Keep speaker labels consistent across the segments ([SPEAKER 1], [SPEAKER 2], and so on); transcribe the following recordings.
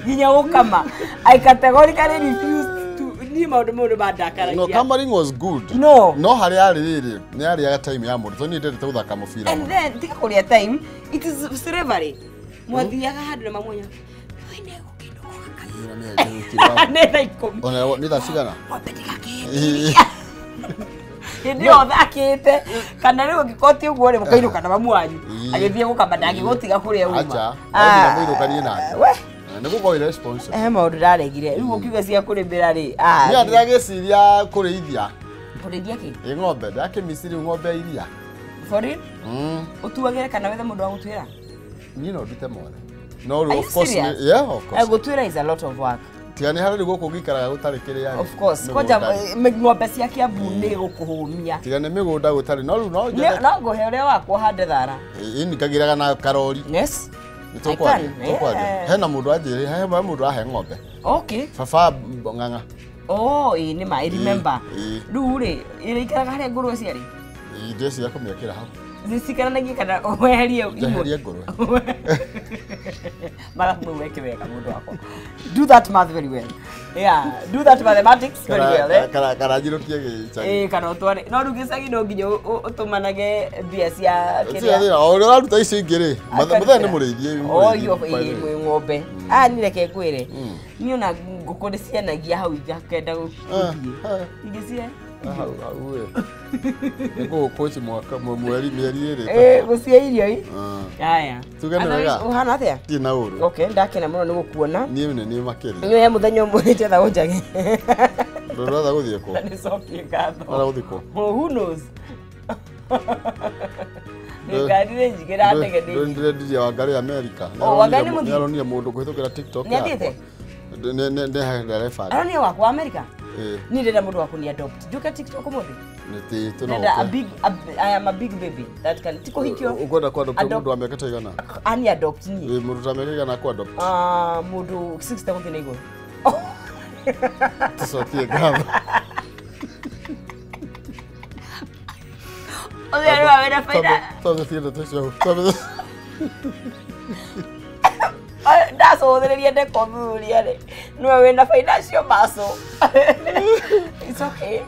[SPEAKER 1] Nginya gũkama. I categorically refused to ni maũndũ mau nĩ mandakaragia.
[SPEAKER 2] No, camaring was good.
[SPEAKER 1] No.
[SPEAKER 2] No harĩa arĩ rĩrĩ, nĩ arĩaga time ya mũndũ. Tondũ niĩ ndendete gũthaka mũbira.
[SPEAKER 1] And then tiga kũrĩa time, it is slavery. Mwathiaga handũ na mamwenya. Nĩ thaa 10.
[SPEAKER 2] Ona nĩ thaa cigana?
[SPEAKER 1] Ng'ombe ndĩgakĩte. Hĩndĩ ĩyo thakĩte kana rĩu ũngĩkorwo ti ũguo rĩ mũkainũka na mamu wanyu agĩthiĩ gũkama ndangĩgũtiga kũrĩa uma.
[SPEAKER 2] Acha, no mũinũkanie nake.
[SPEAKER 1] We
[SPEAKER 2] nĩ gũkorwo irresponsible.
[SPEAKER 1] He maũndũ ndaregire rĩu ũkiuga cia kũrĩmĩra rĩ.
[SPEAKER 2] Niĩ ndĩragĩciria kũrĩithia.
[SPEAKER 1] Kũrĩithia kĩ?
[SPEAKER 2] Ĩ ng'ombe, ndakĩmiciri ng'ombe ya iria.
[SPEAKER 1] For real? Ũtuagĩre kana wethe mũndũ wa gũtuĩra?
[SPEAKER 2] Niĩ no ndute mothe. No, of course, yeah, of course.
[SPEAKER 1] Gũtuĩra is a lot of work.
[SPEAKER 2] Tiga nĩ harĩa rĩu gũkũ ngĩikaraga gũtarĩ kĩrĩa.
[SPEAKER 1] Of course. Kwanja ng'ombe cia Kiambu nĩ gũkũhũmia.
[SPEAKER 2] Tiga nĩ mĩgũnda gũtarĩ no rĩu no
[SPEAKER 1] njende. No ngũhe ũrĩa wakwa hande thara.
[SPEAKER 2] Ĩ nĩkagĩraga na karori.
[SPEAKER 1] Yes.
[SPEAKER 2] Nĩtũkwaria. Hena mũndũ anjĩrĩ, he mũndũ ahe ng'ombe.
[SPEAKER 1] Okay.
[SPEAKER 2] Baba ng'ang'a.
[SPEAKER 1] Oh, ĩ nĩ ma, I remember. Rĩu rĩ, ĩrĩikaraga harĩa ngũrwe ciarĩ?
[SPEAKER 2] Ĩ ndĩciria kũmĩakĩra hau.
[SPEAKER 1] Zicikaranagie kana weherie imwe.
[SPEAKER 2] Njeherie ngũrwe.
[SPEAKER 1] Mathabu mau weke wega mũndũ wakwa. Do that math very well. Yeah, do that mathematics very well. Eh?
[SPEAKER 2] Kana njinũkie gĩcagi.
[SPEAKER 1] Ĩ kana ũtware. No rĩu gĩcagi no nginya ũtũmanage mbia cia kĩrĩa.
[SPEAKER 2] O ũrĩa ũraruta icio ingĩ rĩ, mũthee nĩ mũrĩithie.
[SPEAKER 1] Oh, yo ĩ ng'ombe. Ah, niĩ reke ngwĩre. Niĩ ona ngũkũ nĩ cianagia hau ingakenda gũthiĩ. Ingĩcihe?
[SPEAKER 2] Hau hau we. Nĩngũgũkũci mwaka mweri mĩeri ĩrĩ.
[SPEAKER 1] Eh, gũcihe irio i? Haya.
[SPEAKER 2] Tuge nĩ wega.
[SPEAKER 1] Ũhana atĩa?
[SPEAKER 2] Ndirĩ na ũru.
[SPEAKER 1] Okay, ndakena mũno nĩ gũkuona.
[SPEAKER 2] Niĩ nĩ niĩ makĩria.
[SPEAKER 1] Niĩ he mũthenya ũmwe njetha ũnjage.
[SPEAKER 2] Ndũratha gũthiĩ kũ?
[SPEAKER 1] Nĩcokie ngatho.
[SPEAKER 2] Ũratha gũthiĩ kũ?
[SPEAKER 1] Oh, who knows? Ngari nĩ njigĩra ndege nĩ.
[SPEAKER 2] Ndĩrendirie Wangari America.
[SPEAKER 1] Oh, Wangari nĩ mũthiĩ.
[SPEAKER 2] Nĩaronire mũndũ kũhĩtũkĩra TikTok
[SPEAKER 1] yakwa. Nĩathiĩte?
[SPEAKER 2] Nĩ ndereba.
[SPEAKER 1] Aronire wakwa America? Niĩ ndĩrenda mũndũ wa kũni adopt. Njuke TikTok ũmũthĩ?
[SPEAKER 2] Nĩ
[SPEAKER 1] a big I am a big baby that can ti kũhikio.
[SPEAKER 2] Ũkwenda kũ adopt mũndũ wa mĩaka ta igana?
[SPEAKER 1] Ani adopt niĩ.
[SPEAKER 2] Mũndũ ta mĩaka igana kũ adopt?
[SPEAKER 1] Ah, mũndũ 60 gũthiĩ na igũrũ.
[SPEAKER 2] Tũcokie ngatho.
[SPEAKER 1] Ũcio nĩ wa wĩna baida.
[SPEAKER 2] Twambe tũcio.
[SPEAKER 1] Ndacũthĩrĩria ndekũthuthuria rĩ, nĩwe wĩna financial muscle. It's okay.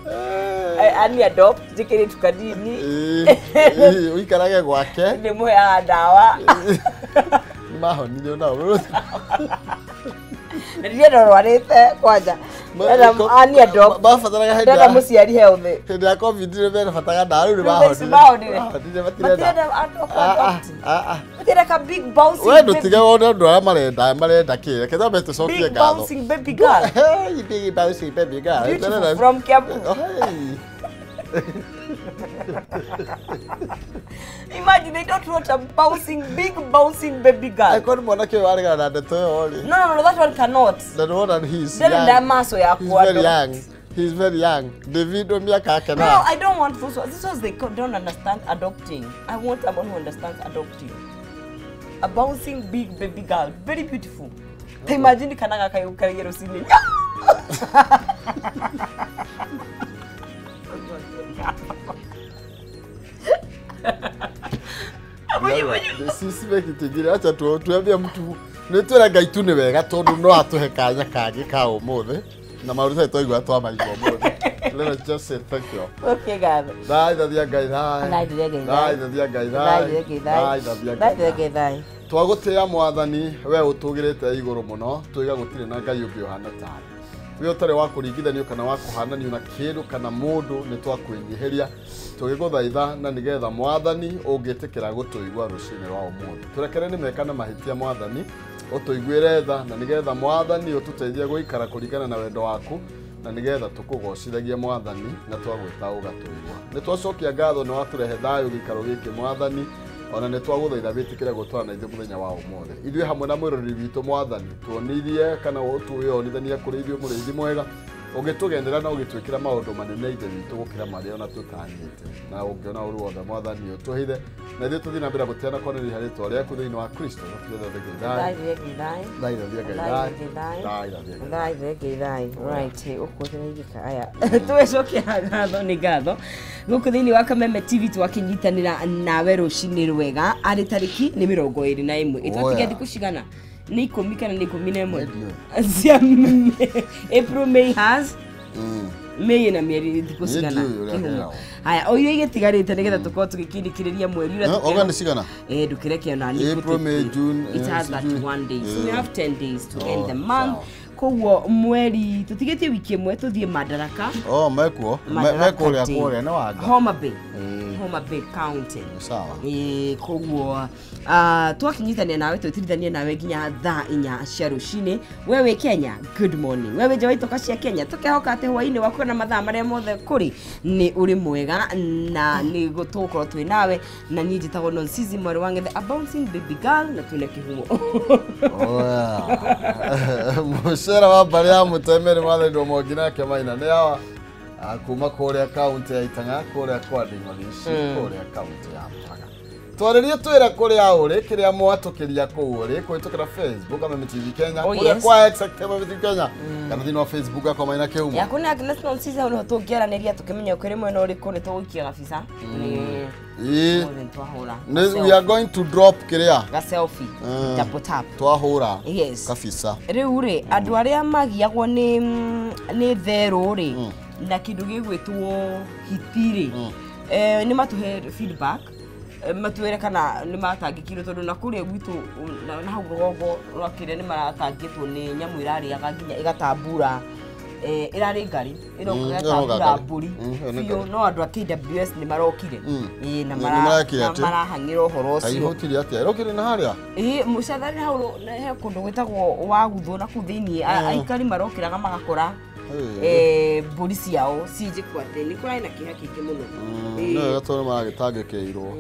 [SPEAKER 1] Ani adopt njĩkĩrĩtu kanini.
[SPEAKER 2] Ũikarage gwake.
[SPEAKER 1] Ndĩmũheaga ndawa.
[SPEAKER 2] Nĩmahonire onao.
[SPEAKER 1] Na ndirenda ũrwarĩte kwanja. Ani adopt.
[SPEAKER 2] Mabataraga hĩndĩ
[SPEAKER 1] ndĩrenda mũciari healthy.
[SPEAKER 2] Hĩndĩ ya COVID nĩ merabataraga ndawa rĩu nĩ
[SPEAKER 1] mahonire.
[SPEAKER 2] Matirenda.
[SPEAKER 1] Matirenda ka big bouncing.
[SPEAKER 2] We ndũtige wone andũ arĩa marenda kĩ. Reke twambe tũcokie
[SPEAKER 1] Big
[SPEAKER 2] ngatho.
[SPEAKER 1] bouncing baby girl.
[SPEAKER 2] Hey, big bouncing baby girl.
[SPEAKER 1] Beautiful from Kiambu.
[SPEAKER 2] Hey.
[SPEAKER 1] Imagine they don't want a bouncing, big bouncing baby girl.
[SPEAKER 2] I couldn't want to No,
[SPEAKER 1] no, no, that one cannot.
[SPEAKER 2] The one that he's young. He's very young. He's very young. David. No,
[SPEAKER 1] I don't want those ones. These ones they don't understand adopting. I want someone who understands adopting. A bouncing big baby girl, very beautiful. Imagine kanaga kayo karigero sini.
[SPEAKER 2] Sisi mekitigire acha tuambie mtu nĩ twĩra Ngai tu nĩ wega tondũ no atũhe kanya kangĩ ka ũmũthĩ na maũndũ tũtarĩ twaigua twamaigua ũmũthĩ. Let us just say thank you.
[SPEAKER 1] Okay, gatho.
[SPEAKER 2] Thaithia Ngai thai. Thaithia Ngai thai. Thaithia Ngai thai. Twagũtĩĩa Mwathani we ũtũgĩrĩte igũrũ mũno tũiga gũtirĩ na Ngai ũngĩ ũhana tawe. We ũtarĩ wa kũringithanio kana wa kũhananio na kĩndũ kana mũndũ nĩ twakwĩnyihĩria tũgĩgũthaitha na nĩgetha Mwathani ũngĩtĩkĩra gũtũigua rũcinĩ rwa ũmũthĩ. Tũrekere nĩ meka na mahĩtia Mwathani ũtũiguĩre tha na nĩgetha Mwathani ũtũteithie gũikara kũringana na wendo waku na nĩgetha tũkũgocithagie Mwathani na twagwĩta ũgatũigua. Nĩ twacokia ngatho nĩ watũrehe thayũ gĩikaro gĩkĩ Mwathani ona nĩ twagũthaitha wĩtĩkĩre gũtwara na ithuĩ mũthenya wa ũmũthĩ. Ithuĩ hamwe na mwĩroreri witũ Mwathani tuonirie kana ũtwĩonithanie kũrĩ ithuĩ mũrĩithi mwega Ũgĩtũgendera na ũgĩtwĩkĩra maũndũ manene ithe witũ gũkĩra marĩa ona tũtanyĩte na ũngĩona ũru wothe mwathani ũtũhithe na ithuĩ tũthiĩ na mbere gũtĩana kwanĩrĩria rĩtwa rĩaku thĩinĩ wa Kristo.
[SPEAKER 1] Twecokia ngatho nĩ ngatho gũkũ thĩinĩ wa Kameme TV twakĩnyitanĩra nawe rũcinĩ rwega arĩ tarĩki nĩ 21 ĩtwatigia thikũ cigana nĩ 10 kana nĩ 11 cia April May has May na mĩeri thikũ cigana haya o iria igĩtigarĩte nĩgetha tũkorwo tũgĩkindĩkĩrĩria mweri ũrĩa
[SPEAKER 2] oga nĩ cigana
[SPEAKER 1] ndũkĩreke ona nĩ
[SPEAKER 2] April May June
[SPEAKER 1] it has 31 days so we have 10 days to end the month koguo mweri tũtigĩtie wiki ĩmwe tũthiĩ Madaraka
[SPEAKER 2] mekuo mekũrĩa kũrĩa nĩ wanga
[SPEAKER 1] Homa Bay Homa Bay County
[SPEAKER 2] sawa
[SPEAKER 1] koguo twakinyitania nawe twĩtirithanie nawe nginya thaa 4 cia rũcinĩ we wĩ Kenya good morning we wĩ nja wa itoka cia Kenya tũkehoka atĩ hwainĩ waku na mathaa marĩa mothe kũrĩ nĩ ũrĩ mwega na nĩ tũgũkorwo twĩ nawe na niĩ njĩtagwo Nonsizi mwarĩ wa Ng'ethe a bouncing baby girl na twĩna kĩhumo
[SPEAKER 2] Mũcera wa mbarĩ ya Mũtemeri mwathani Mwangi nake Maina nĩ awa kuma kũrĩa kaunti ya Itang'a kũrĩa kwa Nding'orici kũrĩa kaunti ya Murang'a twarĩrie twĩra kũrĩa ũrĩ kĩrĩa mwatũkĩria kũu ũrĩ kũhĩtũkĩra Facebook Kameme TV Kenya kũrĩa kwa X Kameme TV Kenya kana thĩinĩ wa Facebook akwa Maina Kĩhumo
[SPEAKER 1] yaku nĩ Agnes Nonsizi hau nĩho tũngĩaranĩria tũkĩmenya ũkĩrĩ mwena ũrĩkũ nĩ tũgũikia gabica
[SPEAKER 2] we are going to drop kĩrĩa
[SPEAKER 1] ga selfie double tap
[SPEAKER 2] twahũra
[SPEAKER 1] yes
[SPEAKER 2] kabisa
[SPEAKER 1] rĩu rĩ andũ arĩa magiagwo nĩ therũ rĩ na kĩndũ gĩgwĩtwo hiti rĩ nĩ matũhe feedback matwĩre kana nĩ matangĩkirwo tondũ na kũrĩa gwitũ na hau rũgongo rwa kĩrĩa nĩ maratangĩtwo nĩ nyamũ ĩrarĩaga nginya ĩgatambura ĩrarĩ ngari ĩroka mbũri biũ no andũ a KWS nĩ marokire na marahang'ĩra ũhoro ũcio
[SPEAKER 2] ihũtirie atĩa ĩrokire na harĩa
[SPEAKER 1] mũcathari hau he kũndũ gwĩtagwo Waguthũ na kũu thĩiniĩ aikari marokĩraga magakora mbũri ciao cinjĩkwo atĩ nĩ kũrarĩ na kĩeha kĩingĩ mũno
[SPEAKER 2] nĩ wega tondũ maragĩtangĩkĩirwo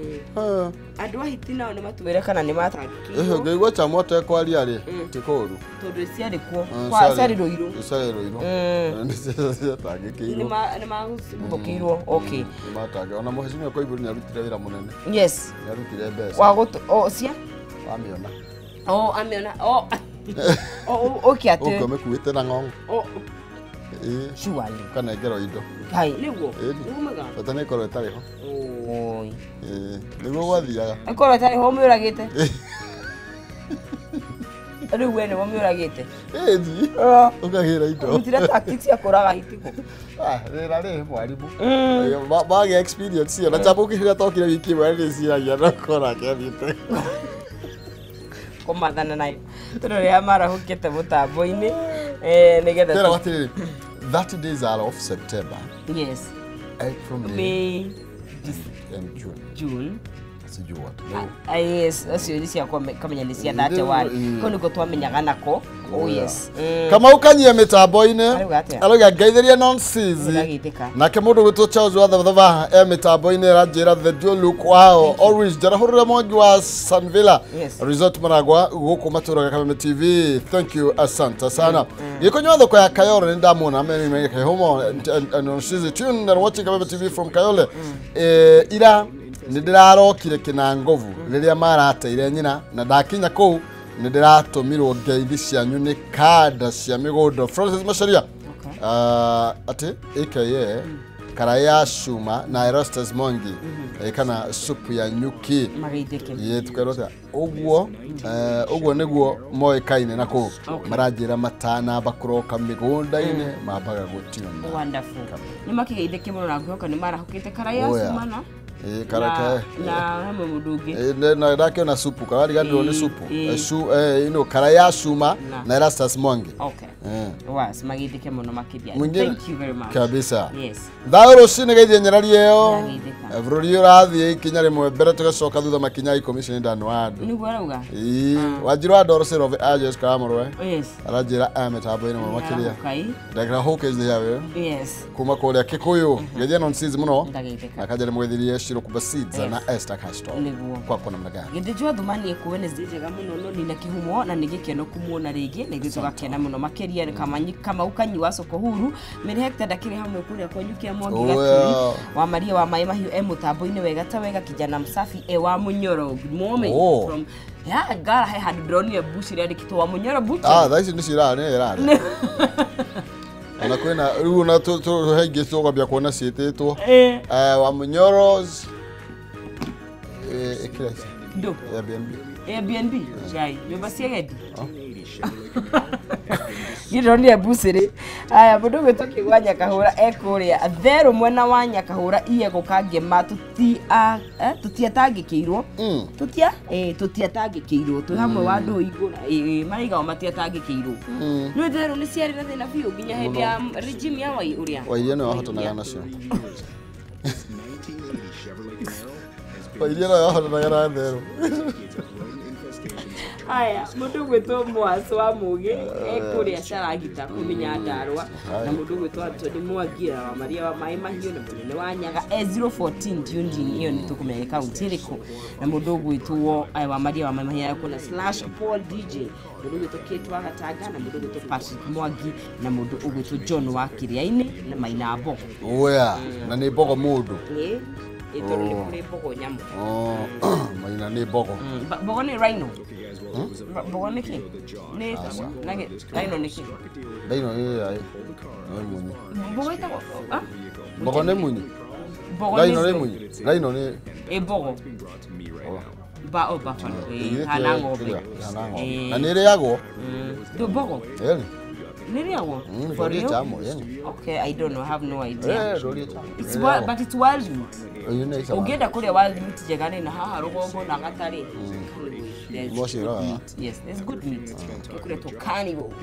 [SPEAKER 1] andũ a hiti nao nĩ matwĩre kana nĩ matangĩkĩirwo
[SPEAKER 2] ngĩigua Chamo atekwaria rĩ ti kũũru
[SPEAKER 1] tondũ ciarĩ kuo ciarĩ Rũirũ
[SPEAKER 2] ciarĩ Rũirũ nĩ ciatangĩkĩirwo
[SPEAKER 1] nĩ magũthũkĩirwo okay
[SPEAKER 2] ona mũhecimiwa Koimbũri nĩ arutire wĩra mũnene
[SPEAKER 1] yes
[SPEAKER 2] nĩ arutire mbeca
[SPEAKER 1] cia
[SPEAKER 2] amĩona
[SPEAKER 1] amĩona okay atĩ
[SPEAKER 2] ũkĩ ũmĩkuĩte na ng'ong'o
[SPEAKER 1] surely
[SPEAKER 2] kanengerwo indo
[SPEAKER 1] hai nĩguo umaga
[SPEAKER 2] bata nĩ ĩkorwo ĩtarĩ ho nĩguo gwathiaga
[SPEAKER 1] ĩkorwo ĩtarĩ ho ũmĩũragĩte rĩu we nĩwe ũmĩũragĩte
[SPEAKER 2] ĩni ũkagĩra indo
[SPEAKER 1] ũrutire tactics cia kũraga hiti kũ
[SPEAKER 2] rĩra rĩ mwarimũ magĩa experience ĩyo na Chamo ũkĩrĩa tokire wiki ĩmwe nĩciragia no kora kĩathiĩte
[SPEAKER 1] kũmathana nayo tondũ rĩrĩa marahũkĩte mũtambo-inĩ nĩgetha
[SPEAKER 2] tera atĩrĩrĩ 30 days are of September
[SPEAKER 1] yes
[SPEAKER 2] April
[SPEAKER 1] May
[SPEAKER 2] and June
[SPEAKER 1] June
[SPEAKER 2] sijui what
[SPEAKER 1] yes acio nĩ ciakwa kamenya nĩ cia 31 kau nĩko twamenyaga nako oh yes
[SPEAKER 2] kama ukanyie mĩtambo-inĩ arauga ngeithĩrie Nonsizi nake mũndũ gwĩtwo Charles wa Thabathaba e mĩtambo-inĩ aranjĩra the dual look wow always njarahũrĩra Mwangi wa Sanvilla Resort Maragwa gũkũ matũraga Kameme TV thank you asante sana gĩkũnywa thoko ya Kayole nĩ ndamuona meni Kĩhumo and Nonsizi tune and watching Kameme TV from Kayole ira nĩ ndĩrarokire Kĩnangovu rĩrĩa marateire nyina na ndakinya kũu nĩ ndĩratũmirwo ngeithi cianyu nĩ kanda cia mĩgũnda Francis Macharia atĩ aka karaĩ ya cuma na Erastus Mwangi kana supu ya nyuki tũkerwo atĩa ũguo ũguo nĩguo moĩkaine na kũu maranjĩra matanamba kũroka mĩgũnda-inĩ mambaga gũtiona
[SPEAKER 1] wonderful nĩ makĩgeithĩke mũno na ngwĩhoka nĩ marahũkĩte karaĩ ya cuma na
[SPEAKER 2] karake
[SPEAKER 1] na hamwe mũndũ ũngĩ
[SPEAKER 2] na ndakiona supu karariganĩrwo nĩ supu ino karaĩ ya cuma na Erastus Mwangi
[SPEAKER 1] okay was magithike mũno makĩria thank you very much
[SPEAKER 2] kabisa
[SPEAKER 1] yes
[SPEAKER 2] thayũ rũcinĩ geithie nyarari ĩyo bũrũri ũrathiĩ ikinya rĩmwe mbere tũgacoka thutha makinya 10 icio nĩ ndanwa andũ
[SPEAKER 1] nĩguo arauga
[SPEAKER 2] Wanjiru wa Ndoro Sirove Ajes Karamũrwe
[SPEAKER 1] yes
[SPEAKER 2] aranjĩra aya mĩtambo-inĩ mũno makĩria ndakĩra hũke yawe
[SPEAKER 1] yes
[SPEAKER 2] kuma kũrĩa Kikuyu geithie Nonsizi mũno na kanja nĩ mũgeithirie Shirokuba Seeds na Esther Castro. Kwako namna gani?
[SPEAKER 1] Gĩthĩnjwo Thumani ĩkũ Wednesday njega mũno no nina kĩhumo na nĩ gĩkeno kumuona rĩngĩ na ithuĩ tũgakena mũno makĩria kamanyi Kamau Kanyi wa soko huru Mary Hector ndakĩrĩ hamwe kũrĩa kwanyu kĩa Mwangi Gatui wa Maria wa Maĩ Mahiũ e mũtambo-inĩ wega ta wega kijana msafi e wa Munyoro. Good morning from ya gara he handũ ndĩronire bush ĩrĩa yandĩkĩtwo wa Munyoro butcher.
[SPEAKER 2] Ah, thaa ici nĩ cirarĩ ĩrarĩ. Ona kwĩna rĩu ona tũhe ingĩ tũkwambia kuona ciĩtĩtwo wa Munyoros ĩkĩra ici
[SPEAKER 1] ndo
[SPEAKER 2] Airbnb.
[SPEAKER 1] Airbnb jai nyũmba cia gendi gĩronire bucĩrĩ. Aya mũndũ gwĩtwo Kĩgwa Nyakahũra ekũrĩa therũ mwena wa Nyakahũra iyego Kangema tũtiatangĩkĩirwo tũtiatangĩkĩirwo twĩ hamwe wa ndũ igũra maraiga o matiatangĩkĩirwo nĩ therũ nĩ ciarĩ na thĩna biũ nginya hĩndĩ ya regime ya Wai ũrĩa
[SPEAKER 2] Wairia nĩwe wahotanaga nacio. Wairia nĩwe wahotanaga na therũ.
[SPEAKER 1] Aya mũndũ gwĩtwo Mwaco wa Mũgĩ ekũrĩa Caragita kũmenya Ndarwa na mũndũ gwĩtwo Anthony Mwangi wa Maria wa Maĩ Mahiũ na mũnene wa Nyaga E014 tuned in ĩyo nĩ tũkũmenya nĩ kaunti ĩrĩkũ na mũndũ gwĩtwo wa Maria wa Maĩ Mahiũ ekũna slash Paul DJ mũndũ gwĩtwo Kate wa Gatanga na mũndũ gwĩtwo Patrick Mwangi na mũndũ ũgwĩtwo John wa Kĩrĩa-inĩ na Maina Mbogo.
[SPEAKER 2] Oya na nĩ mbogo mũndũ.
[SPEAKER 1] Ĩ tondũ nĩ kũrĩ mbogo nyamũ.
[SPEAKER 2] Maina nĩ mbogo.
[SPEAKER 1] Mbogo nĩ rhino. Mbogo nĩ kĩ? Nĩ rhino nĩ kĩ?
[SPEAKER 2] Rhino nĩ munyi.
[SPEAKER 1] Mbogo ĩtagwo
[SPEAKER 2] Mbogo nĩ munyi.
[SPEAKER 1] Mbogo
[SPEAKER 2] nĩ munyi. Rhino nĩ
[SPEAKER 1] mbogo. Ba o buffalo. Kana ng'ombe.
[SPEAKER 2] Na nĩ ĩrĩagwo?
[SPEAKER 1] Ndũ mbogo?
[SPEAKER 2] Ĩni.
[SPEAKER 1] Nĩ ĩrĩagwo? For real? Okay, I don't know. I have no idea. It's wild, but it's wild meat. Ũngĩenda kũrĩa wild meat njega nĩ na haha rũgongo na Gatarĩ. Yes, there's good meat. Kũretwo carnivore.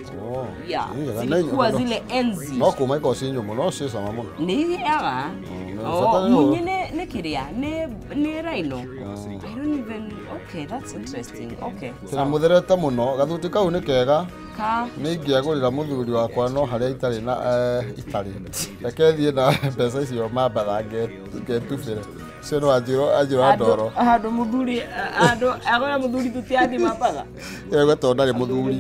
[SPEAKER 1] Yeah. Zilikuwa zile enzi.
[SPEAKER 2] No kũma ikoragwo ciĩ nyũmũ no ciĩ cama mũno.
[SPEAKER 1] Nĩ irĩaga. Munyi nĩ kĩrĩa? Nĩ rhino. I don't even. Okay, that's interesting. Okay.
[SPEAKER 2] Tena mũtherete mũno gathuti kau nĩ kega. Nĩ ingĩagũrĩra mũthuri wakwa no harĩa itarĩ na itarĩ. Reke thiĩ na mbeca icio mambatha ngetubĩre. Ũcio no anjĩrwo ndoro.
[SPEAKER 1] Handũ mũthuri handũ agũra mũthuri tũtiathiĩ mambatha.
[SPEAKER 2] Ĩyo tondũ ndarĩ mũthuri.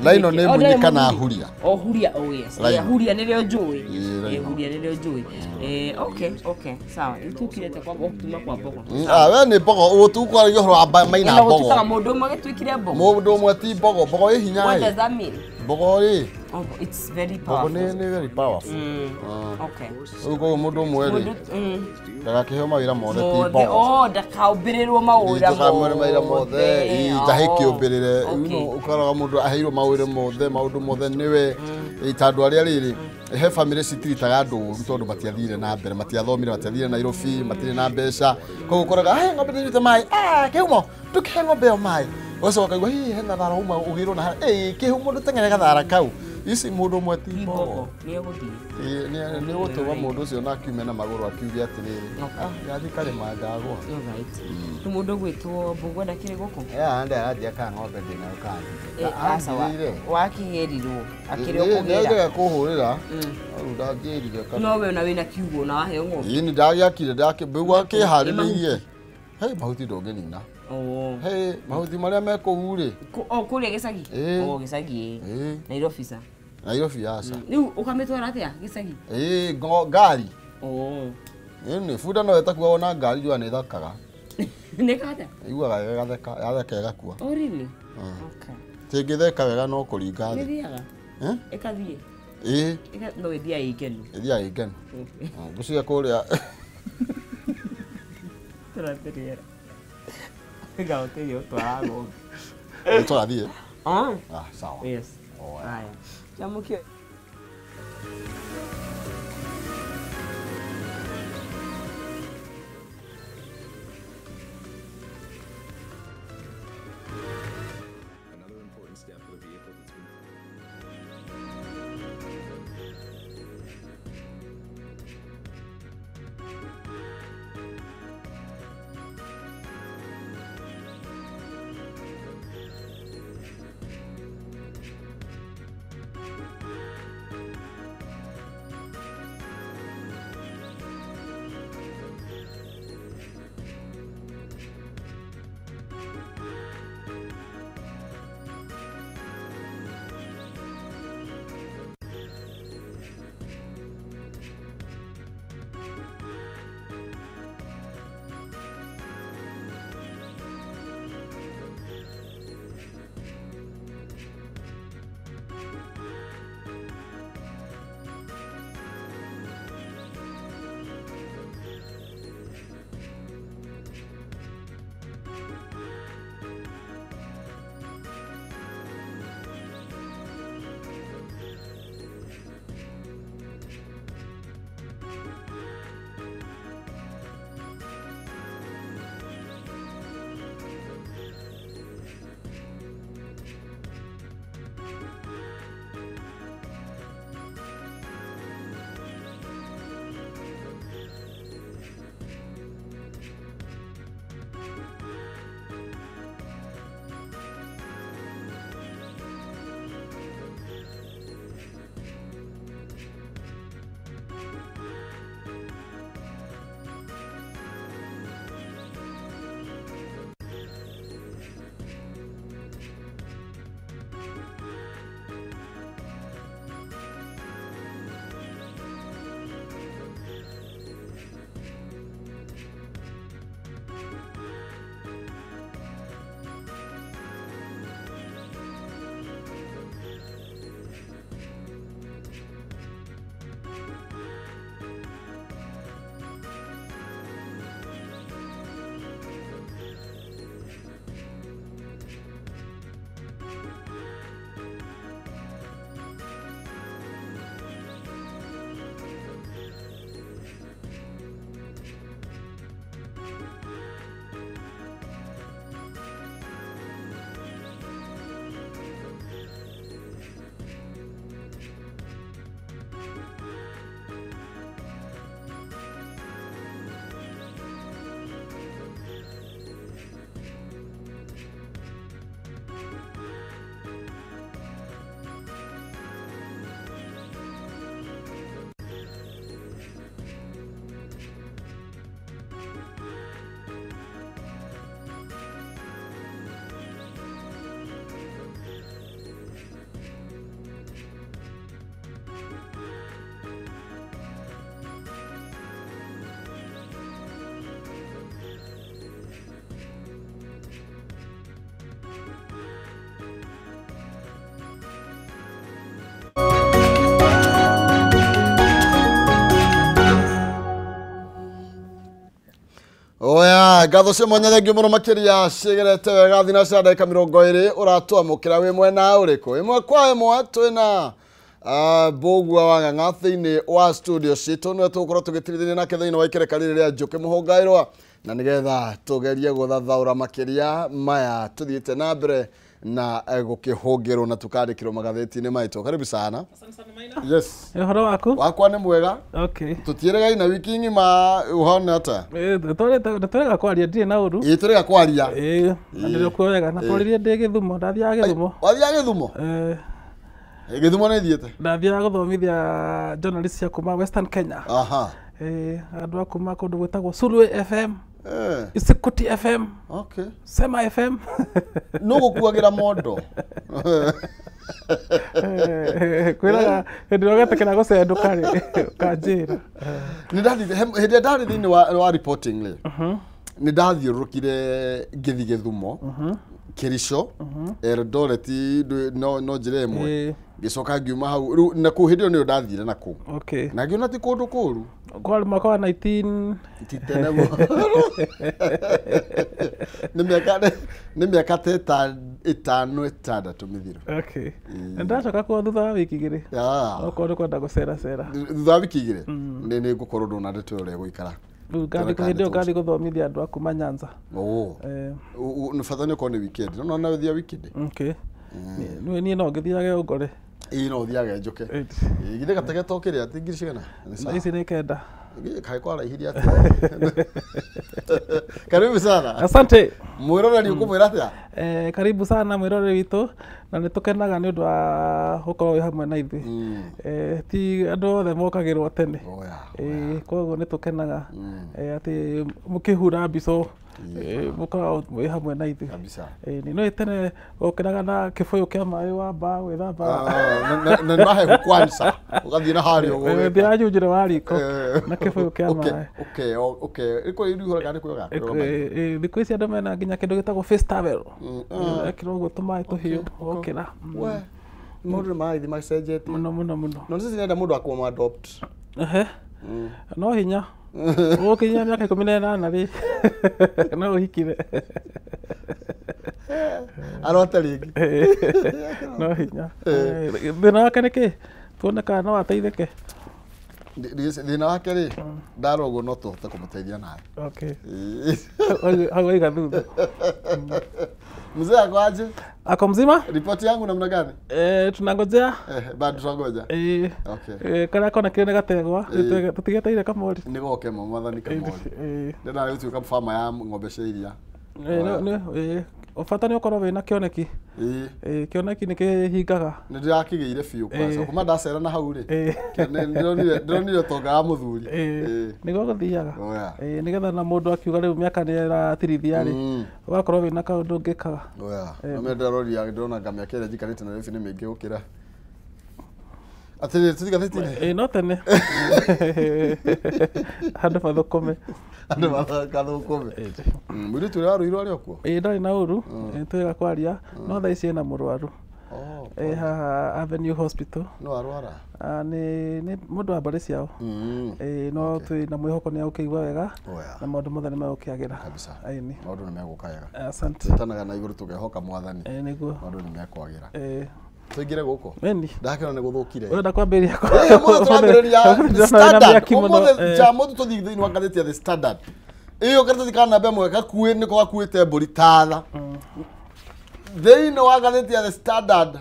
[SPEAKER 2] Rhino nĩ munyi kana huria.
[SPEAKER 1] O huria, oh yes. Huria nĩrĩo njũĩ. Huria nĩrĩo njũĩ. Okay, okay. Sawa. Ĩtukirete kwa gũtuma kwa mbogo.
[SPEAKER 2] Ah, we nĩ mbogo. Ũtũkwaragia ũhoro wa Maina mbogo.
[SPEAKER 1] Gũtuĩkaga mũndũ ũmwe gĩtuĩkire mbogo.
[SPEAKER 2] Mũndũ ũmwe ti mbogo. Mbogo ĩ hinya.
[SPEAKER 1] What does that mean?
[SPEAKER 2] Mbogo rĩ.
[SPEAKER 1] Oh, it's very powerful.
[SPEAKER 2] Mbogo nĩ very powerful.
[SPEAKER 1] Okay.
[SPEAKER 2] Rĩu koguo mũndũ ũmwe rĩ ndagakĩheo mawĩra mothe ti mbogo.
[SPEAKER 1] Oh, ndakaũmbĩrĩrwo mawĩra
[SPEAKER 2] mothe. Mawĩra mothe. Ndahĩkĩũmbĩrĩre. Ũkoraga mũndũ aheirwo mawĩra mothe, maũndũ mothe nĩwe. Ta andũ arĩa rĩrĩ he family citiritaga andũ ũru tondũ matiathire na mbere, matiathomire, matiathire Nairobi, matirĩ na mbeca. Koguo ũkoraga he ng'ombe ndĩnyuĩte maĩ, kĩhumo ndũkĩhe ng'ombe ĩyo maĩ. Ũgacoka ũkaigua hihi hena thara uma ũgĩrwo na harĩa, kĩhumo ndũteng'ere gathara kau. Ici mũndũ ũmwe ti mbogo.
[SPEAKER 1] Nĩ egũthiĩ.
[SPEAKER 2] Nĩ gũtũma mũndũ ũcio na akiume na magũrũ akiuge atĩrĩrĩ, ngathiĩ karĩma ndagwa.
[SPEAKER 1] Rĩu mũndũ ũgwĩtwo Mbũgua ndakĩrĩ gũkũ?
[SPEAKER 2] Aranjia kana ng'ombe ndĩnayo kana.
[SPEAKER 1] Aca wakĩgĩrirwo akĩrĩ o kũgĩra.
[SPEAKER 2] Nĩendaga kũhũrĩra. Rĩu ndangĩrire kana.
[SPEAKER 1] No we ona wĩna kiugũ na waheo ng'ombe.
[SPEAKER 2] Ĩĩ nĩ ndagĩakire mbũgua akĩharĩrĩirie. He mahuti ndũngĩnina. He mahuti marĩa me kũu rĩ.
[SPEAKER 1] O kũrĩa gĩcagi? O gĩcagi. Nairobi ca.
[SPEAKER 2] Nairobi aca.
[SPEAKER 1] Rĩu ũkamĩtwara atĩa gĩcagi?
[SPEAKER 2] Ĩĩ ngari. Ĩni bunda no ĩtakuagwo na ngari njũa nĩ ĩthakaga.
[SPEAKER 1] Nĩ ĩkaga?
[SPEAKER 2] Ĩiguaga ĩgatheka, yatheka ĩgakua.
[SPEAKER 1] Oh really? Okay.
[SPEAKER 2] Ĩngĩtheka wega no kũringa thĩ.
[SPEAKER 1] Nĩ ĩthiaga? Ĩkathiĩ?
[SPEAKER 2] Ĩĩ.
[SPEAKER 1] No ĩthiaga ĩ ngenu.
[SPEAKER 2] Ĩthiaga ĩ ngenu. Ngũciria kũrĩa.
[SPEAKER 1] Tũrathiĩ. Ngaũteithia gũtwara ng'ombe.
[SPEAKER 2] Tũrathiĩ? Ah, sawa.
[SPEAKER 1] Yes. Haya. Chamũkio.
[SPEAKER 3] Another important step of the vehicle that's been
[SPEAKER 2] Ngatho cia mwanya thengio mũno makĩria cigerete wega thina cia ndagĩka 20 ũratwamũkĩra wĩ mwena ũrĩkũ ĩmwe kwa ĩmwe twĩna Mbũgua wa Ng'ang'a thĩinĩ wa studio citũ nĩwe tũgũkorwo tũgĩtirithania nake thĩinĩ wa ikereka rĩrĩ rĩa Njũkĩ Mũhũngaĩrwa na nĩgetha tũgerie gũthathaũra makĩria maya tũthiĩte na mbere na gũkĩhũngĩrwo na tũkandĩkĩrwo magathĩti-inĩ maitũ. Karibu sana. Yes.
[SPEAKER 4] Ũhoro waku?
[SPEAKER 2] Wakwa nĩ mwega.
[SPEAKER 4] Okay.
[SPEAKER 2] Tũtiĩrĩgaine na wiki ng'ima ũhana ata?
[SPEAKER 4] Tũrega kwaria ndirĩ na ũru.
[SPEAKER 2] Ĩĩ tũrega kwaria.
[SPEAKER 4] Ĩĩ, na ndĩrĩ kuo wega. Na twaririe ndĩ Gĩthumo, ndathiaga Gĩthumo.
[SPEAKER 2] Wathiaga Gĩthumo?
[SPEAKER 4] Ĩĩ.
[SPEAKER 2] Gĩthumo nĩ thiĩte?
[SPEAKER 4] Ndathiaga gũthomithia journalist cia kuma Western Kenya.
[SPEAKER 2] Aha.
[SPEAKER 4] Ĩĩ, andũ a kuma kũndũ gwĩtagwo Sulwe FM. Isikuti FM.
[SPEAKER 2] Okay.
[SPEAKER 4] Sema FM.
[SPEAKER 2] No gũkuagĩra mondo.
[SPEAKER 4] Kwĩraga hĩndĩ ĩrĩa ũgetĩkĩra gũcendũka rĩ, ũkanjĩra.
[SPEAKER 2] Nĩ ndathiĩ hĩndĩ ĩrĩa ndarĩ thĩinĩ wa reporting rĩ, nĩ ndathiũrũrũkire ngĩthiĩ Gĩthumo, Kericho, Eldoret no njĩra ĩmwe. Ngĩcoka ngiuma hau rĩu na kũu hĩndĩ ĩyo nĩyo ndathire na kũu.
[SPEAKER 4] Okay.
[SPEAKER 2] Na ngĩona ti kũndũ kũũru.
[SPEAKER 4] Kwarĩ mwaka wa 19
[SPEAKER 2] ti tene mũno. Nĩ mĩaka ta 5 6 mĩthiru.
[SPEAKER 4] Okay. Ndacoka kuo thutha wa wiki 2. Okorwo nĩ kwenda gũceracera.
[SPEAKER 2] Thutha wa wiki 2 nĩ ngũkorwo ndona ndeto ĩrĩa ĩgũikara.
[SPEAKER 4] Rĩu ngathiĩ hĩndĩ ĩyo ngathiĩ gũthomithia andũ a kuma Nyanza.
[SPEAKER 2] Oh. Nĩ bata nĩ ũkorwo nĩ weekend. No no ũthiĩ weekend.
[SPEAKER 4] Okay. Niĩ no ngĩthiage ũngore.
[SPEAKER 2] Ĩĩ no ũthiage njũke. Githĩ gatege to kĩrĩa ti ngiri cigana?
[SPEAKER 4] Ici nĩ 9.
[SPEAKER 2] Kaĩ kwaraihirie atĩa? Karibu sana.
[SPEAKER 4] Asante.
[SPEAKER 2] Mwĩroreri ũkũmwĩra atĩa?
[SPEAKER 4] Karibu sana mwĩroreri witũ na nĩ tũkenaga nĩ ũndũ wa gũkorwo wĩ hamwe na ithuĩ. Ti andũ othe mokagĩrwo tene. Koguo nĩ tũkenaga atĩ mũkĩhura mbica mũkoragwo mwĩ hamwe na ithuĩ.
[SPEAKER 2] Kabisa.
[SPEAKER 4] Nĩ tene ũkĩraga na kĩbũyũ kĩa maĩ wamba gwĩthamba.
[SPEAKER 2] Na nĩ mahehu kwanza ũgathiĩ na harĩa ũguo.
[SPEAKER 4] Thiaga nyunjĩre wa riko na kĩbũyũ kĩa maĩ.
[SPEAKER 2] Okay, okay. Ĩko iru hora kana kwĩyoga?
[SPEAKER 4] Thikũ ici andũ mena nginya kĩndũ gĩtagwo face towel. Ekĩrwo ũguo tũmaĩ tũhiũ ũgokĩra.
[SPEAKER 2] We, maũndũ nĩ marathiĩ macenjetie.
[SPEAKER 4] Mũno mũno mũno.
[SPEAKER 2] No nĩ nenda mũndũ akũma adopt.
[SPEAKER 4] Ehe. No hinya. Ũgũkinyia mĩaka 18 rĩ, no ũhikire.
[SPEAKER 2] Arote rĩngĩ.
[SPEAKER 4] No hinya. Thĩna wake nĩ kĩ? Tuone kana no ateithĩke.
[SPEAKER 2] Thĩna wake rĩ, ndarora ũguo no tũhote kũmũteithia nawe.
[SPEAKER 4] Okay. Hau waiga thutha.
[SPEAKER 2] Mzee ako aje?
[SPEAKER 4] Ako mzima?
[SPEAKER 2] Ripoti yangu namna gani?
[SPEAKER 4] Tunangojea.
[SPEAKER 2] Bado tunangoja. Okay.
[SPEAKER 4] Kana kona kile gategwa, tutigeteire kamori.
[SPEAKER 2] Nĩ goke mwathani kamori. Ndĩna rĩu tuĩka farmer ya ng'ombe cia iria.
[SPEAKER 4] Bata nĩ ũkorwo wĩna kĩoneki. Kĩoneki nĩ kĩhingaga.
[SPEAKER 2] Nĩ ndĩrakĩgĩire biũ kwanza. Kuma ndacera na hau rĩ. Ndĩronire ũtonga wa mũthuri.
[SPEAKER 4] Nĩguo gũthiaga. Nĩgetha na mũndũ akiuga rĩu mĩaka nĩ ĩratirithia rĩ, ũgakorwo wĩna kaũndũ ũngĩkaga.
[SPEAKER 2] No ndĩroria ndĩrona nga mĩaka ĩrĩa njikarĩte na rĩu nĩ mĩingĩ gũkĩra. Atĩrĩrĩ tũthiĩ
[SPEAKER 4] No tene. Andũ mathũkũme.
[SPEAKER 2] Andũ mathũkũme. Mũirĩtu ũrĩa warũirwo arĩ o kuo?
[SPEAKER 4] Ĩĩ ndarĩ na ũru, twĩga kwaria, no thaa ici ena mũrwaru. Haha Avenue Hospital.
[SPEAKER 2] No arwara?
[SPEAKER 4] Nĩ mũndũ wa mbarĩ ciao. No twĩ na mwĩhoko nĩ egũkĩigua wega na maũndũ mothe nĩ megũkĩagĩra.
[SPEAKER 2] Kabisa. Maũndũ nĩ megũka wega.
[SPEAKER 4] Asante.
[SPEAKER 2] Twĩtanaga na igũrũ tũkehoka mwathani.
[SPEAKER 4] Nĩguo.
[SPEAKER 2] Maũndũ nĩ mekwagĩra.
[SPEAKER 4] Tũingĩre
[SPEAKER 2] gũkũ? Ndakĩona nĩ gũthũkire.
[SPEAKER 4] Ũrenda kwambĩrĩria kũ?
[SPEAKER 2] Ũmũthĩ tũrambĩrĩria Standard. Ũmũthĩ Njamũthĩ tũthiĩ thĩinĩ wa ngathĩti ya The Standard. Ĩyo karatathi ka namba ĩmwe gakuĩ nĩko gakuĩte mbũri tatha. Thĩinĩ wa ngathĩti ya The Standard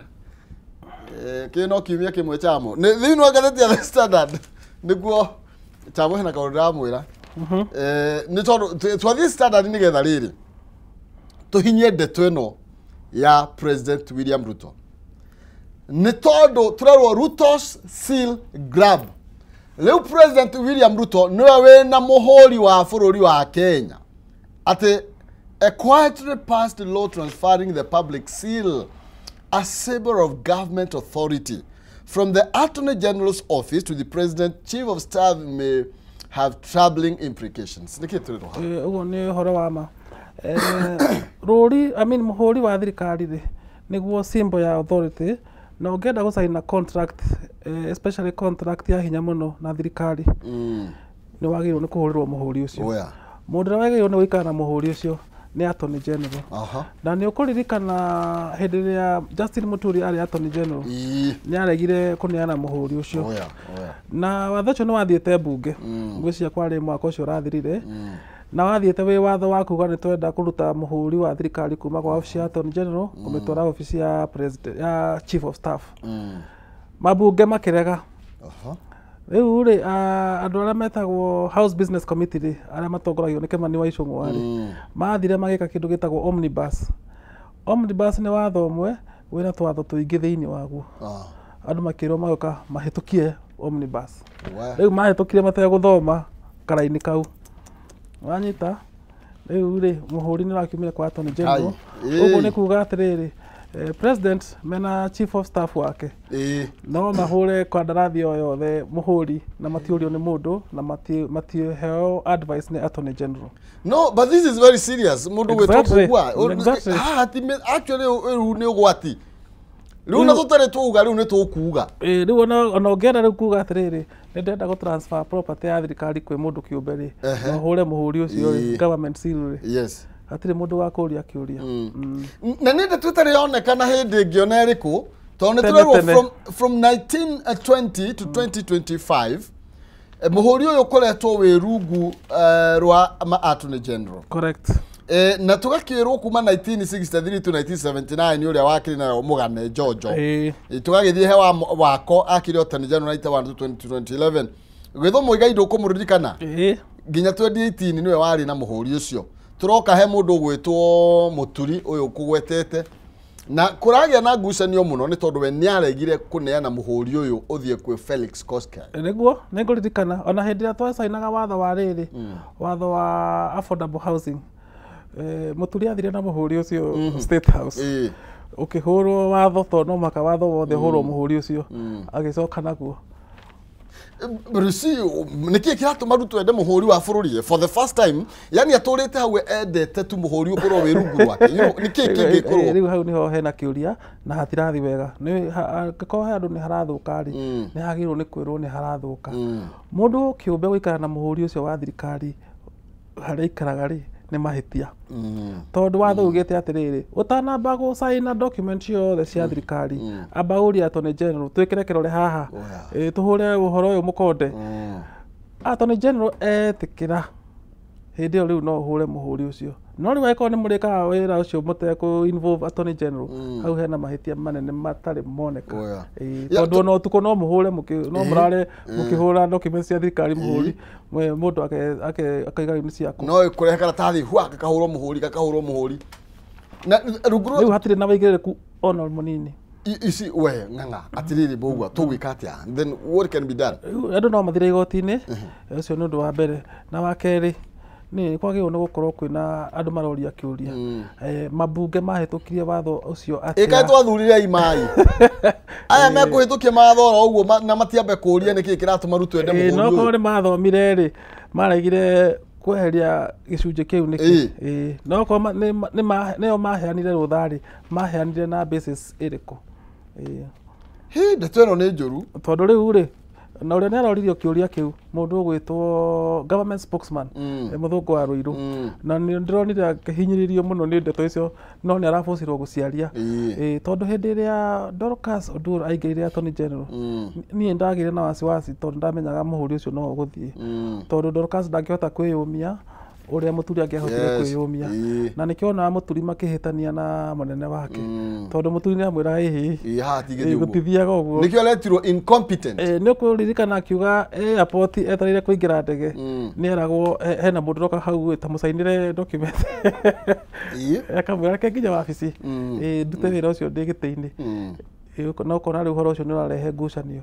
[SPEAKER 2] kĩ no kiumia kĩmwe chamo. Thĩinĩ wa ngathĩti ya The Standard nĩguo chamo hena kaũndũ ndĩramwĩra. Nĩ tondũ twathiĩ Standard nĩgetha rĩrĩ tũhinyie ndeto ĩno ya President William Ruto. Nĩ tondũ tũrerwo Ruto's seal grab. Rĩu President William Ruto nĩwe wĩna mũhũri wa bũrũri wa Kenya atĩ a quietly passed law transferring the public seal, a symbol of government authority, from the Attorney General's office to the President Chief of Staff may have troubling implications. Nĩkĩ tũrerwo haha?
[SPEAKER 4] Ũguo nĩ ũhoro wa ma. Rũri, I mean mũhũri wa thirikari rĩ, nĩguo symbol ya authority. Na ũngĩenda gũcaina contract, especially contract ya hinya mũno na thirikari, nĩ wagĩrĩirwo nĩ kũhũrĩrwo mũhũri ũcio. Mũndũ ũrĩa wagĩrĩirwo nĩ gũikara na mũhũri ũcio nĩ Attorney General. Na nĩ ũkũririkana hĩndĩ ĩrĩa Justin Muturi arĩ Attorney General nĩ aregire kũneana mũhũri ũcio. Na watho ũcio nĩ wathiĩte mbunge, ngwĩciria kwarĩ mwaka ũcio ũrathirire, na wathiĩte wĩ watho wa kuga nĩ twenda kũruta mũhũri wa thirikari kuma kwa obici ya Attorney General kũmĩtwara obici ya president, ya Chief of Staff. Mabunge makĩrega. Rĩu rĩ, andũ arĩa metagwo House Business Committee rĩ, arĩa matongoragio nĩ Kimani wa Ichung'wa rĩ, mathire magĩka kĩndũ gĩtagwo omnibus. Omnibus nĩ watho ũmwe wĩna twatho tũingĩ thĩinĩ waguo. Andũ makĩrwo magoka mahĩtũkie omnibus. Rĩu mahĩtũkire mategũthoma karaini kau. Wanyita? Rĩu rĩ, mũhũri nĩ ũrakiumire kwa Attorney General. Ũguo nĩ kuga atĩrĩrĩ, president mena chief of staff wake no mahũre kandarathi o yothe mũhũri na matiũrio nĩ mũndũ na matiheo advice nĩ Attorney General.
[SPEAKER 2] No, but this is very serious. Mũndũ gwĩtwo kũgua. Haha ti actually rĩu nĩ ũgwati. Rĩu na tũtarĩ twauga rĩu nĩ tũkuga.
[SPEAKER 4] Rĩu ona ũngĩenda rĩu kuga atĩrĩrĩ, nĩ ndĩrenda gũ transfer property ya thirikari kwĩ mũndũ kĩũmbe rĩ, no ũhũre mũhũri ũcio rĩ, government seal rĩ.
[SPEAKER 2] Yes.
[SPEAKER 4] Hatirĩ mũndũ wa kũria kĩũria.
[SPEAKER 2] Na nĩ ndeto ĩtarĩ yonekana hĩndĩ ĩngĩ ona ĩrĩkũ, tondũ nĩ tũrerwo from 1920 to 2025 mũhũri ũyũ ũkoretwo wĩ rungu rwa Attorney General.
[SPEAKER 4] Correct.
[SPEAKER 2] Na tũgakĩrwo kuma 1963 to 1979 ũrĩa wakĩrĩ nayo Mũgane Njonjo. Tũgagĩthiĩ he wako akĩrĩ Attorney General 91 to 2011. Gwĩthwo Muigai ndũkũmũririkana? Nginya 2018 nĩwe warĩ na mũhũri ũcio. Tũroka he mũndũ ũgwĩtwo Mũturi ũyũ kũgwetete na kũragĩa na ngucanio mũno nĩ tondũ we nĩaregire kũneana mũhũri ũyũ ũthiĩ kwĩ Felix Koskei.
[SPEAKER 4] Nĩguo nĩngũririkana ona hĩndĩ ĩrĩa twacainaga watho wa rĩrĩ, watho wa affordable housing, Mũturi athire na mũhũri ũcio State House, ũkĩhũrwo watho tondũ no mũhaka watho wothe ũhũrwo mũhũri ũcio, agĩcoka naguo.
[SPEAKER 2] Rusi, nĩkĩĩ kĩratũma Ruto ende mũhũri wa bũrũri for the first time? Yani atũrĩte hau endete tu mũhũri ũkorwo wĩ rungu rwake. Nĩkĩĩ kĩngĩkorwo?
[SPEAKER 4] Rĩu hau nĩho hena kĩũria na hatirathi wega. Angĩkorwo he handũ nĩ harathũka rĩ, nĩ hagĩrĩirwo nĩ kwĩrwo nĩ harathũka. Mũndũ kĩũmbe gũikara na mũhũri ũcio wa thirikari harĩa aikaraga rĩ, nĩ mahĩtia. Tondũ watho ugĩte atĩrĩrĩ, ũtanamba gũcaina document ciothe cia thirikari, amba ũrie Attorney General twĩkĩre kĩrore haha, tũhũre ũhoro ũyũ mũkonde. Attorney General etĩkĩra, hĩndĩ ĩyo rĩu no ũhũre mũhũri ũcio. No rĩu angĩkorwo nĩ mũrĩkaga wĩra ũcio mũtekũ involve Attorney General, hau hena mahĩtia manene matarĩ moneka. Tondũ ona ũtukũ no mũhũre, no mũrare mũkĩhũra documents cia thirikari mũhũri, mũndũ akaiga rĩu nĩ ciaku.
[SPEAKER 2] No ĩkũrehe karatathi hua gakahũrwo mũhũri, gakahũrwo mũhũri. Na rungu
[SPEAKER 4] rĩu hatirĩ na wĩigĩrĩrĩku ona mũnini.
[SPEAKER 2] Ici we ng'ang'a atirĩrĩ Mbũgua tũgwĩka atĩa? Then what can be done?
[SPEAKER 4] Andũ no mathire igoti-inĩ, ũcio nĩ ũndũ wa mbere. Na wa kerĩ, nĩ kwagĩrĩirwo nĩ gũkorwo kwĩna andũ maroria kĩũria. Mabunge mahĩtũkirie watho ũcio atĩa?
[SPEAKER 2] Ĩkaĩ twathurire imai. Aya mekũhĩtũkia mawatho oro ũguo na matiambe kũũria nĩkĩĩ kĩratũma Ruto ende mũhũri ũyũ.
[SPEAKER 4] No korwo nĩ mathomire rĩ, maregire kweheria gĩcunjĩ kĩu nĩkĩ? No korwo nĩo maheanire rũtha rĩ, maheanire na basis ĩrĩkũ?
[SPEAKER 2] Hĩ, ndeto ĩno nĩ njũru.
[SPEAKER 4] Tondũ rĩu rĩ, na ũrĩa nĩaroririo kĩũria kĩu, mũndũ ũgwĩtwo government spokesman, mũthũngũ wa Rũirũ, na nĩ ndĩronire akĩhinyĩrĩrio mũno nĩ ndeto icio, no nĩ arabũcirwo gũciaria. Tondũ hĩndĩ ĩrĩa Dorcas Odur aingĩrire Attorney General, niĩ ndagĩire na wasiwasi tondũ ndamenyaga mũhũri ũcio no ũgũthiĩ. Tondũ Dorcas ndangĩhota kwĩyũmia ũrĩa Mũturi angĩahotire kwĩyũmia. Na nĩkĩo onaga Mũturi makĩhĩtania na mũnene wake. Tondũ Mũturi nĩamwĩraga ĩhĩ, gũtithiaga ũguo.
[SPEAKER 2] Nĩkĩo aretirwo incompetent.
[SPEAKER 4] Nĩ ũkũririkana akiuga airport etereire kũingĩra ndege, nĩeragwo hena mũndũ ũroka hau ta mũcainĩre document. Akamwĩra reke nginya wabici, ndute wĩra ũcio ndĩ gĩtĩ-inĩ. Na ũkona rĩu ũhoro ũcio nĩ ũrarehe ngucanio.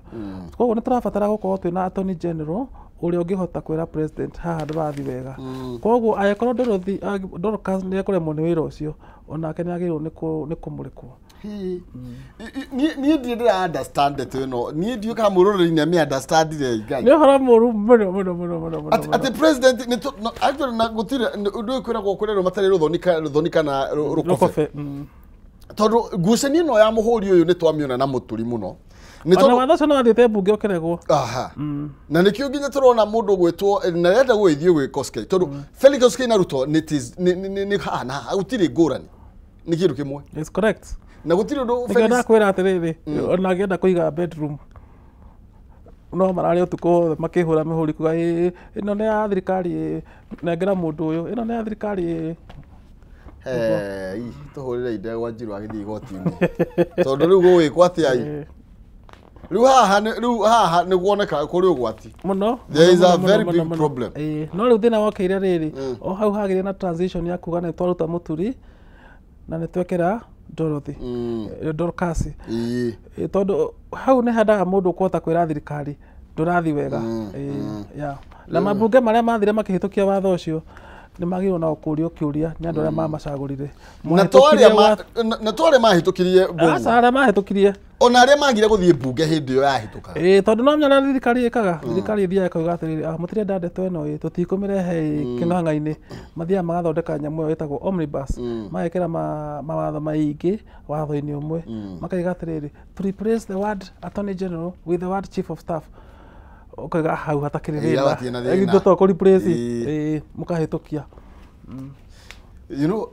[SPEAKER 4] Koguo nĩ tũrabatara gũkorwo twĩna Attorney General ũrĩa ũngĩhota kwĩra president haha ndũrathiĩ wega. Koguo angĩkorwo Dorcas nĩ ekũremwo nĩ wĩra ũcio, onake nĩ agĩrĩirwo nĩ kũmũrĩkwo.
[SPEAKER 2] Niĩ ndirĩ ndĩra understand ndeto ĩno. Niĩ ndiũĩ kana mũrũrĩrĩ nĩ amĩ understandire Ngai.
[SPEAKER 4] Nĩ ũhoro mũru mũno mũno mũno mũno mũno.
[SPEAKER 2] Atĩ president nĩ actually na gũtirĩ ũndũ ũyũ kwĩragwo kwĩrĩ andũ matarĩ rũthoni kana rũkobe. Tondũ ngucanio ĩno ya mũhũri ũyũ nĩ twamĩona na Mũturi mũno. Nĩ
[SPEAKER 4] Ona watho ũcio no wathiĩte mbunge ũkĩregwo.
[SPEAKER 2] Aha. Na nĩkĩo nginya tũrona mũndũ gwĩtwo na renda gwĩthiĩ gwĩ Koskei tondũ Felix Koskei na Ruto nĩ hana gũtirĩ ngũrani, nĩ kĩndũ kĩmwe.
[SPEAKER 4] It's correct.
[SPEAKER 2] Na gũtirĩ ũndũ
[SPEAKER 4] Nĩkĩo
[SPEAKER 2] Felix
[SPEAKER 4] ndakwĩra atĩrĩrĩ, ona angĩenda kũiga bedroom no mararĩ ũtukũ wothe makĩhũra mĩhũri kuga ĩĩ ĩno nĩ ya thirikari ĩĩ, nengera mũndũ ũyũ, ĩno nĩ ya thirikari ĩĩ.
[SPEAKER 2] Hei, tũhũrĩre ndegwa njirũ agĩthiĩ igoti-inĩ tondũ rĩu gũgwĩkwo atĩa i? Rĩu haha nĩ kuoneka kũrĩ ũgwati.
[SPEAKER 4] Mũno.
[SPEAKER 2] There is a
[SPEAKER 4] mũno,
[SPEAKER 2] very
[SPEAKER 4] mũno,
[SPEAKER 2] big
[SPEAKER 4] mũno.
[SPEAKER 2] problem.
[SPEAKER 4] Ĩĩ, no rĩu thĩna wokĩire rĩrĩ, o hau hagĩrĩ na transition ya kuga nĩ twaruta Mũturi na nĩ twekĩra Dorothy, Dorcas.
[SPEAKER 2] Ĩĩ.
[SPEAKER 4] Ĩĩ, tondũ hau nĩ handaga mũndũ kũhota kwĩra thirikari ndũrathiĩ wega. Ĩĩ, yeah. Na mambunge marĩa mathire makĩhĩtũkia watho ũcio nĩ magĩrĩirwo nao kũũrio kĩũria nĩ andũ arĩa mamacagũrire.
[SPEAKER 2] Na to arĩa mahĩtũkirie mbunge.
[SPEAKER 4] Aca, arĩa mahĩtũkirie.
[SPEAKER 2] Ona arĩa magire gũthiĩ mbunge hĩndĩ ĩyo yahĩtũka.
[SPEAKER 4] Ĩĩ, tondũ no menya ũrĩa thirikari ĩkaga. Thirikari ĩthiaga ĩkauga atĩrĩrĩ, mũtirenda ndeto ĩno ĩ, tũtikũmĩrehe kĩng'ang'a-inĩ. Mathiaga magathondeka nyamũ ĩyo ĩtagwo omnibus, magekĩra mawatho maingĩ watho-inĩ ũmwe. Makaiga atĩrĩrĩ, to replace the word attorney general with the word chief of staff. Ũkauga hau hatakĩrĩ
[SPEAKER 2] Ĩĩ,
[SPEAKER 4] thĩna.
[SPEAKER 2] hatirĩ na thĩna.
[SPEAKER 4] Githĩ to kũ replace,
[SPEAKER 2] Ĩĩ.
[SPEAKER 4] ĩĩ, mũkahĩtũkia.
[SPEAKER 2] You know,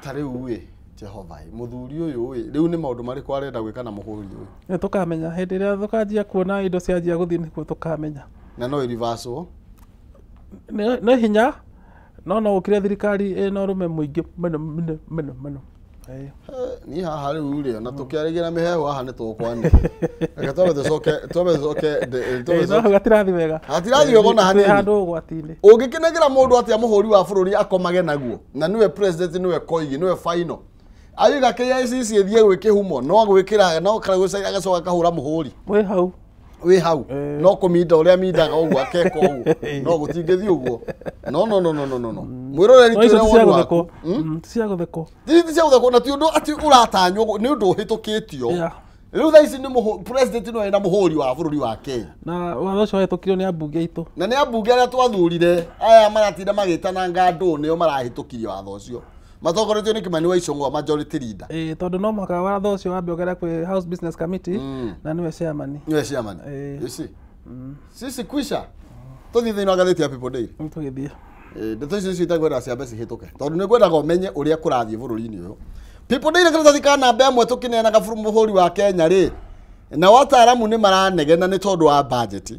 [SPEAKER 2] ta rĩu ĩ Jehova ĩ, mũthuri ũyũ ĩ, rĩu nĩ maũndũ marĩkũ arenda gwĩka na mũhũri ũyũ?
[SPEAKER 4] Nĩ tũkamenya hĩndĩ ĩrĩa tũkanjia kuona indo cianjia gũthiĩ nĩguo tũkamenya.
[SPEAKER 2] Na no ĩreverswo.
[SPEAKER 4] Nĩ hinya no no ũkire thirikari ĩna ũrũme mũingĩ mũno mũno mũno mũno. Ĩĩ.
[SPEAKER 2] Niĩ haha rĩu rĩ, ona tũkĩarĩria mĩheehũ haha nĩ tũkwanĩra. Reke twambe tũcoke, twambe tũcoke, twambe
[SPEAKER 4] Ĩĩ, no
[SPEAKER 2] tũcoke.
[SPEAKER 4] hatirathiĩ wega.
[SPEAKER 2] Hatirathiĩ wega ona
[SPEAKER 4] Twĩ
[SPEAKER 2] hanini.
[SPEAKER 4] handũ ũgwati-inĩ.
[SPEAKER 2] Ũngĩkĩnengera mũndũ atĩa mũhũri wa bũrũri akomage naguo na nĩwe president, nĩwe koigi, nĩwe final, aiga KICC ĩthiĩ gwĩ kĩhumo no gwĩkĩra no agacoka akahũra mũhũri
[SPEAKER 4] Wĩ hau.
[SPEAKER 2] Wĩ hau no kũminda ũrĩa mindaga ũguo akeka ũguo no gũtingĩthiĩ ũguo. No no no no no no no mwĩroreri,
[SPEAKER 4] No icio
[SPEAKER 2] twĩre
[SPEAKER 4] ti cia
[SPEAKER 2] woni waku.
[SPEAKER 4] gũthekwo. Ti cia gũthekwo.
[SPEAKER 2] Ti cia gũthekwo na ti ũndũ atĩ ũratanywo, nĩ ũndũ ũhĩtũkĩtio. Rĩu thaa ici nĩ president no ena mũhũri wa bũrũri wa Kenya.
[SPEAKER 4] Na watho ũcio wahĩtũkirio nĩ ambunge aitũ.
[SPEAKER 2] Na nĩ ambunge arĩa twathurire aya maratinda magĩtana ngandũ nĩo marahĩtũkirie watho ũcio matongoretio nĩ Kimani wa Ichung'wa, majority leader.
[SPEAKER 4] Ĩĩ, tondũ no mũhaka watho ũcio wambe ũgere kwĩ House Business Committee na nĩwe chairman.
[SPEAKER 2] Nĩwe chairman.
[SPEAKER 4] Ĩĩ.
[SPEAKER 2] You see, sisi kwisha tũthiĩ thĩinĩ wa ngathĩti ya People Daily.
[SPEAKER 4] Nĩ tũgĩthiĩ.
[SPEAKER 2] Ĩĩ, ndeto icio nicio itangwenda ciambe cihĩtũke tondũ nĩ ngwendaga ũmenye ũrĩa kũrathiĩ bũrũri-inĩ ũyũ. People Daily karatathi ka namba ĩmwe, tũkĩneanaga mũhũri wa Kenya rĩ, na wataaramu nĩ maranegena nĩ tondũ wa budget,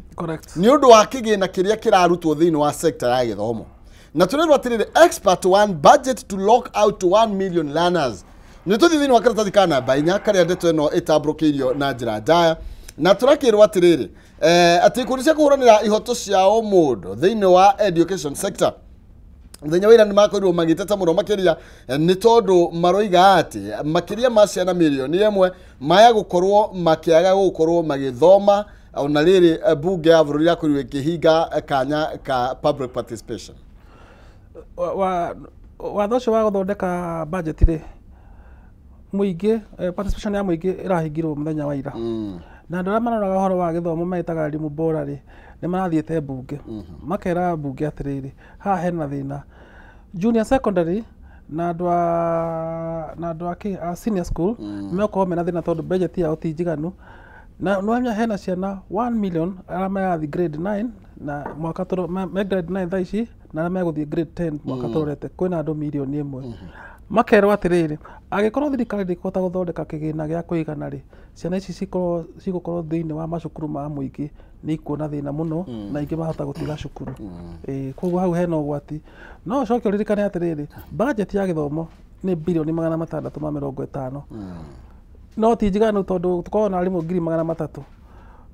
[SPEAKER 2] nĩ ũndũ wa kĩgĩna kĩrĩa kĩrarutwo thĩinĩ wa sector ya gĩthomo, na tũrerwo atĩrĩrĩ, expert one budget to lock out 1 million learners. Nĩ tũthiĩ thĩinĩ wa karatathi ka namba 4 karĩa ndeto ĩno ĩtambũrũkĩirio na njĩra njaya, na tũrakĩrwo atĩrĩrĩ, atĩ ikundi cia kũhũranĩra ihoto cia ũmũndũ thĩinĩ wa education sector mũthenya wa ira nĩ makorirwo magĩteta mũno makĩria, nĩ tondũ maroiga atĩ makĩria ma ciana mirioni 1 maya gũkorwo makĩaga gũkorwo magĩthoma ona rĩrĩ mbunge ya bũrũri yakorirwo ĩkĩhinga kanya ka public participation.
[SPEAKER 4] Watho ũcio wa gũthondeka budget rĩ, mũingĩ, participation ya mũingĩ ĩrahingirwo mũthenya wa ira, na andũ arĩa maroraga ũhoro wa gĩthomo metaga elimu bora rĩ, nĩ marathiĩte mbunge makera mbunge atĩrĩrĩ, haha hena thĩna, junior secondary na andũ a kĩ a senior school megũkorwo mena thĩna tondũ budget yao ti njiganu, na nĩwamenya hena ciana 1 million arĩa marathiĩ grade 9 na mwaka tũro me grade 9 thaa ici na arĩa megũthiĩ grade 10 mwaka tũrorete, kwĩna andũ mirioni 1. Makerwo atĩrĩrĩ, angĩkorwo thirikari ndĩkũhota gũthondeka kĩgĩna gĩa kũigana rĩ, ciana ici cikorwo cigũkorwo thĩinĩ wa macukuru ma mũingĩ nĩ ikuona thĩna mũno na ingĩ mahota gũtiga cukuru. Ĩĩ, koguo hau hena ũgwati. No ũcoke ũririkane atĩrĩrĩ, budget ya gĩthomo nĩ 650 bilioni, no ti njiganu tondũ tũkoragwo na arimũ 300,000,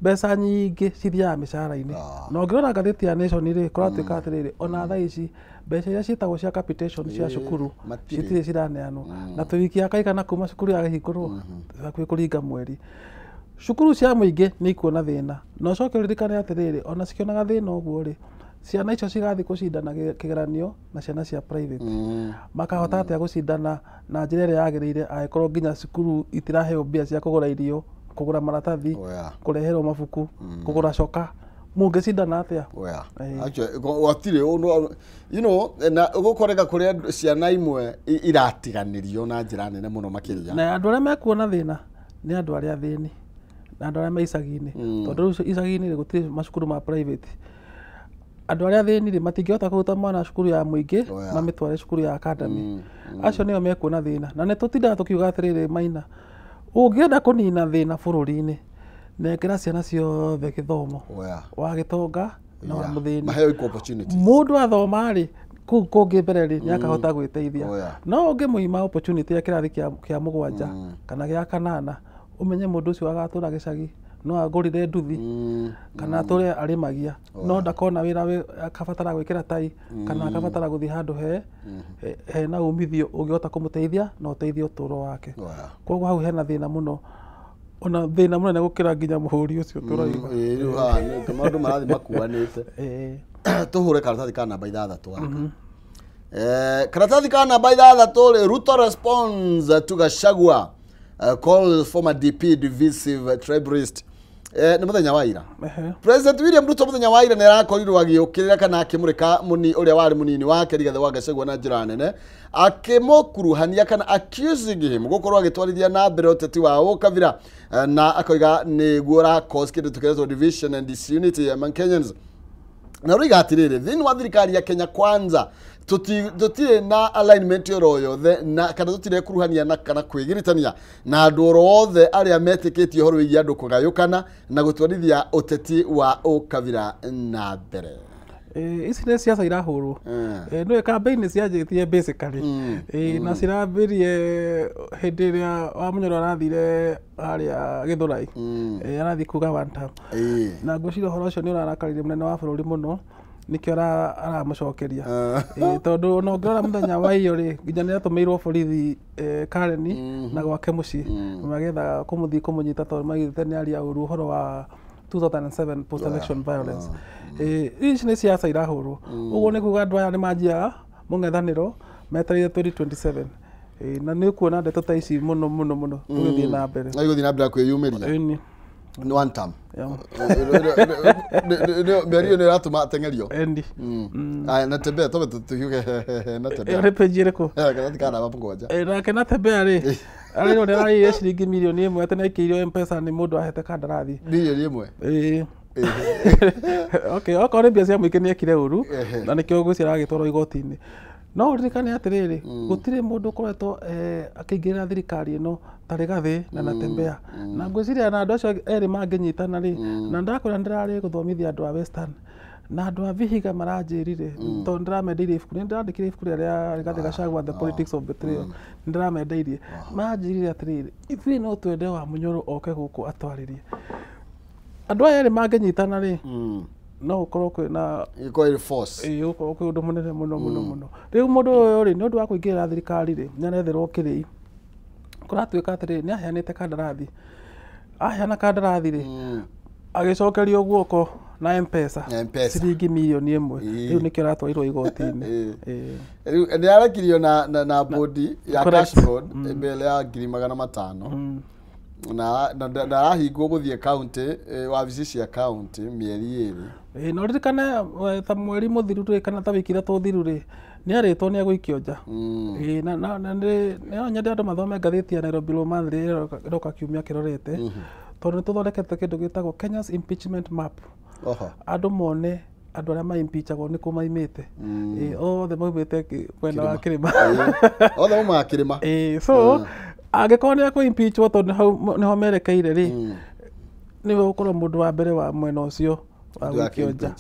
[SPEAKER 4] mbeca nyingĩ cithiaga mĩcara-inĩ. Na ũngĩrora ngathĩti ya Nation rĩ, kũratuĩka atĩrĩrĩ, ona thaa ici mbeca iria ciĩtagwo cia capitation cia cukuru
[SPEAKER 2] matirĩ.
[SPEAKER 4] Citirĩ ciraneanwo, na twĩ wiki ya kaigana kuma cukuru yahingũrwo, hakuhĩ kũringa mweri. Cukuru cia mũingĩ nĩ ikuona thĩna, na ũcoke ũririkane atĩrĩrĩ, ona cikĩonaga thĩna ũguo rĩ, ciana icio cigathiĩ gũcindana kĩgeranio na ciana cia private, makahota atĩa gũcindana na njĩra ĩrĩa yagĩrĩire angĩkorwo nginya cukuru itiraheo mbia cia kũgũra irio, kũgũra maratathi,
[SPEAKER 2] Oh, yeah.
[SPEAKER 4] kũreherwo mabuku, kũgũra coka, mũngĩcindana atĩa?
[SPEAKER 2] Oh, yeah.
[SPEAKER 4] Ĩĩ.
[SPEAKER 2] Actually, gwatirĩ ũndũ na gũkoreka kũrĩa ciana imwe iratiganĩrio na njĩra nene mũno makĩria.
[SPEAKER 4] Na andũ arĩa mekuona thĩna nĩ andũ arĩa athĩni. na andũ arĩa me icagi-inĩ, tondũ rĩu icagi-inĩ gũtirĩ macukuru ma private. Andũ arĩa athĩni rĩ matingĩhota kũruta mwana cukuru ya mũingĩ mamĩtware cukuru ya academy. Acio nĩo mekuona thĩna. Na nĩ tũtindaga tũkiuga atĩrĩrĩ, Maina, ũngĩenda kũnina thĩna bũrũri-inĩ, nengera ciana ciothe gĩthomo, wa gĩtonga na wa mũthĩni.
[SPEAKER 2] Maheo equal opportunities.
[SPEAKER 4] Mũndũ athoma rĩ, kũu kũngĩ mbere rĩ, nĩ akahota gwĩteithia. No ũngĩmũima opportunity ya kĩrathi kĩa mũgwanja kana gĩa kanana, ũmenye mũndũ ũcio agatũra gĩcagi, no agũrire nduthi kana atũre arĩmagia, no ndakona wĩra, akabatara gwĩkĩra tai kana akabatara gũthiĩ handũ hena umithio ũngĩhota kũmũteithia na ũteithie ũtũũro wake. Koguo hau hena thĩna mũno, ona thĩna mũnene gũkĩra nginya mũhũri ũcio tũroiga.
[SPEAKER 2] Rĩu haha maũndũ marathiĩ makuanĩte. Tũhũre karatathi ka namba 6 gaka. Karatathi ka namba 6 rĩ, Ruto responds to Gachagua calls former DP divisive tribalist. Nĩ mũthenya wa ira. President William Ruto mũthenya wa ira nĩ arakorirwo agĩũkĩrĩra kana akĩmũrĩka ũrĩa warĩ mũnini wake Rigathĩ wa Gachagua na njĩra nene, akĩmũkuruhania kana accusing him gũkorwo agĩtwarithia na mbere ũteti wa ũkabira, na akoiga nĩguo ũra cause kĩndũ tũkĩretwo division and disunity among Kenyans. Na rũiga atĩrĩrĩ, thĩinĩ wa thirikari ya Kenya Kwanza tũtirĩ na alignment oro yothe na kana tũtirĩ kuruhania na kana kwĩgiritania na andũ oro othe arĩa metĩkĩtie ũhoro wĩgiĩ andũ kũgayũkana na gũtwarithia ũteti wa ũkabira na mbere.
[SPEAKER 4] Ici nĩ ciaca irahũrwo. Nĩwe campaign cianjĩtie basically. Na cirambĩrie hĩndĩ ĩrĩa Wamunyoro arathire harĩa Gĩthũrai. Arathiĩ kuga one term. Na ngwĩciria ũhoro ũcio nĩ ũrarakarire mũnene wa bũrũri mũno, nĩkĩo aramũcokeria. Tondũ ona ũngĩrora mũthenya wa iyo rĩ, nginya nĩ atũmĩirwo borithi Kareni na gwake mũciĩ, magĩetha kũmũthiĩ kũmũnyita tondũ maigĩte nĩ aria ũru ũhoro wa 2007 post-election violence. Ici nĩ ciaca irahũrwo. Ũguo nĩ kuga andũ aya nĩ manjia mũng'ethanĩro metereire 2027. Na nĩ ũkuona ndeto ta ici mũno mũno mũno tũgĩthiĩ na mbere.
[SPEAKER 2] Na igũthiĩ na mbere kwĩyumĩria. Nĩ one term. Mĩario nĩ ĩratũma ateng'erio. Natembea tobe tũhiũke Natembea.
[SPEAKER 4] Nĩ page ĩrĩkũ?
[SPEAKER 2] Karatathi ka namba 7.
[SPEAKER 4] Nake Natembea rĩ, arĩrwo nĩ ararĩire ciringi mirioni 1 atĩ nĩ aikĩirio M-Pesa nĩ mũndũ ahete kandarathi.
[SPEAKER 2] Mirioni 1?
[SPEAKER 4] Okay, okorwo nĩ mbia cia mũingĩ nĩ ekire ũru, na nĩkĩo ngwĩciria aragĩtwarwo igoti-inĩ. No ũririkane atĩrĩrĩ, gũtirĩ mũndũ ũkoretwo akĩingĩrĩra thirikari ĩno ta Rigathĩ na Natembea. Na ngwĩciria na andũ acio erĩ mangĩnyitana rĩ, na ndakwĩra ndĩrarĩ gũthomithia andũ a Western, na andũ a Vihiga maranjĩrire, tondũ ndĩramendeirie ibuku, nĩ ndĩrandĩkire ibuku rĩrĩa Rigathĩ Gachagua The Politics of Betrayal, nĩ ndĩramendeirie. Maranjĩrire atĩrĩrĩ, ithuĩ no twende Wamunyoro oke gũkũ atwarĩrie. Andũ aya erĩ mangĩnyitana rĩ, no ũkorwo kwĩna
[SPEAKER 2] ĩkorwo force,
[SPEAKER 4] ũkorwo kwĩ ũndũ mũnene mũno mũno mũno. Rĩu mũndũ ũyũ rĩ, nĩ ũndũ wa kũingĩrĩra thirikari rĩ, nĩ aretherwo kĩrĩi. Kũratuĩka atĩrĩrĩ, nĩ aheanĩte kandarathi. Aheana kandarathi rĩ, agĩcokerio guoko na M-Pesa ciringi mirioni 1. Rĩu nĩkĩo aratwarirwo igoti-inĩ.
[SPEAKER 2] Rĩu nĩ arekirio na bodi ya cash board mbere ya 500,000. Na arahingwo gũthiĩ county, wabici cia county mĩeri 2.
[SPEAKER 4] Na ũririkane ta mweri mũthiru rĩ, kana ta wiki 3 thiru rĩ, nĩ arĩtwo nĩ egũikio nja. Na no nyende andũ mathome ngathĩti ya Nairobi Law Monthly ĩroka kiumia kĩrorete, tondũ nĩ tũthondekete kĩndũ gĩtagwo Kenya's Impeachment Map. Andũ mone andũ arĩa maimpeachagwo nĩ kũ maimĩte. Othe maumĩte mwena wa kĩrĩma.
[SPEAKER 2] Othe maumaga kĩrĩma.
[SPEAKER 4] So angĩkorwo nĩ ekũ-impeachwo tondũ nĩho merekeire rĩ, nĩwe ũgũkorwo mũndũ wa mbere wa mwena ũcio wa gũikio nja.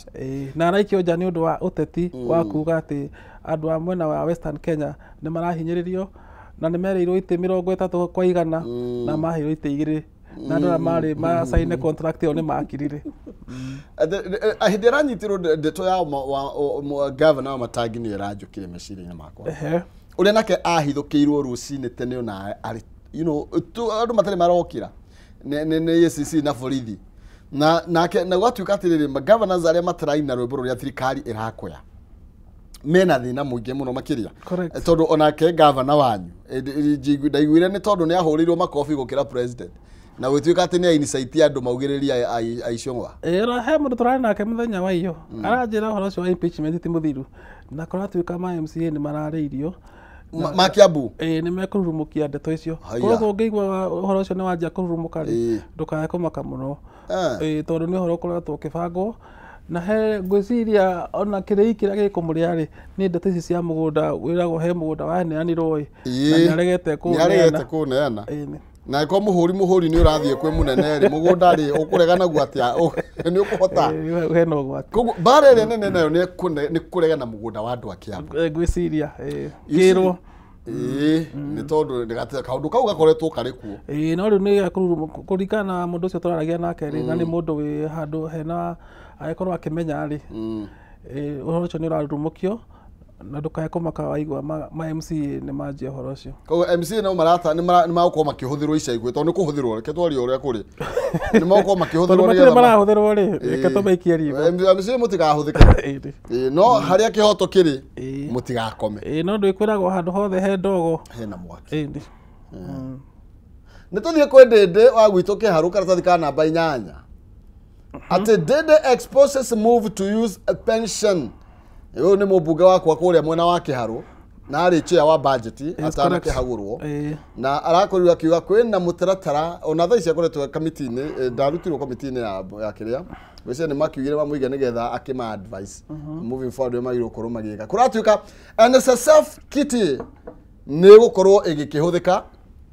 [SPEAKER 4] Na araikio nja nĩ ũndũ wa ũteti wa kuga atĩ andũ a mwena wa Western Kenya nĩ marahinyĩrĩrio na nĩ merĩirwo itĩ 30 kwa igana na maheirwo itĩ 2, na andũ arĩa marĩ macaine contract ĩyo nĩ makirire.
[SPEAKER 2] Hĩndĩ ĩranyitirwo ndeto ya gavana wa Matangi nĩyo ĩranjũkire meciria-inĩ makwa. Ũrĩa nake ahithũkĩirwo rũcinĩ tene ona arĩ, you know, andũ matarĩ marokĩra nĩ ACC na borithi. Na nake na gwatuĩka atĩrĩrĩ, governors arĩa mataraina rwĩmbo rũrĩa thirikari ĩrakoya mena thĩna mũingĩ mũno makĩria. Tondũ onake gavana wanyu ndaiguire nĩ tondũ nĩ ahũrĩirwo makobi gũkĩra president, na gwĩtuĩka atĩ nĩ ainicaitie andũ maugĩrĩrie aicũng'wa.
[SPEAKER 4] He mũndũ tũrarĩ nake mũthenya wa iyo aranjĩra ũhoro ũcio wa impeachment ti mũthiru, na kũratuĩka ma MCA nĩ mararĩirio
[SPEAKER 2] Ma Kiambu.
[SPEAKER 4] Ĩĩ, nĩ mekũrurumũkia ndeto icio. Koguo ũngĩigua ũhoro ũcio nĩ wanjia kũrurumũka rĩ, ndũkae kũmaka mũno. Ĩĩ, tondũ nĩ ũhoro ũkoretwo ũkĩbangwo na he ngwĩciria ona kĩrĩi kĩrĩa gĩkũmũrĩa rĩ, nĩ ndeto ici cia mũgũnda wĩragwo he mũgũnda waneanirwo ĩ, na nĩaregete
[SPEAKER 2] kũũneana. Na ko muhuri ni urathie kwi munene ri mugunda ri ukurega naguo atia ni ukuhota
[SPEAKER 4] hena ũgwati.
[SPEAKER 2] Koguo mbara ĩrĩa nene nayo ni kurega na mugunda wa andu a Kiambu.
[SPEAKER 4] Ngwĩciria ngĩrwo
[SPEAKER 2] nĩ tondũ kaũndũ kau gakoretwo karĩ kuo.
[SPEAKER 4] Ĩĩ, no rĩu nĩ kũringana na mũndũ ũcio tũraragia nake rĩ, na nĩ mũndũ wĩ handũ hena agĩkorwo akĩmenya rĩ, ũhoro ũcio nĩ ũrarurumũkio na ndũkae kũmaka waigua ma MCA nĩ manjia ũhoro ũcio.
[SPEAKER 2] Koguo MCA no marata nĩ magũkorwo makĩhũthĩrwo ica ikuhĩ, tondũ nĩ kũhũthĩrwo, reke twarie ũrĩa kũrĩ. Nĩ magũkorwo makĩhũthĩrwo
[SPEAKER 4] nĩgetha marahũthĩrwo rĩ, reke tũmaikie ritho.
[SPEAKER 2] MCA mũtigahũthĩke. No harĩa kĩhoto kĩrĩ mũtigakome.
[SPEAKER 4] Ĩĩ, no ndwĩkwĩragwo handũ hothe he ndogo
[SPEAKER 2] hena mwaki. Nĩ tũthiĩ kwĩ Ndĩndĩ wa gwitũ Kĩharũ, karatathi ka namba 8. Atĩ Ndĩndĩ exposes move to use a pension. Ũyũ nĩ mũmbunge wakwa kũrĩa mwena wa Kĩharũ na arĩ chair wa budget atanakĩhagũrwo, na arakorirwo akiuga kwĩna mũtaratara ona thaa ici akoretwo kamiti-inĩ, ndarutirwo kamiti-inĩ ya kĩrĩa gwĩciria nĩ makiugire mamũige nĩgetha akĩma advice moving forward ũrĩa magĩrĩirwo gũkorwo magĩka. Kũratuĩka NSSF kitty nĩ ĩgũkorwo ĩgĩkĩhũthĩka,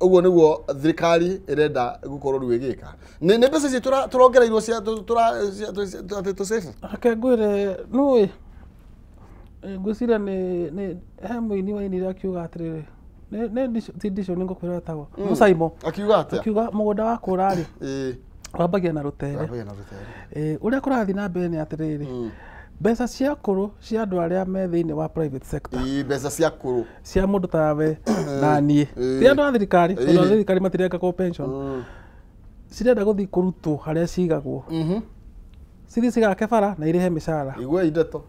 [SPEAKER 2] ũguo nĩguo thirikari ĩrenda gũkorwo rĩu ĩgĩka. Nĩ mbeca ici tũrongereirwo cia tũsave.
[SPEAKER 4] Reke ngwĩre nũĩ ngwĩciria nĩ he mũini wainire akiuga atĩrĩrĩ, nĩ ti ndicio nĩ ngũkwĩra etagwo Mũcaimo.
[SPEAKER 2] Akiuga atĩa?
[SPEAKER 4] Akiuga mũgũnda wa kũra rĩ, wambagia na rũtere. Ũrĩa kũrathiĩ na mbere nĩ atĩrĩrĩ, mbeca cia kũrũ cia andũ arĩa me thĩinĩ wa private sector,
[SPEAKER 2] mbeca cia kũrũ
[SPEAKER 4] cia mũndũ tawe na niĩ, ti andũ a thirikari, tondũ a thirikari matirengagwo pension, cirenda gũthiĩ kũrutwo harĩa cigagwo, cithiĩ cigake bara na irĩhe mĩcara.
[SPEAKER 2] Igua ndeto.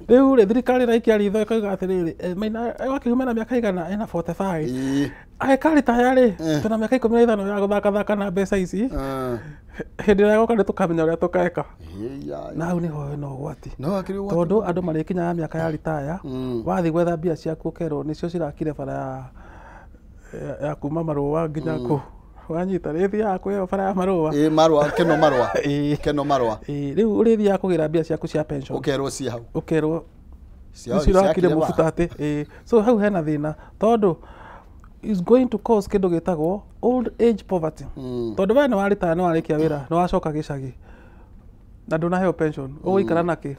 [SPEAKER 4] Rĩu rĩ, thirikari ĩraikia ritho ĩkauga atĩrĩrĩ, Maina wakiuma na mĩaka igana ena 45, agĩka ritaya rĩ, twĩna mĩaka 15 ya gũthakathaka na mbeca ici, hĩndĩ ĩrĩa ĩgoka nĩ tũkamenya ũrĩa tũkeka. Na hau nĩho hena ũgwati, tondũ andũ marĩkinyaga mĩaka ya ritaya, wathiĩ gwetha mbia ciaku ũkerwo nĩcio cirakire bara ya kuma Marũa nginya kũ. Wanyita rĩthiaga kwĩyo bara ya Marũa.
[SPEAKER 2] Ĩĩ, Marũa, Keno Marũa. Keno Marũa.
[SPEAKER 4] Ĩĩ, rĩu ũrĩthiaga kũgĩra mbia ciaku cia pension,
[SPEAKER 2] ũkerwo ci hau,
[SPEAKER 4] ũkerwo cirakire mũbuta atĩ. Ĩĩ, so hau hena thĩna tondũ is going to cause kĩndũ gĩtagwo old age poverty. Tondũ we nĩ waritaya, nĩ warĩkia wĩra, nĩ wacoka gĩcagi na ndũnaheo pension, ũgũikara nakĩ?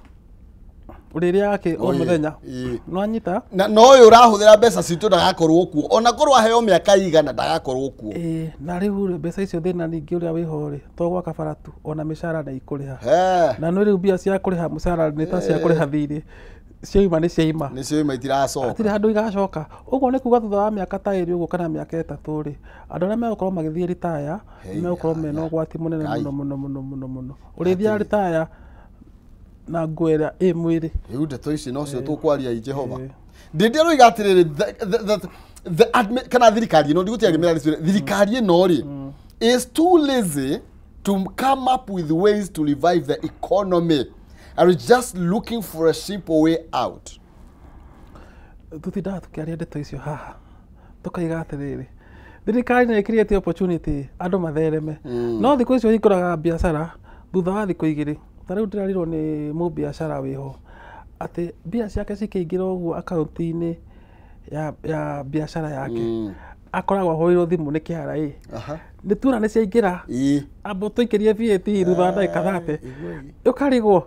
[SPEAKER 4] Ũrĩrĩaga kĩ o mũthenya? Nĩwanyita?
[SPEAKER 2] Na ũyũ ũrahũthĩra mbeca citũ ndagakorwo kuo, ona korwo aheo mĩaka igana ndagakorwo kuo.
[SPEAKER 4] Ĩĩ, na rĩu rĩ, mbeca icio thĩna ningĩ ũrĩa wĩho rĩ, to gwaka bara tu, ona mĩcara nĩ ikũrĩha. Na nĩ rĩu mbia cia kũrĩha mũcara nĩ ta cia kũrĩha thirĩ, ciauma nĩ ciaima.
[SPEAKER 2] Nĩ ciauma itiracoka.
[SPEAKER 4] Hatirĩ handũ igacoka. Ũguo nĩ kuga thutha wa mĩaka ta ĩrĩ ũguo kana mĩaka 3 rĩ, andũ arĩa megũkorwo magĩthiĩ ritaya nĩ megũkorwo mena ũgwati mũnene mũno mũno mũno mũno mũno. Ũrĩthiaga ritaya na nguo ĩrĩa ĩ mwĩrĩ.
[SPEAKER 2] Rĩu ndeto ici nocio tũkwaria i Jehova. Ndĩndĩ aroiga atĩrĩrĩ, kana thirikari ĩno, ndigũtiagĩmĩra thirikari ĩno rĩ, is too lazy to come up with ways to revive the economy and is just looking for a simple way out.
[SPEAKER 4] Tũtindaga tũkĩaria ndeto icio haha, tũkaiga atĩrĩrĩ, thirikari nĩ ĩcreate opportunity andũ mathereme, no thikũ icio hingũraga biacara thutha wa thikũ 2. Ta rĩu ndĩrarirwo nĩ mũbiacara wĩho atĩ mbia ciake cikĩingĩra ũguo akaunti-inĩ ya biacara yake, akoragwo ahũrĩirwo thimũ nĩ KRA, nĩ tuona nĩ ciaingĩra, amba tũikĩrie VAT thutha wa ndagĩka 30, ũkarigwo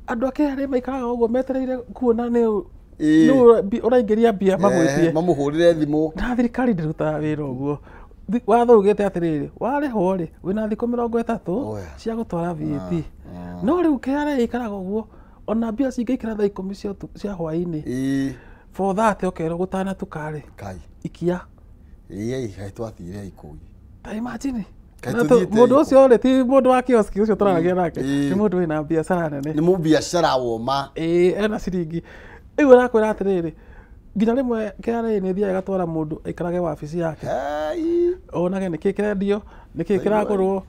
[SPEAKER 4] andũ a KRA maikaraga ũguo metereire kuona nĩ ũraingĩria mbia mamwĩtie,
[SPEAKER 2] mamũhũrĩre thimũ.
[SPEAKER 4] Na thirikari ndĩrutaga wĩra ũguo. Watho ugĩte atĩrĩrĩ, warĩhwo rĩ, wĩna thikũ 30 cia gũtwara VAT. No rĩu KRA ĩikaraga ũguo, ona mbia cingĩikara thaa 10 cia hwaĩ-inĩ, for that ũkerwo gũtanatuka rĩ, ikia.
[SPEAKER 2] Ĩĩ, twathire ikũi.
[SPEAKER 4] Ta imagine. Mũndũ ũcio rĩ, ti mũndũ wa kioski ũcio tũraragia nake, nĩ mũndũ wĩna biacara nene.
[SPEAKER 2] Nĩ mũbiacara woma.
[SPEAKER 4] Ĩĩ, ena ciringi. Rĩu arakwĩra atĩrĩrĩ, nginya rĩmwe KRA nĩ ĩthiaga ĩgatwara mũndũ aikarage wabici yake, onage nĩkĩ kĩrendio, nĩkĩ kĩragũrwo,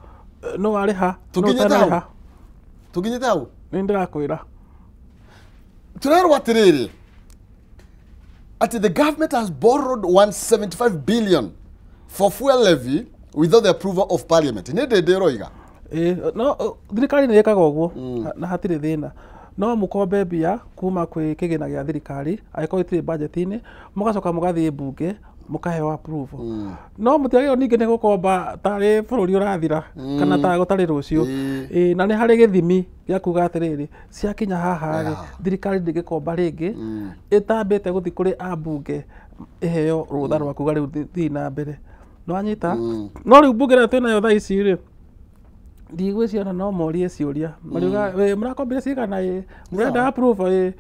[SPEAKER 4] no warĩha, no ũtanarĩha.
[SPEAKER 2] Tũkinyĩte hau?
[SPEAKER 4] Nĩ ndĩrakwĩra.
[SPEAKER 2] Tũrerwo atĩrĩrĩ, Atĩ the government has borrowed 175 billion for fuel levy without the approval of parliament. Nĩ ndĩndĩ ĩroiga.
[SPEAKER 4] No thirikari nĩ ĩkaga ũguo na hatirĩ thĩna. No mũkombe mbia kuma kwĩ kĩgĩna gĩa thirikari angĩkorwo itirĩ budget-inĩ, mũgacoka mũgathiĩ mbunge mũkaheo approval. No mũtiagĩrĩirwo ningĩ nĩ gũkomba tarĩ bũrũri ũrathira kana ta gũtarĩ rũciũ. Na nĩ harĩ gĩthimi gĩa kuga atĩrĩrĩ, ciakinya haha rĩ, thirikari ndĩngĩkomba rĩngĩ ĩtambĩte gũthiĩ kũrĩ ambunge ĩheo rũtha rwa kuga rĩu thiĩ na mbere. Nĩwanyita? No rĩu mbunge ĩrĩa twĩnayo thaa ici rĩ, ndigwĩciria no morie ciũria mariuga mũrakombire cigana ĩ mũrenda approval ĩ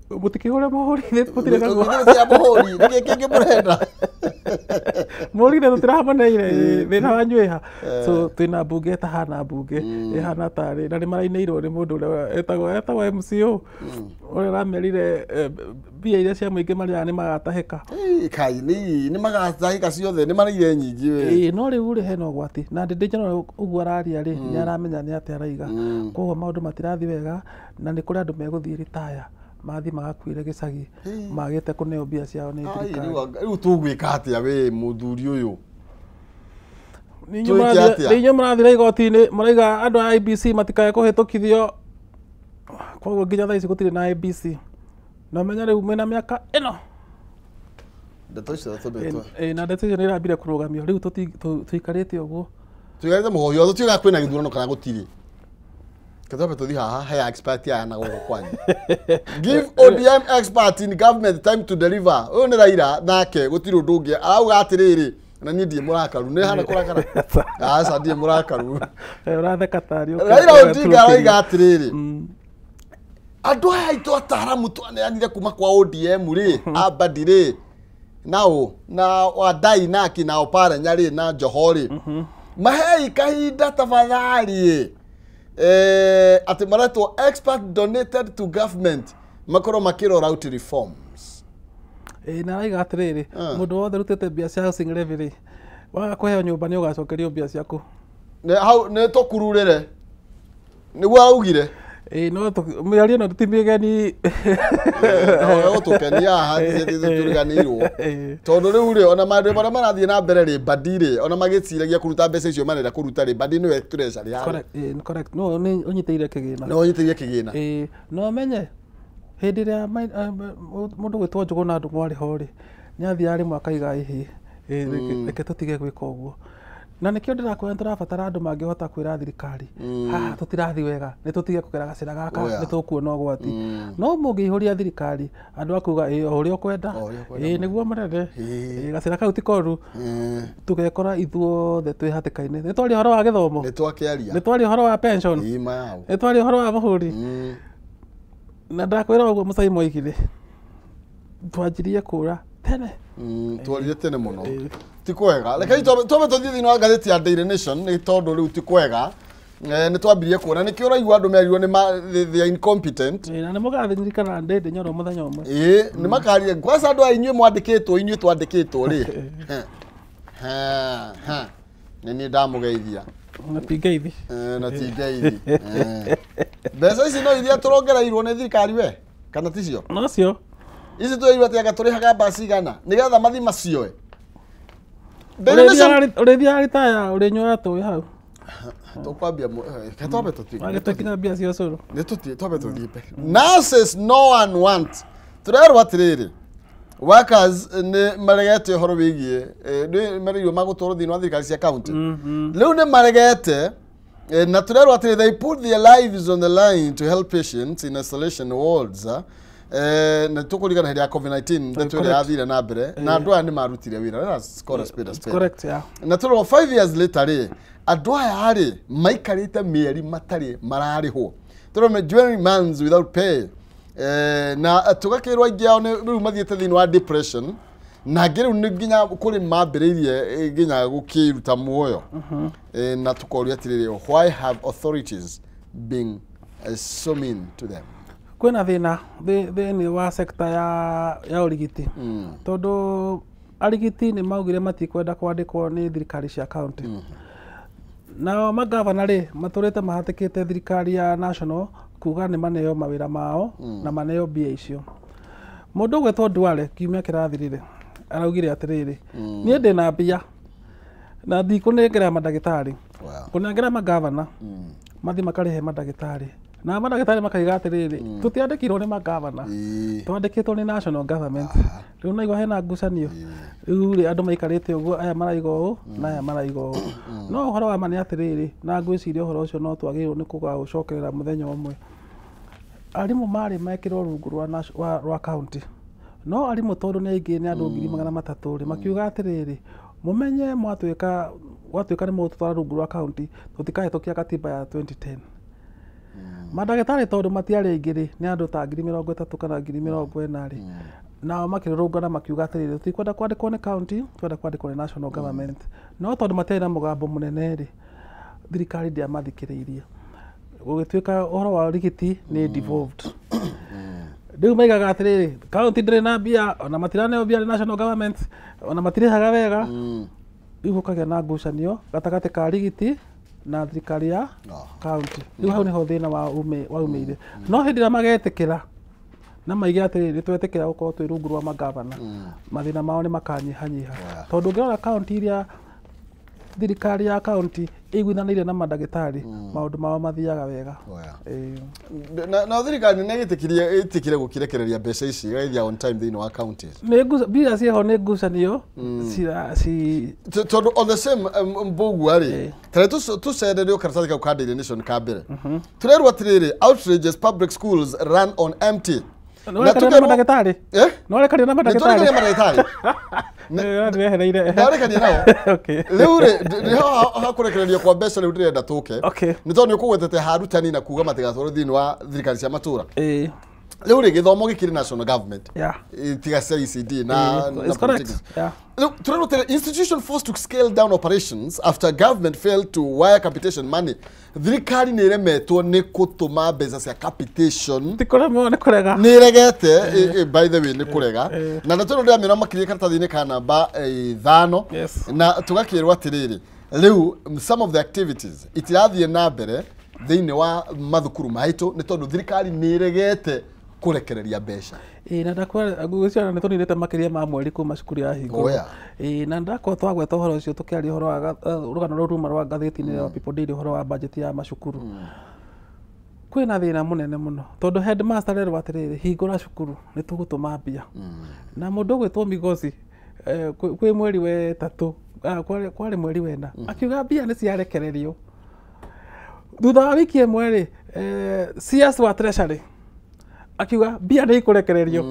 [SPEAKER 4] mũtikĩhũre mũhũri mũtirĩ naguo
[SPEAKER 2] cia mũhũri nĩkĩ kĩngĩ mũrenda
[SPEAKER 4] mũhũri tũtiramoneire thĩna wanyu ĩha. So twĩna mbunge ĩtahana mbunge ĩhana tarĩ na nĩ marainĩirwo nĩ mũndũ ũrĩa etagwo MCO ũrĩa ũramerire mbia iria cia mũingĩ marĩaga nĩ magatahĩka.
[SPEAKER 2] Kai nĩ magatahĩka ciothe nĩ maraire nyingĩ we.
[SPEAKER 4] No rĩu rĩ hena ũgwati na Ndindi Nyoro ũguo araria rĩ nĩ aramenya nĩ atĩa araiga. Koguo maũndũ matirathiĩ wega na nĩ kũrĩ andũ megũthiĩ ritaya mathi magakuire gĩcagi magĩte kũneo mbia ciao nĩ thirikari.
[SPEAKER 2] Rĩu tũgwĩka atĩa we mũthuri ũyũ?
[SPEAKER 4] Nĩ inyuĩ mũrathira igoti-inĩ mũraiga andũ a IEBC matikae kũhĩtũkithio, koguo nginya thaa ici gũtirĩ na IEBC. Na ũmenye rĩu mwĩna mĩaka ĩno.
[SPEAKER 2] Ndeto icio tũmbĩtwe.
[SPEAKER 4] Na ndeto icio nĩ irambire kũrũgamio rĩu tũikarĩte ũguo.
[SPEAKER 2] Tũikarĩte mũhohio tũtiũĩ kwĩna gĩthurano kana gũtirĩ. Katobe tuthi haha haya expert aya na gũkũ kwanyu. Give ODM expert in government time to deliver. Ũyũ nĩ Raila nake gũtirĩ ũndũ ũngĩ arauga atĩrĩrĩ na niĩ ndirĩ mũrakaru nĩ hana kũrakara. Aca ndirĩ mũrakaru.
[SPEAKER 4] Ũratheka tarĩ
[SPEAKER 2] Raila Odinga arauga atĩrĩrĩ andũ aya aitũ ataaramu twaneanire kuma kwa ODM rĩ Abadi rĩ nao na Wadai naki na Oparanya rĩ na Joho rĩ mahei kahinda tafadhali. Ati maretwo expert donated to government makorwo makĩrora out reforms.
[SPEAKER 4] Na araiga atĩrĩrĩ mũndũ wothe ũrutĩte mbia cia housing levy rĩ waga kũheo nyũmba nĩ ũgacokerio mbia ciaku.
[SPEAKER 2] Hau nĩ tũkururĩre nĩguo araugire.
[SPEAKER 4] No mĩario ĩno ti mĩgeni.
[SPEAKER 2] Gũtũkenia haha tũriganĩirwo tondũ rĩu rĩ ona maũndũ marĩa marathiĩ na mbere rĩ Mbadi rĩ ona magĩciragia kũruta mbeca icio marenda kũruta rĩ Mbadi nĩwe treasury harĩa.
[SPEAKER 4] Correct, no nĩ ũnyitĩire kĩgĩna.
[SPEAKER 2] No ũnyitĩire kĩgĩna.
[SPEAKER 4] No menye hĩndĩ ĩrĩa mũndũ gwĩtwo Njũgũna Ndung'u arĩ ho rĩ nĩ athiaga rĩmwe akaiga ĩhĩ reke tũtige gwĩka ũguo. Na nĩkĩo ndĩrakwĩra tũrabatara andũ mangĩhota kwĩra thirikari haha tũtirathiĩ wega nĩ tũtige kũgera gacĩra gaka nĩ tũkuona ũgwati. No mũngĩihũria thirikari andũ akuga ĩ o ũrĩa ũkwenda ĩ nĩguo mũnene gacĩra kau ti koru tũgekora ithuothe twĩ hatĩka-inĩ. Nĩ twaria ũhoro wa gĩthomo,
[SPEAKER 2] nĩ twakĩaria,
[SPEAKER 4] nĩ twaria ũhoro wa pension, nĩ twaria ũhoro wa mũhũri. Na ndakwĩra ũguo Mũcai moigire twanjirie kũra tene.
[SPEAKER 2] Twarire tene mũno ti kwega. Reke twambe tũthiĩ thĩinĩ wa ngathĩti ya Daily Nation nĩ tondũ rĩu ti kwega. Nĩ twambirie kuona nĩkĩo ũraigua andũ merirwo nĩ they are incompetent.
[SPEAKER 4] Na nĩ mũgathĩnjĩrikana Ndindi Nyoro mũthenya ũmwe.
[SPEAKER 2] Nĩ makaria kwanza andũ aya inyuĩ mwandĩkĩtwo inyuĩ twandĩkĩtwo rĩ. Nĩ niĩ ndamũgeithia.
[SPEAKER 4] Na ti ngeithi.
[SPEAKER 2] Na ti ngeithi. Mbeca ici no iria tũrongereirwo nĩ thirikari we kana ticio?
[SPEAKER 4] Nocio.
[SPEAKER 2] Ici twĩrirwo atĩ anga tũrĩhaga mbaci igana nĩgetha mathi macioe.
[SPEAKER 4] Ũrĩthiaga ritaya ũrĩnyuaga tũĩ hau.
[SPEAKER 2] Tũkwambia twambe tũthiĩ.
[SPEAKER 4] Wagĩtũkinya mbia cia ũcũrũ.
[SPEAKER 2] Nĩ tũthiĩ twambe tũthiĩ mbere. Nurses no one want. Tũrerwo atĩrĩrĩ workers nĩ maregete ũhoro wĩgiĩ nĩ mareirwo magũtwarwo thĩinĩ wa thirikari cia county. Rĩu nĩ maregete na tũrerwo atĩrĩ they put their lives on the line to help patients in isolation wards. Na tũkũririkana hĩndĩ ya COVID-19 ndeto ĩrĩa yathire na mbere na andũ aya nĩ marutire wĩra. Let us call a spade a spade.
[SPEAKER 4] Correct, yeah.
[SPEAKER 2] Na tũrerwo 5 years later rĩ andũ aya rĩ maikarĩte mĩeri matarĩ mararĩhwo. Tũrerwo January months without pay. Na tũgakĩrwo aingĩ ao rĩu mathiĩte thĩinĩ wa depression na angĩ rĩu nĩ nginya kũrĩ mambĩrĩirie nginya gũkĩruta muoyo. Na tũkoria atĩrĩrĩ why have authorities been so mean to them?
[SPEAKER 4] Kwĩna thĩna thĩinĩ wa sector ya ũrigiti tondũ arigiti nĩ maugire matikwenda kwandĩkwo nĩ thirikari cia county. Nao magavana rĩ matũrĩte mahatĩkĩte thirikari ya national kuga nĩ maneo mawĩra mao na maneo mbia icio. Mũndũ ũgwĩtwo Duale kiumia kĩrathirire araugire atĩrĩrĩ, niĩ ndĩna mbia na ndikũnengera mandagĩtarĩ, kũnengera magavana mathiĩ makarĩhe mandagĩtarĩ, na mandagĩtarĩ makaiga atĩrĩrĩ, tũtiandĩkirwo nĩ magavana, twandĩkĩtwo nĩ national government. Rĩu naigua hena ngucanio. Rĩu rĩ andũ maikarĩte ũguo, aya maraiga ũũ na aya maraiga ũũ. No ũhoro wa ma nĩ atĩrĩrĩ, na ngwĩciria ũhoro ũcio no twagĩrĩirwo nĩ kũgaũcokerera mũthenya ũmwe. Arimũ marĩ mekĩrwo rungu rwa county, no arimũ tondũ nĩ aingĩ nĩ andũ 300,000 rĩ, makiuga atĩrĩrĩ, mũmenye mwatuĩka gwatuĩka nĩ mũgũtũtwara rungu rwa county, tũtikahĩtũkia katiba ya 2010. Mandagĩtarĩ tondũ matiarĩ aingĩ rĩ, nĩ andũ ta 30,000 kana 40,000 rĩ, nao makĩrũrũngana makiuga atĩrĩrĩ, tũtikwenda kwandĩkwo nĩ county, twenda kwandĩkwo nĩ national government. No tondũ matiarĩ na mũgambo mũnene rĩ, thirikari ndĩamathikĩrĩirie. Gũgĩtuĩka ũhoro wa ũrigiti nĩ devolved. Rĩu maigaga atĩrĩrĩ, county ndĩrĩ na mbia, ona matiraneo mbia nĩ national government, ona matirĩhaga wega. Rĩu gũkagĩa na ngucanio gatagatĩ ka rigiti na thirikari ya county. Rĩu hau nĩho thĩna waumĩire. No hĩndĩ ĩrĩa magetĩkĩra na maige atĩrĩrĩ, nĩtwetĩkĩra gũkorwo twĩ rungu rwa magavana, mathĩna mao nĩ makanyihanyiha. Tondũ ũngĩrora county iria thirikari ya county ĩiguithanĩire na mandagĩtarĩ, maũndũ mao mathiaga wega.
[SPEAKER 2] Na thirikari nĩ ĩtĩkire gũkĩrekereria mbeca ici igaithia on time thĩinĩ wa counties.
[SPEAKER 4] Nĩ mbia ciĩho nĩ ngucanio
[SPEAKER 2] tondũ on the same Mbugua rĩ, tare tũcererio karatathi kau ka Daily Nation ka mbere, tũrerwo atĩrĩrĩ, outrageous public schools run on empty.
[SPEAKER 4] Na mandagĩtarĩ no arekania na
[SPEAKER 2] mandagĩtarĩ ndarekania nao. Rĩu rĩ, nĩho hakũrekereria kwa mbeca rĩu ndĩrenda tũke, nĩ tondũ nĩ ũkũgwetete harutani na kuga matigatwarwo thĩinĩ wa thirikari cia matũra. Rĩu rĩ, gĩthomo gĩkĩrĩ national government, tiga cia ECD na politics. Rĩu tũrerwo institution forced to scale down operations after government failed to wire capitation money. Thirikari nĩ ĩremetwo nĩ gũtũma mbeca cia capitation.
[SPEAKER 4] Ti kũremwo, nĩ kũrega.
[SPEAKER 2] Nĩ ĩregete, by the way, nĩ kũrega. Na ndeto ĩno ndĩramĩona makĩria karatathi-inĩ ka namba 5, na tũgakĩrwo atĩrĩrĩ, rĩu some of the activities itirathiĩ na mbere thĩinĩ wa mathukuru maitũ nĩ tondũ thirikari nĩ ĩregete kũrekereria mbeca.
[SPEAKER 4] Na ndakwa ngwĩciria nĩ tũninĩte makĩria ma mweri kuma cukuru yahingũrwo. Na ndakwa twagweta ũhoro ũcio tũkĩaria ũhoro wa rũgano rũu ruma rwa ngathĩti-inĩ ya People Daily ũhoro wa budget ya macukuru. Kwĩna thĩna mũnene mũno tondũ headmaster erwo atĩrĩrĩ, hingũra cukuru nĩ tũgũtũma mbia. Na mũndũ ũgwĩtwo Migosi kwĩ mweri wetatũ, kwarĩ mweri wena, akiuga mbia nĩ ciarekererio. Thutha wa wiki ĩmwe rĩ, CS wa Treasury akiuga mbia nĩ ikũrekererio.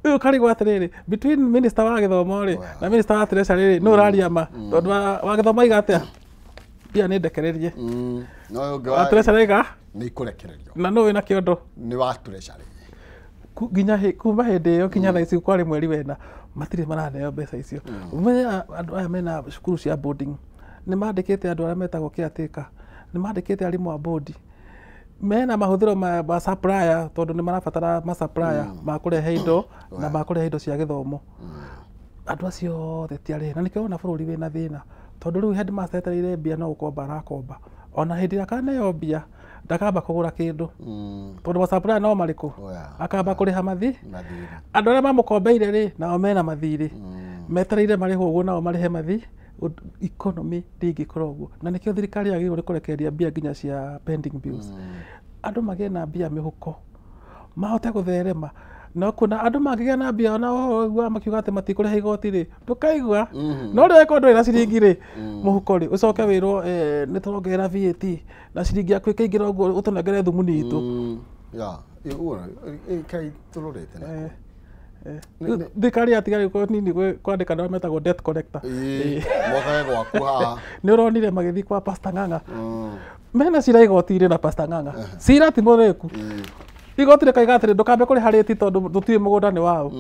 [SPEAKER 4] Rĩu ũkarigwo atĩrĩrĩ, between minister wa gĩthomo rĩ na minister wa Treasury rĩ, nũ ũraria ma? Tondũ wa gĩthomo aiga atĩa? Mbia nĩ ndekererie. Wa Treasury aiga
[SPEAKER 2] nĩ ikũrekererio.
[SPEAKER 4] Na nũ wĩna kĩondo?
[SPEAKER 2] Nĩ wa Treasury.
[SPEAKER 4] Nginya kuma hĩndĩ ĩyo nginya thaa ici kwarĩ mweri wena, matirĩ maraneo mbeca icio. Ũmenye andũ aya mena cukuru cia boarding nĩ mandĩkĩte andũ arĩa metagwo caretaker, nĩ mandĩkĩte arimũ a board, mena mahũthĩro ma supplier tondũ nĩ marabatara ma supplier ma kũrehe indo na ma kũrehe indo cia gĩthomo. Andũ acio othe ti arĩhe, na nĩkĩo wona bũrũri wĩna thĩna, tondũ rĩu headmaster etereire mbia no gũkomba arakomba. Ona hĩndĩ ĩrĩa akaneo mbia ndakamba kũgũra kĩndũ, tondũ ma supplier no marĩkũ, akamba kũrĩha mathi. Andũ arĩa mamũkombeire rĩ, nao mena mathirĩ, metereire marĩhwo ũguo nao marĩhe mathi. Economy ndĩngĩkorwo ũguo, na nĩkĩo thirikari yagĩrĩirwo nĩ kũrekereria mbia nginya cia pending bills. Andũ magĩe na mbia mĩhuko mahote gũtherema. No kuna andũ mangĩgĩa na mbia ona ũguo makiuga atĩ matikũrĩha igoti rĩ, ndũkaigua. No rĩrĩa ĩkorwo ndũrĩ na ciringi rĩ mũhuko rĩ, ũcoke wĩrwo nĩ tũrongerera VAT na ciringi yaku ĩkaingĩra ũguo ũtũnengere thumuni itũ.
[SPEAKER 2] Kai tũrorete na
[SPEAKER 4] Thirikari yatiga rĩu nini kwandĩka andũ arĩa metagwo debt collector.
[SPEAKER 2] Mokage gwaku haha.
[SPEAKER 4] Nĩ ũronire magĩthiĩ kwa Pastor Ng'ang'a. Mena cira igoti-inĩ na Pastor Ng'ang'a. Cira ti mũrĩku. Igoti rĩkaiga atĩrĩ, ndũkambe kũrĩha rĩti tondũ tũtiũĩ mũgũnda nĩ waũ.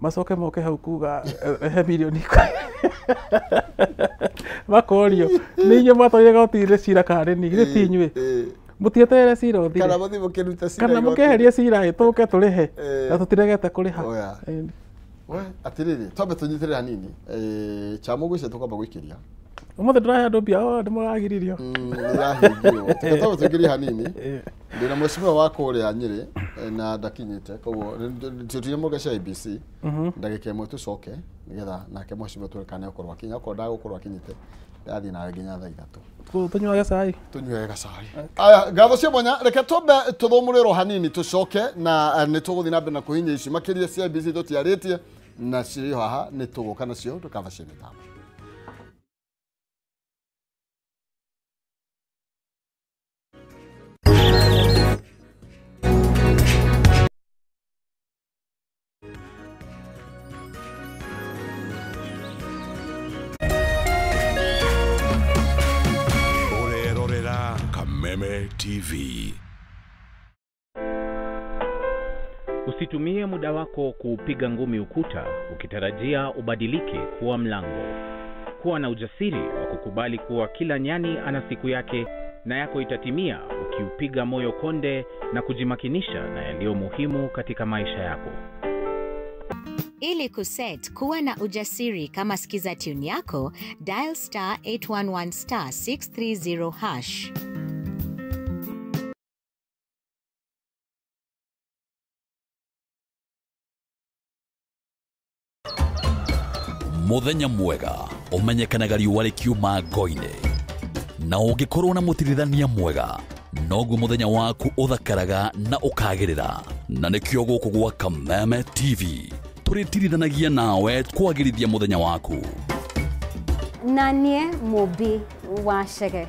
[SPEAKER 4] Macoke moke hau kuga he mirioni 10. Makorio, nĩ inyuĩ mwatwarire igoti-inĩ cira kana nĩ niĩ? Githĩ ti inyuĩ? Mũtieterere cira ũthire.
[SPEAKER 2] Kana mũthiĩ mũkĩrute cira
[SPEAKER 4] Kana mũkeherie cira ĩ, tũke tũrĩhe. Na tũtiregete kũrĩha.
[SPEAKER 2] We, atĩrĩrĩ, twambe tũnyitĩrĩre hanini. Chama ũguo icio tũkwamba gũikĩria.
[SPEAKER 4] Ũmũthĩ ndĩrahe andũ mbia, nĩ mũragiririo.
[SPEAKER 2] Nĩrahingirwo. Twambe tũingĩrie hanini. Ndĩna mheshimiwa wa kũrĩa Nyĩrĩ, Na ndakinyĩte koguo tũtirĩ cia IEBC ndagĩka ĩmwe tũcoke nĩgetha nake mheshimiwa tuone kana nĩakorwo akinya, okorwo ndagũkorwo akinyĩte ndathiĩ nawe nginya thaa 3
[SPEAKER 4] Tũnyuage cai.
[SPEAKER 2] Tũnyuage gacai. Aya, ngatho cia mwanya, reke twambe tũthũmũrĩrwo hanini tũcoke na nĩ tũgũthiĩ na mbere na kũhinya ici makĩria cia IEBC tũtiarĩtie na cirĩ haha nĩ tũgũka nacio tũkaba cia mĩtambo.
[SPEAKER 5] Kameme TV.
[SPEAKER 6] Usitumie muda wako kuupiga ngumi ukuta ukitarajia ubadilike kuwa mlango. Kuwa na ujasiri wa kukubali kuwa kila nyani ana siku yake na yako itatimia ukiupiga moyo konde na kujimakinisha na yaliyo muhimu katika maisha yako.
[SPEAKER 7] Ili kuset kuwa na ujasiri kama skiza tune yako, dial star 811 star 630 hash.
[SPEAKER 8] Muthenya mwega umenyekanaga riũa rĩkiuma ngo-inĩ, na ũngĩkorwo na mũtirithania mwega noguo muthenya waku ũthakaraga na ũkagĩrĩra. Na nĩkĩo gũkũ gwa Kameme TV tũrĩtirithanagia nawe kwagĩrithia muthenya waku.
[SPEAKER 9] Na niĩ Mũmbi wa Chege.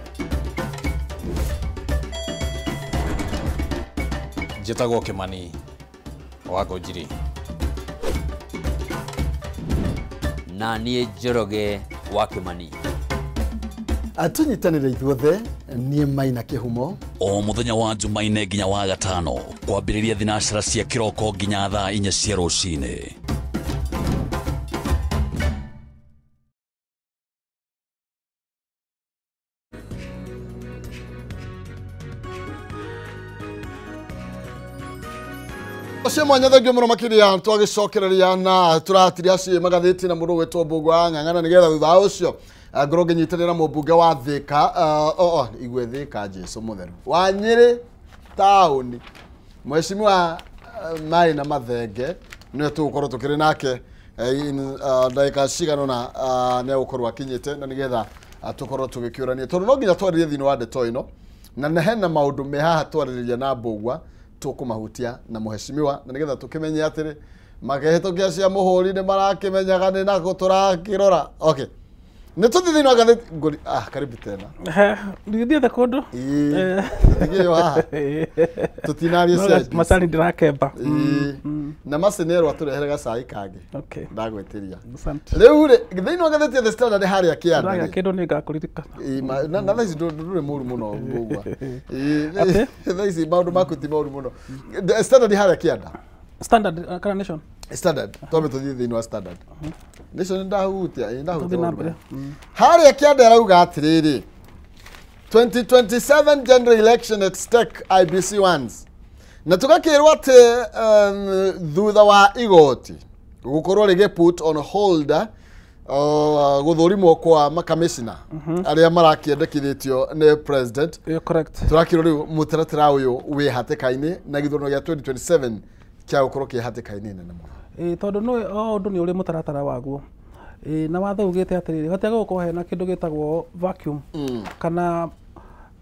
[SPEAKER 10] Njĩtagwo Kimani wa Ngũnjiri.
[SPEAKER 11] Na niĩ Njoroge wa Kimani.
[SPEAKER 2] Tũnyitanĩre ithuothe, niĩ Maina Kĩhumo.
[SPEAKER 8] O muthenya wa Jumaine nginya wa gatano kwambĩrĩria thinacara cia kĩroko nginya thaa 4 cia rũcinĩ.
[SPEAKER 2] Ũcio mwanya thengio mũno makĩria twagĩcokereria na tũratiria ciĩ magathĩti na mũndũ gwĩtwo Mbũgua Ng'ang'ana nĩgetha thutha ũcio ngorwo ngĩnyitanĩra mũmbunge wa Thĩka igue Thĩka Jesũ mũtheru wa Nyĩrĩ taũni Mheshimiwa Maina Mathenge nĩwe tũgũkorwo tũkĩrĩ nake ndagĩka cigana ũna nĩ egũkorwo akinyĩte na nĩgetha tũkorwo tũgĩkĩũrania tondũ no nginya twarĩrie thĩinĩ wa ndeto ĩno na hena maũndũ me haha twarĩrĩria na Mbũgua tũkũmahutia na mheshimiwa na nĩgetha tũkĩmenye atĩrĩ makĩhĩtũkia cia mũhũri nĩ marakĩmenyaga nĩ nakũ tũrakĩrora. Okay, nĩ tũthiĩ thĩinĩ wa ngathĩti ngũri. Karibu tena.
[SPEAKER 4] Ndithiĩte kũndũ.
[SPEAKER 2] Ĩĩ haha tũtinarie cia
[SPEAKER 4] macani ndĩrakemba.
[SPEAKER 2] Na macinerwo atũrehere gacai kangĩ. Ndagwĩtĩria. Rĩu rĩ thĩinĩ wa ngathĩti ya The Standard harĩa kĩanda
[SPEAKER 4] rĩ kĩndũ nĩ ngakũririkana.
[SPEAKER 2] Na thaa ici ndũrĩ mũru mũno Mbũgua. Thaa ici maũndũ maku ti moru mũno. Standard harĩa kĩanda.
[SPEAKER 4] Standard kana Nation?
[SPEAKER 2] Standard. Twambe tũthiĩ thĩinĩ wa Standard. Nation ndahutia, ndahutia. Harĩa kĩanda arauga atĩrĩrĩ, 2027 general election at stake IEBC ones. Na tũgakĩrwo atĩ thutha wa igoti gũkorwo rĩgĩ put on hold gũthũrimwo kwa makamishna arĩa marakĩendekithĩtio nĩ president.
[SPEAKER 4] Correct.
[SPEAKER 2] Tũrakĩrwo rĩu mũtaratara ũyũ wĩ hatĩka-inĩ na gĩthurano gĩa 2027 kĩa gũkorwo kĩ hatĩka-inĩ nene mũno.
[SPEAKER 4] Tondũ nĩ o ũndũ nĩ ũrĩ mũtaratara waguo. Na watho ugĩte atĩrĩrĩ hatia gũkorwo hena kĩndũ gĩtagwo vacuum kana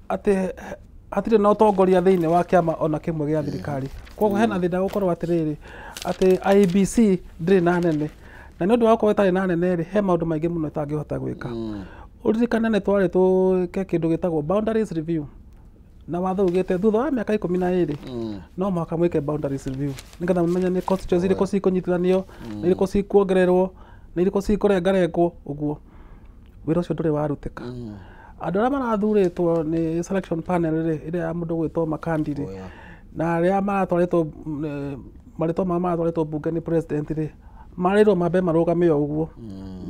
[SPEAKER 4] atĩ hatirĩ na ũtongoria thĩinĩ wa kĩama ona kĩmwe gĩa thirikari. Koguo hena thĩna gũkorwo atĩrĩrĩ atĩ IEBC ndĩrĩ na nene, na nĩ ũndũ wa gũkorwo ĩtarĩ na nene rĩ he maũndũ maingĩ mũno ĩtangĩhota gwĩka. Ũririkane nĩ twarĩ tũke kĩndũ gĩtagwo boundaries review na watho ugĩte thutha wa mĩaka 12 no mũhaka mwĩke boundaries review nĩgetha mũmenye nĩ constituency irĩkũ cikũnyitithanio, nĩ irĩkũ cikuongererwo, nĩ irĩkũ cikũrengarengwo ũguo. Wĩra ũcio ndũrĩ warutĩka. Andũ arĩa marathurĩtwo nĩ selection panel rĩ ĩrĩa ya mũndũ gwĩtwo Makandi rĩ na arĩa maratwarĩtwo marĩtwa mao maratwarĩtwo mbunge nĩ president rĩ marĩrwo mambe marũgame o ũguo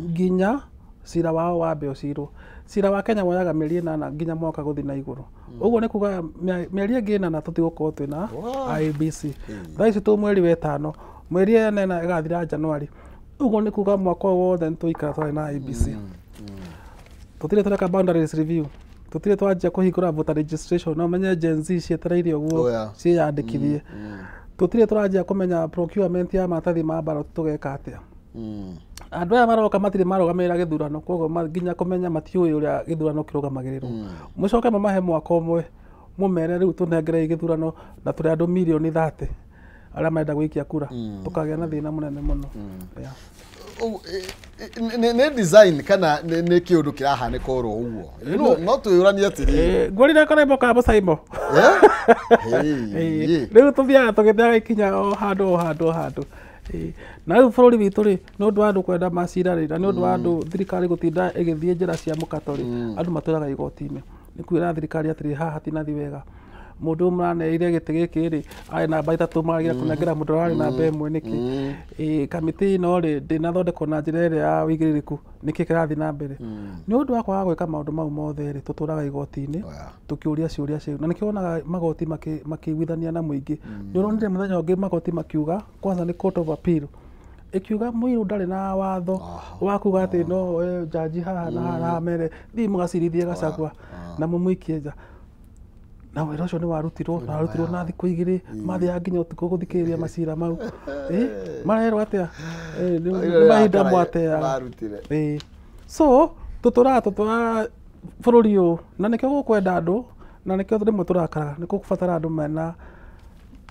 [SPEAKER 4] nginya cira wao wambe ũcirwo. Cira wa Kenya woyaga mĩeri 8 nginya mwaka gũthiĩ na igũrũ. Ũguo nĩ kuga mĩeri ĩngĩ 8 tũtigũkorwo twĩna IEBC. Thaa ici tũ mweri wa 5, mweri 8 ĩgathira Januari. Ũguo nĩ kuga mwaka ũyũ wothe nĩ tũikara twarĩ na IEBC. Tũtirĩ tũreka boundaries review, tũtirĩ twanjia kũhingũra voter registration, no menye Gen Z cietereire ũguo ciĩyandĩkithie. Tũtirĩ tũranjia kũmenya procurement ya maratathi ma ballot tũgeka atĩa. Andũ aya maroka matirĩ marũgamĩrĩra gĩthurano, koguo nginya kũmenya matiũĩ ũrĩa gĩthurano kĩrũgamagĩrĩrwo. Mũcoke mũmahe mwaka ũmwe, mũmere rĩu tũnengerei gĩthurano na tũrĩ andũ mirioni 30 arĩa marenda gũikia kura, tũkagĩa na thĩna mũnene mũno. Yeah.
[SPEAKER 2] Nĩ design kana nĩ kĩũndũ kĩrahanĩka oro ũguo? You know, no twĩyũranie atĩrĩrĩ.
[SPEAKER 4] Ngorire karembo ka mũcaimo. Rĩu tũthiaga tũgĩthiaga ikinya o handũ o handũ o handũ. Na rĩu bũrũri witũ rĩ, nĩ ũndũ wa andũ kwenda macira rĩ, na nĩ ũndũ wa andũ thirikari gũtinda ĩgĩthiĩ njĩra cia mũkato rĩ, andũ matũraga igoti-inĩ. Nĩ kwĩra thirikari atĩrĩ, haha hatinathi wega. Mũndũ ũyũ mũraneire gĩtĩ gĩkĩ rĩ, arĩ namba 3 maragira kũnengera mũndũ ũrarĩ namba 1 nĩkĩ? Kamĩtĩ ĩno rĩ, ndĩnathondekwo na njĩra ĩrĩa ya ũigĩrĩrĩku, nĩkĩ kĩrathiĩ na mbere? Nĩ ũndũ wa kwaga gwĩka maũndũ mau mothe rĩ, tũtũraga igoti-inĩ tũkĩũria ciũria ciu. Na nĩkĩo wonaga magoti makĩiguithania na mũingĩ. Nĩ ũronire mũthenya ũngĩ magoti makiuga, kwanza nĩ Court of Appeal ĩkiuga mũirũ ndarĩ na watho wa kuga atĩ no jaji haha na haha mere thiĩ mũgacirithie Gachagua na mũmũikie nja. Na wĩra ũcio nĩ warutirwo, na warutirwo na thikũ 2, mathiaga nginya ũtukũ gũthikĩrĩria macira mau. Marerwo atĩa? Nĩ mahinda mwateaga. So tũtũraga bũrũri ũyũ, na nĩkĩo gũkwenda andũ, na nĩkĩo rĩmwe tũrakaraga, nĩ gũkũbatara andũ mena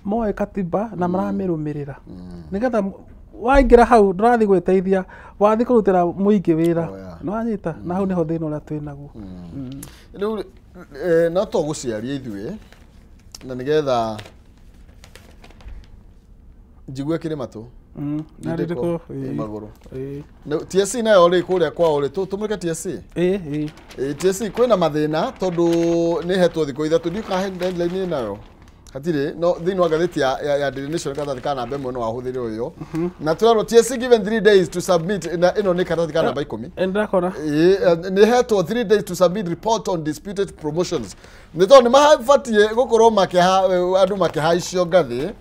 [SPEAKER 4] moĩ katiba na maramĩrũmĩrĩra. Nĩgetha waingĩra hau ndũrathiĩ gwĩteithia, wathiĩ kũrutĩra mũingĩ wĩra. Nĩ wanyita? Na hau nĩho thĩna ũrĩa twĩnaguo.
[SPEAKER 2] Rĩu no to gũciaria ithuĩ na nĩgetha njigue kĩrĩ matũ magũrũ. TSC nayo rĩ kũrĩa kwao rĩ, tũmũrĩke TSC? TSC kwĩna mathĩna tondũ nĩ hetwo thikũ 3, ndiũĩ kana headline nayo hatirĩ, no thĩinĩ wa ngathĩti ya Daily Nation karatathi ka namba 1 no wahũthĩre ũyũ. Na tũrerwo TSC given 3 days to submit, na ĩno nĩ karatathi ka namba 10.
[SPEAKER 4] Ndĩrakora.
[SPEAKER 2] Nĩ hetwo 3 days to submit report on disputed promotions. Nĩ tondũ nĩ mabatiĩ gũkorwo andũ makĩhaicio ngathĩ.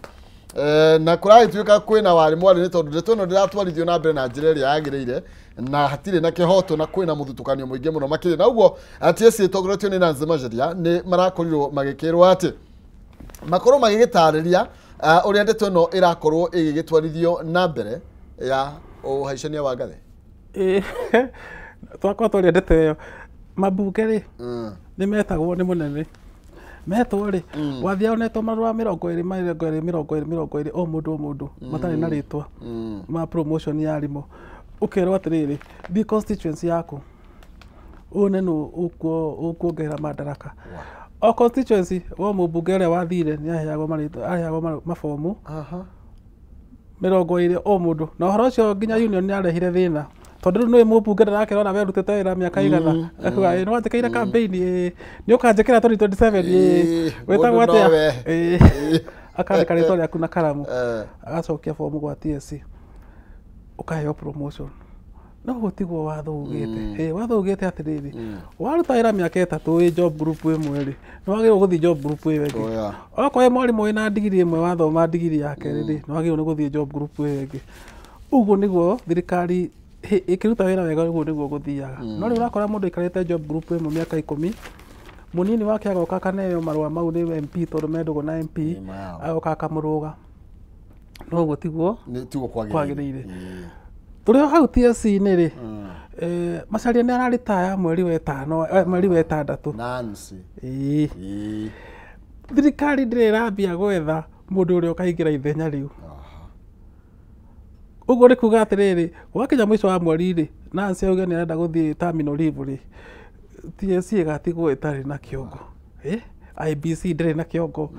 [SPEAKER 2] Na kũragĩtuĩka kwĩna warĩ mwarĩ nĩ tondũ ndeto ĩno ndĩratwarithio na mbere na njĩra ĩrĩa yagĩrĩire, na hatirĩ na kĩhoto na kwĩna mũthutũkanio mũingĩ mũno makĩria. Na ũguo TSC ĩtongoretio nĩ Nancy Macharia nĩ marakorirwo magĩkĩrwo atĩ makorwo magĩgĩtarĩria ũrĩa ndeto ĩno ĩrakorwo ĩgĩgĩtwarithio na mbere ya ũhaicania wa ngathĩ.
[SPEAKER 4] Twakorwo twaria ndeto ĩyo, mambunge rĩ nĩ metagwo nĩ mũnene. Metwo rĩ, wathiaga ũnetwo marũa 20 20 20 20 o mũndũ o mũndũ matarĩ na rĩtwa ma promotion ya arimũ. Ũkerwo atĩrĩrĩ, thiĩ constituency yaku ũne nũ ũkuongerera madaraka. O constituency wo mũmbunge ũrĩa wathire nĩ aheagwo marĩtwa, aheagwo mabomu 20 o mũndũ. Na ũhoro ũcio nginya union nĩ arehire thĩna, tondũ rĩu nĩ mũmbunge ndarakĩrwo na werutĩte wĩra mĩaka igana, akuga nĩ wanjĩkĩire campaign, nĩ ũkanjĩkĩra 2027, wĩtagwo atĩa? Akandĩka rĩtwa rĩaku na karamu, agacokia bomu gwa TSC, ũkaheo promotion. No ũguo tiguo watho ugĩte. Watho ugĩte atĩrĩrĩ, waruta wĩra mĩaka 3 wĩ job group ĩmwe rĩ, nĩ wagĩrĩirwo gũthiĩ job group ĩyo ĩngĩ. Okorwo wĩ mwarimũ wĩna ndigiri ĩmwe wathoma ndigiri ya kerĩ rĩ, nĩ wagĩrĩirwo nĩ gũthiĩ job group ĩyo ĩngĩ. Ũguo nĩguo thirikari ĩkĩruta wĩra wega, ũguo nĩguo gũthiaga. No rĩu ũrakora mũndũ aikarĩte job group ĩmwe mĩaka 10, mũnini wake agoka akaneo marũa mau nĩ MP tondũ mendagwo na MP, agoka akamũrũga. No ũguo tiguo kwagĩrĩire. Tũrĩ o hau TSC-inĩ rĩ, Macharia nĩ araritaya mweri wa 5, mweri wa 6.
[SPEAKER 2] Nancy.
[SPEAKER 4] Thirikari ndĩrĩ ĩrambia gwetha mũndũ ũrĩa ũkaingĩra ithenya rĩu. Ũguo nĩ kuga atĩrĩrĩ, gwakinya mũico wa mweri rĩ, Nancy auge nĩ arenda gũthiĩ terminal leave rĩ, TSC ĩgatigwo ĩtarĩ na kĩongo. IBC ndĩrĩ na kĩongo.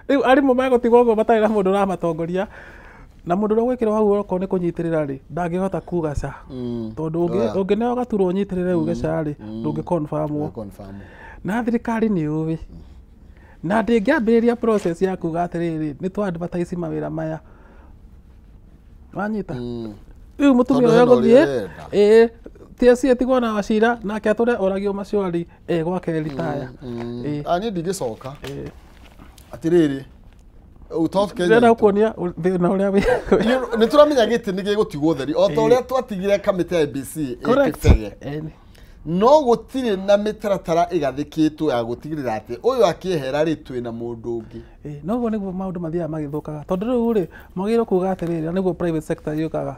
[SPEAKER 4] Rĩu arimũ megũtigwo ũguo matarĩ na mũndũ ũramatongoria. Na mũndũ ũrĩa ũgwĩkĩrwo hau okorwo nĩ kũnyitĩrĩra rĩ, ndangĩhota kuga ca. Tondũ ũngĩneo gaturwa ũnyitĩrĩre uge ca rĩ, ndũngĩ confirm. Na thirikari nĩ yũĩ. Na ndĩngĩambĩrĩria process ya kuga atĩrĩrĩ, nĩ tũ advertise mawĩra maya. Wanyita? Rĩu mũtumia ũrĩa ũgũthiĩ, TSC ĩtigwo na Wachira, nake atũre oragio maciari gwake ritaya.
[SPEAKER 2] Niĩ ndingĩcoka. Atĩrĩrĩ,
[SPEAKER 4] Ndĩrenda gũkuonia thĩna ũrĩa wĩ.
[SPEAKER 2] Nĩ tũramenya gĩtĩ nĩ gĩgũtigwo theri o ta ũrĩa twatigire kamĩtĩ ya IEBC ĩkĩbege. No gũtirĩ na mĩtaratara ĩgathĩkĩtwo ya gũtigĩrĩra atĩ ũyũ akĩehera rĩ twĩ na mũndũ ũngĩ.
[SPEAKER 4] Noguo nĩguo maũndũ mathiaga magĩthũkaga tondũ rĩu rĩ mwagĩrĩirwo kuga atĩrĩrĩ na nĩguo private sector yũkaga.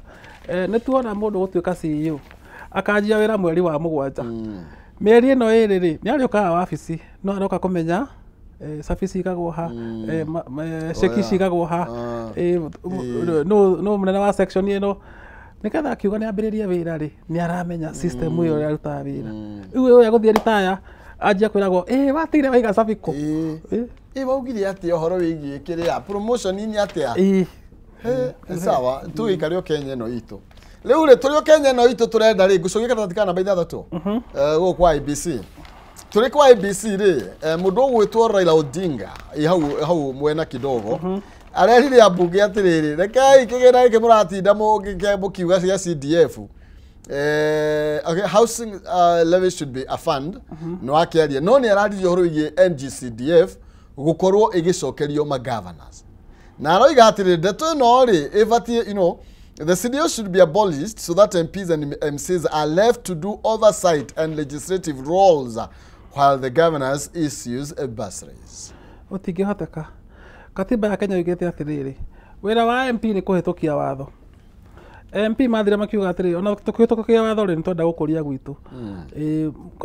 [SPEAKER 4] Nĩ tuona mũndũ gũtuĩka CEO akanjia wĩra mweri wa 7 mĩeri ĩno ĩrĩ rĩ nĩ arĩũkaga wabici no aroka kũmenya service igagwo ha, ceki cigagwo ha, no mũnene wa section ĩno nĩgetha akiuga nĩ ambĩrĩrie wĩra rĩ nĩ aramenya system ĩyo ũrĩa arutaga wĩra. Rĩu ũyũ agũthiĩ ritaya anjia kwĩragwo watigire waiga cabi kũ.
[SPEAKER 2] Waugire atĩa ũhoro wĩgiĩ kĩrĩa promotion nĩ atĩa? Sawa tũgĩikare o Kenya ĩno itũ. Rĩu rĩ tũrĩ o Kenya ĩno itũ tũrenda rĩ ngũcokia karatathi ka namba 6 gũkũ kwa IBC. Tũrĩ kwa IBC rĩ mũndũ ũgwĩtwo Raila Odinga hau mwena kidogo arerire ambunge atĩrĩrĩ rekei kĩgĩna gĩkĩ mũratinda mũkiuga cia CDF. Okay, housing levy should be a fund. No akĩaria no nĩ araririe ũhoro wĩgiĩ NGCDF gũkorwo ĩgĩcokerio ma governors. Na aroiga atĩrĩrĩ ndeto ĩno rĩ ĩbatiĩ, you know, the CDO should be abolished so that MPs and MCs are left to do oversight and legislative roles while the governors issues bursaries.
[SPEAKER 4] Gũtingĩhoteka. Katiba ya Kenya yugĩte atĩrĩrĩ wĩra wa MP nĩ kũhĩtũkia watho. MP mathire makiuga atĩrĩrĩ ona tũkĩhĩtũkia watho rĩ nĩ twenda gũkũria gwitũ.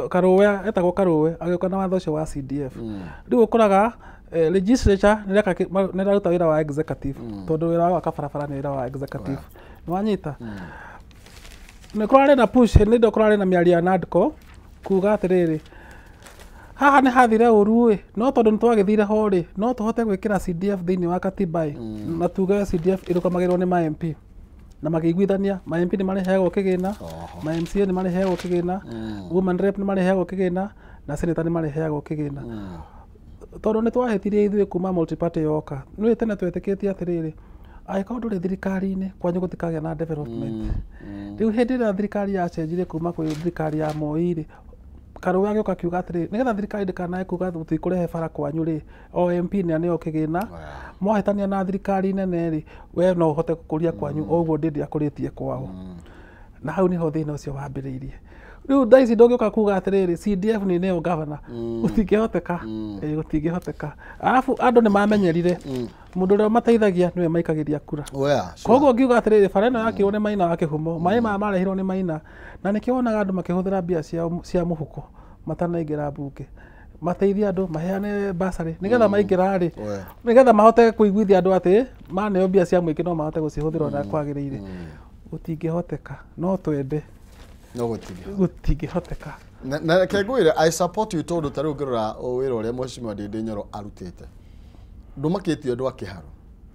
[SPEAKER 4] Karũwe etagwo Karũwe agĩũka na watho ũcio wa CDF. Rĩu ũkoraga legislature nĩ ĩraruta wĩra wa executive tondũ wĩra wa gwaka barabara nĩ wĩra wa executive. Nĩ wanyita? Nĩ kũrarĩ na push nĩ ndĩ kũrarĩ na mĩario ya NADCO kuga atĩrĩrĩ haha nĩ hathire ũru ĩ no tondũ nĩ twagĩthire ho rĩ no tũhote gwĩkĩra CDF thĩinĩ wa katiba ĩ na tuge CDF ĩrũgamagĩrĩrwo nĩ ma MP na makĩiguithania ma MP nĩ marĩheagwo kĩgĩna, ma MCA nĩ marĩheagwo kĩgĩna, woman rep nĩ marĩheagwo kĩgĩna na senator nĩ marĩheagwo kĩgĩna. Tondũ nĩ twahĩtirie ithuĩ kuma multi-party yoka nĩ tene twetĩkĩtie atĩrĩrĩ angĩkorwo ndũrĩ thirikari-inĩ kwanyu gũtikagĩa na development. Rĩu hĩndĩ ĩrĩa thirikari yacenjirie kuma kwĩ thirikari ya Moi rĩ Karũwe agĩũka akiuga atĩrĩrĩ nĩgetha thirikari ndĩkanae kuga tũtikũrehe bara kwanyu rĩ o MP nĩ aneo kĩgĩna mwahĩtania na thirikari nene rĩ we no ũhote gũkũria kwanyu o ũguo Ndindi akũrĩtie kwao. Na hau nĩho thĩna ũcio wambĩrĩirie. Rĩu thaa ici ndũngĩũka kuga atĩrĩrĩ CDF nĩ neo governor gũtingĩhoteka. Gũtingĩhoteka. Arabu andũ nĩ mamenyerire mũndũ ũrĩa mateithagia nĩwe maikagĩria kura. Koguo ngiuga atĩrĩrĩ bara ĩno yakirwo nĩ Maina wa Kĩhumo maĩ maya marehirwo nĩ Maina na nĩkĩo wonaga andũ makĩhũthĩra mbia ciao cia mũhuko matanaingĩra mbunge mateithie andũ maheane bursary nĩgetha maingĩra rĩ nĩgetha mahote kũiguithia andũ atĩ maneo mbia cia mũingĩ no mahote gũcihũthĩra ũrĩa kwagĩrĩire. Gũtingĩhoteka no twende
[SPEAKER 2] no gũtingĩhoteka. Na reke ngwĩre I support you tondũ ta rĩu ngĩrora wĩra ũrĩa Mheshimiwa Ndindi Nyoro arutĩte ndũmakĩtie andũ a Kĩharũ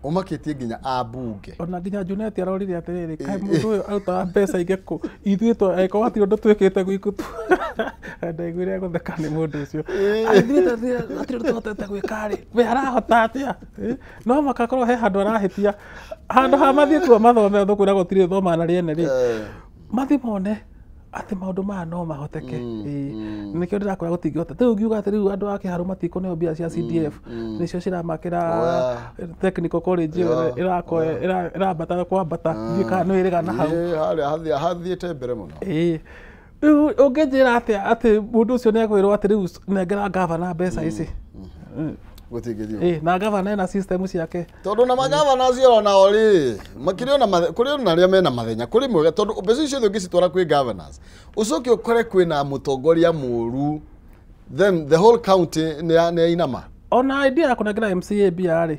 [SPEAKER 2] ũmakĩtie nginya ambunge.
[SPEAKER 4] Ona nginya Junet arorire atĩrĩrĩ kaĩ mũndũ ũyũ arutaga mbeca ingĩ kũ ithuĩ angĩkorwo hatirĩ ũndũ twĩkĩte gwiku ndaiguire gũtheka nĩ mũndũ ũcio ithuĩ hatirĩ ũndũ tũhotete gwĩka rĩ we arahota atĩa? No makakorwo he handũ arahĩtia handũ ha mathiĩ kuo mathome ũndũ kwĩra gũtirĩ thoma na rĩene rĩ mathiĩ mone atĩ maũndũ maya no mahoteke. Nĩkĩo ndĩrakwĩra gũtingĩhota. Rĩu ngiuga atĩ rĩu andũ a Kĩharũ matikũneo mbia cia CDF nĩcio ciramakĩra technical college ĩyo ĩrambata kwambata ndiũĩ kana nĩ ĩrĩga na hau
[SPEAKER 2] harĩa hathiĩte mbere mũno.
[SPEAKER 4] Rĩu ũngĩnjĩra atĩa atĩ mũndũ ũcio nĩ ekwĩrwo atĩ rĩu nengera gavana mbeca ici
[SPEAKER 2] gũtingĩthiĩ
[SPEAKER 4] na gavana ena system ciake
[SPEAKER 2] tondũ na magavana acio onao rĩ makĩrĩ ona kũrĩ ona arĩa mena mathenya kũrĩ mwega tondũ mbeca icio ciothe ũngĩcitwara kwĩ governors ũcoke ũkore kwĩna mũtongoria mũru then the whole county nĩ inama.
[SPEAKER 4] Ona idea ya kũnengera MCA mbia rĩ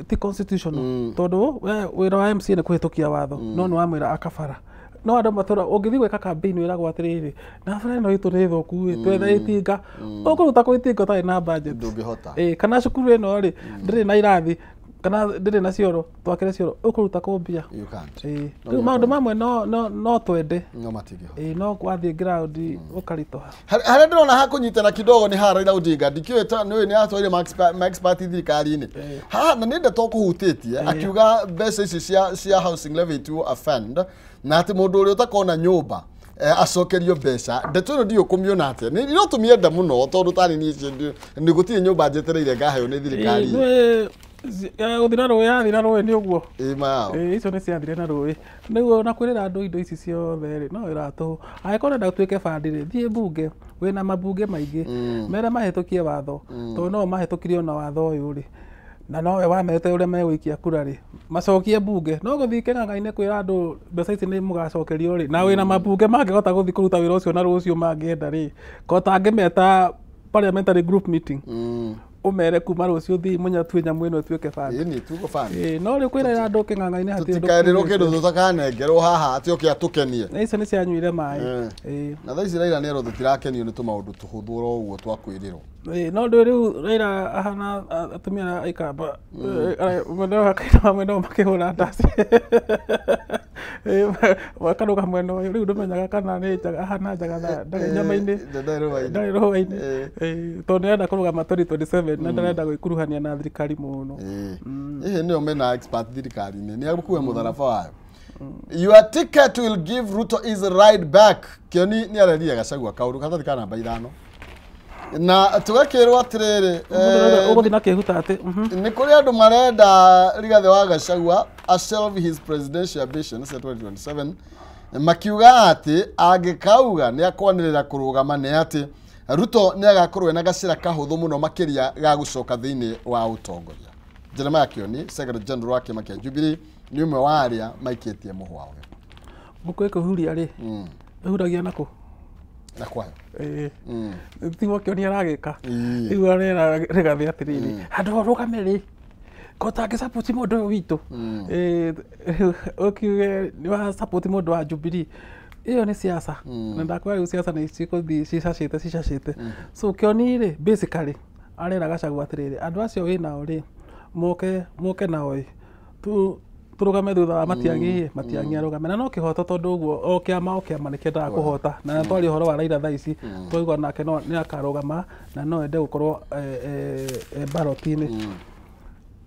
[SPEAKER 4] ti constitutional tondũ wĩra wa MCA nĩ kũhĩtũkia watho no nĩ wamwĩra akabara no andũ matũra ũngĩthiĩ gwĩka campaign wĩragwo atĩrĩrĩ na bara ĩno itũ nĩ thũku ĩ twethe itinga ũkũruta kũ itinga ũtarĩ na budget
[SPEAKER 2] ndũngĩhota.
[SPEAKER 4] Kana cukuru ĩno rĩ ndĩrĩ na irathi kana ndĩrĩ na cioro twakĩre cioro ũkũruta kũ mbia. Rĩu maũndũ mamwe no twende
[SPEAKER 2] no matingĩhota.
[SPEAKER 4] No wathiĩ ground ũkaritũha.
[SPEAKER 2] Harĩa ndĩrona hakũnyitana kidogo nĩ haha Raila Odinga ndikĩũĩ nĩũĩ nĩ atwarire Max Party thirikari-inĩ haha na nĩ ndeto ũkũhutĩtie akiuga mbeca ici cia housing levy to a fund na atĩ mũndũ ũrĩa ũtakona nyũmba acokerio mbeca ndeto ĩno ndiũĩ ũkũmĩona atĩa nĩ no tũmĩenda mũno tondũ tarĩ niĩ nĩ gũtirĩ nyũmba njetereire ngaheo nĩ thirikari.
[SPEAKER 4] Gũthira rũĩ yathira rũĩ nĩ ũguo.
[SPEAKER 2] Ĩ mao.
[SPEAKER 4] Ĩ icio nĩ ciathire na rũĩ. Nĩguo na kwĩrĩra andũ indo ici ciothe rĩ no wĩra tũhũ. Angĩkorwo ũrenda ũtuĩke bandi rĩ, thiĩ mbunge, wĩna mambunge maingĩ. Mere mahĩtũkie watho. Tondũ no mahĩtũkirie ona watho ũyũ rĩ. Na nowe wamerĩte ũrĩa megũikia kura rĩ, macokie mbunge. No gũthiĩ kĩng'ang'a-inĩ kwĩra andũ mbeca ici nĩ mũgacokerio rĩ, na wĩna mambunge mangĩhota gũthiĩ kũruta wĩra ũcio na rũciũ mangĩenda rĩ, ko tangĩmeta parliamentary group meeting. Ũmere kuma rũciũ thiĩ mũnyatue nyamũ ĩno ĩtuĩke bandi.
[SPEAKER 2] Ĩni tuko bandi.
[SPEAKER 4] Ĩ no rĩu kwĩrĩra andũ kĩng'ang'a-inĩ hatirĩ ũndũ
[SPEAKER 2] Tũtikaĩrĩrwo kĩndũ
[SPEAKER 4] kumĩte.
[SPEAKER 2] tũtakanengerwo haha atĩ oke atũkenie.
[SPEAKER 4] Na icio nĩ cianyuire maĩ. Ĩ.
[SPEAKER 2] Na thaa ici Raila nĩerwo tũtirakenio nĩ tũmaũndũ tũhũthũ oro ũguo twa kwĩrĩrwo.
[SPEAKER 4] Ĩ, no ndũĩ rĩu Raila ahana atumia arĩa aikamba mwena ũyũ akaina mwena ũyũ makĩhũra ndaci. Ĩ, makarũga mwena ũyũ rĩu ndũmenyaga kana nĩ njaga ahana njaga na ndarĩ nyama-inĩ.
[SPEAKER 2] Ndarĩ
[SPEAKER 4] rũhua-inĩ. Ĩ, tondũ nĩarenda kũrũgama 2027 na ndarenda gwĩkuruhania na thirikari mũno.
[SPEAKER 2] Ĩhĩ nĩo mena expert thirikari-inĩ nĩ akue mũtharaba wayo. Your ticket will give Ruto his ride back. Kĩoni nĩ arerire Gachagua kaũndũ karatathi ka namba 5. Na tũgakĩrwo atĩrĩrĩ,
[SPEAKER 4] Ũgũthiĩ na kĩhuta atĩ
[SPEAKER 2] nĩ kũrĩ andũ marenda Rigathĩ wa Gachagua a shelve his presidential ambitions cia 2027 makiuga atĩ angĩkauga nĩ akwanĩrĩra kũrũgama nĩ atĩ Ruto nĩ agakorwo ena gacĩra kahũthũ mũno makĩria ga gũcoka thĩinĩ wa ũtongoria. Jeremiah Kioni, Secretary General wa kĩama kĩa Jubilee, nĩ ũmwe wa arĩa maikĩtie mũhwa ũyũ.
[SPEAKER 4] Ngũkũ ĩkũhuria rĩ, ĩhuragia nakũ?
[SPEAKER 2] Na kwayo.
[SPEAKER 4] Ĩ. Tiguo Kĩoni aragĩka. Rĩu arera Rigathĩ atĩrĩrĩ, handũ ũrũgame rĩ, ko tangĩ support mũndũ ũyũ witũ. Ĩ, ũkiuge nĩ wa support mũndũ wa Jubilee. Ĩyo nĩ siasa. Na ndakwĩra rĩu siasa nĩ cikũthiĩ cicacĩte. So Kĩoni rĩ, basically arera Gachagua atĩrĩrĩ, andũ acio wĩnao rĩ, moke nao ĩ, tũrũgame thutha wa Matiang'i, Matiang'i arũgame. Na no kĩhoto tondũ ũguo o kĩama nĩ kĩendaga kũhota. Na twaria ũhoro wa Raila thaa ici, twaigua nake no nĩ akarũgama na no ende gũkorwo ballot-inĩ.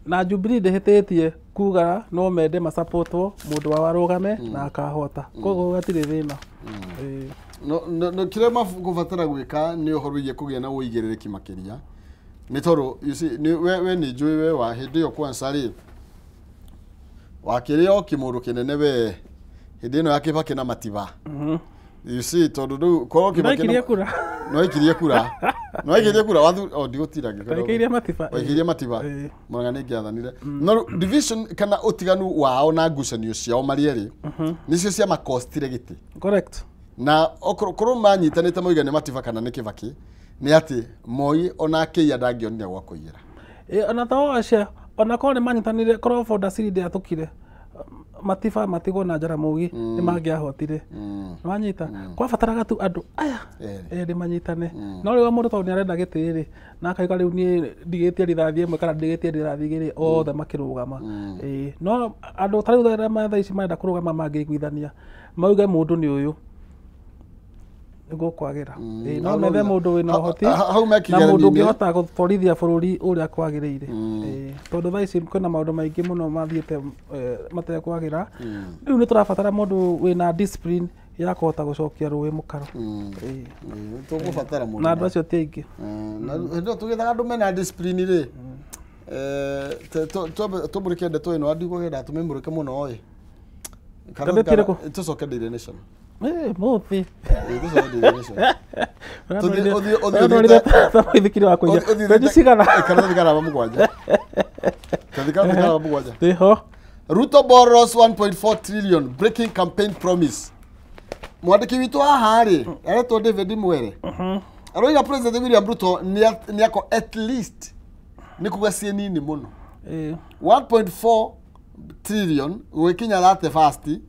[SPEAKER 4] Na Jubilee ndĩhĩtĩtie kuga no mende masapotwo mũndũ wao arũgame na akahota. Koguo hatirĩ thĩna.
[SPEAKER 2] No kĩrĩa makũbatara gwĩka nĩ ũhoro wĩgiĩ kũgĩa na ũigĩrĩrĩki makĩria. Nĩ tondũ you see we nĩ njũĩ we wa hĩndĩ ĩyo kwanza rĩ, wakĩrĩ o kĩmũndũ kĩnene we hĩndĩ ĩno ya Kĩbakĩ na Matiba. You see tondũ rĩu korwo Kĩbakĩ
[SPEAKER 4] Ndaikirie kura.
[SPEAKER 2] No kura. No aikirie kura wathu o ndigũtira ngĩkwenda.
[SPEAKER 4] Ndaikĩirie Matiba.
[SPEAKER 2] Waikirie Matiba. Mũrang'a nĩ ingĩathanire. No division kana ũtiganu wao na ngucanio ciao marĩ erĩ nĩcio ciamakostire gĩtĩ.
[SPEAKER 4] Correct.
[SPEAKER 2] Na okorwo manyitanĩte moiga nĩ Matiba kana nĩ Kĩbakĩ nĩ atĩ Moi ona akĩiya ndangĩonire gwa kũiyĩra.
[SPEAKER 4] Ona to acio ona korwo nĩ manyitanĩire korwo Ford Asili ndĩatũkire Matiba matigwo na Jaramogi nĩ mangĩahotire. Nĩwanyita kwabataraga tu andũ aya erĩ manyitane. No rĩu mũndũ tondũ nĩ arenda gĩtĩ rĩ, na akauga rĩu niĩ ndigĩtie rithathi ĩmwe kana ndigĩtie rithathi igĩrĩ, othe makĩrũgama. No andũ ta rĩu arĩa thaa ici marenda kũrũgama mangĩiguithania mauge mũndũ nĩ ũyũ nĩguo kwagĩra. No methe mũndũ wĩna ũhoti na mũndũ ũngĩhota gũtwarithia bũrũri ũrĩa kwagĩrĩire. Tondũ thaa ici kwĩna maũndũ maingĩ mũno mathiĩte matekwagĩra. Rĩu nĩ tũrabatara mũndũ wĩna discipline ya kũhota gũcokia rũĩ mũkaro.
[SPEAKER 2] Tũgũbatara mũndũ.
[SPEAKER 4] Na andũ acio ti aingĩ.
[SPEAKER 2] Na hĩndĩ ĩyo tũgĩethaga andũ mena discipline rĩ, tũmũrĩke ndeto ĩno ndigũkĩenda tũmĩmũrĩke mũno ĩ.
[SPEAKER 4] Ngathĩti ĩrĩkũ?
[SPEAKER 2] Tũcoke Daily Nation.
[SPEAKER 4] Mũthĩ.
[SPEAKER 2] Tũcoke Daily Nation.
[SPEAKER 4] Ta mũithikiri wa kũiya. Mbeca cigana?
[SPEAKER 2] Karatathi ka namba 7. Karatathi ka namba 7.
[SPEAKER 4] Ndĩho.
[SPEAKER 2] Ruto borrows 1.4 trillion breaking campaign promise. Mwandĩki witũ haha rĩ, aretwo David Mwere. Aroiga President William Ruto nĩ ako at least nĩ kuga ciĩ nini mũno. 1.4 trillion gũgĩkinya 31st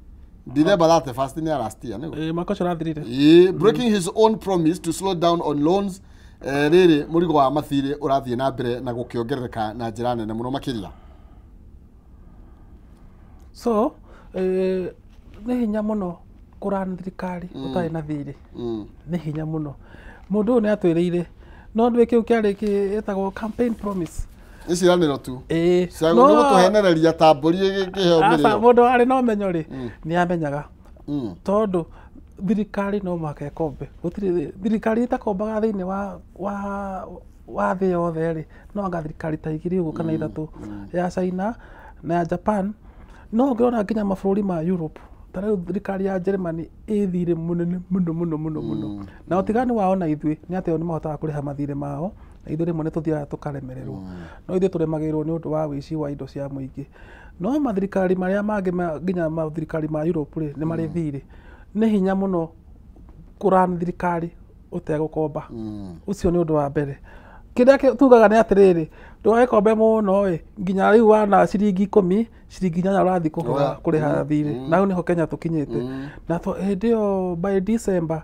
[SPEAKER 2] December 31st nĩ last year nĩguo.
[SPEAKER 4] Mwaka ũcio ũrathirire.
[SPEAKER 2] Breaking his own promise to slow down on loans. Rĩrĩ mũrigo wa mathirĩ ũrathiĩ na mbere na gũkĩongerereka na njĩra nene mũno makĩria.
[SPEAKER 4] So nĩ hinya mũno kũrana thirikari ũtarĩ na thirĩ. Nĩ hinya mũno. Mũndũ ũyũ nĩ atwĩrĩire no ndũĩ kĩu kĩarĩ gĩtagwo campaign promise.
[SPEAKER 2] Nĩ ciĩranĩro tu. Cia gũtũhenereria ta mbũri ĩkĩheo mĩrĩo.
[SPEAKER 4] Mũndũ arĩ na ũmenyo rĩ, nĩ amenyaga. Tondũ Thirikari no mũhaka ĩkombe. Gũtirĩ thirikari ĩtakombaga thĩinĩ wa thĩ yothe rĩ, no anga thirikari ta igĩrĩ ũguo kana ithatũ, ya China na ya Japan. No ũngĩrora nginya mabũrũri ma Europe, ta rĩu thirikari ya Germany ĩ thirĩ mũnene mũno mũno mũno mũno, na ũtiganu wao na ithuĩ nĩ atĩ o nĩ mahotaga kũrĩha mathirĩ mao, na ithuĩ rĩmwe nĩ tũthiaga tũkaremererwo. No ithuĩ tũremagĩrwo nĩ ũndũ wa wĩici wa indo cia mũingĩ. No mathirikari marĩa mangĩ, nginya mathirikari ma Europe rĩ, nĩ marĩ thirĩ. Nĩ hinya mũno kũrani thirikari ũtegũkomba. Ũcio nĩ ũndũ wa mbere. Kĩrĩa tugaga nĩ atĩrĩrĩ, ndũgagĩkombe mũno ĩ, nginya rĩu wana ciringi 10, ciringi 8 ũrathiĩ kũrĩha thirĩ. Na hau nĩho Kenya tũkinyĩte. Na hĩndĩ ĩyo by December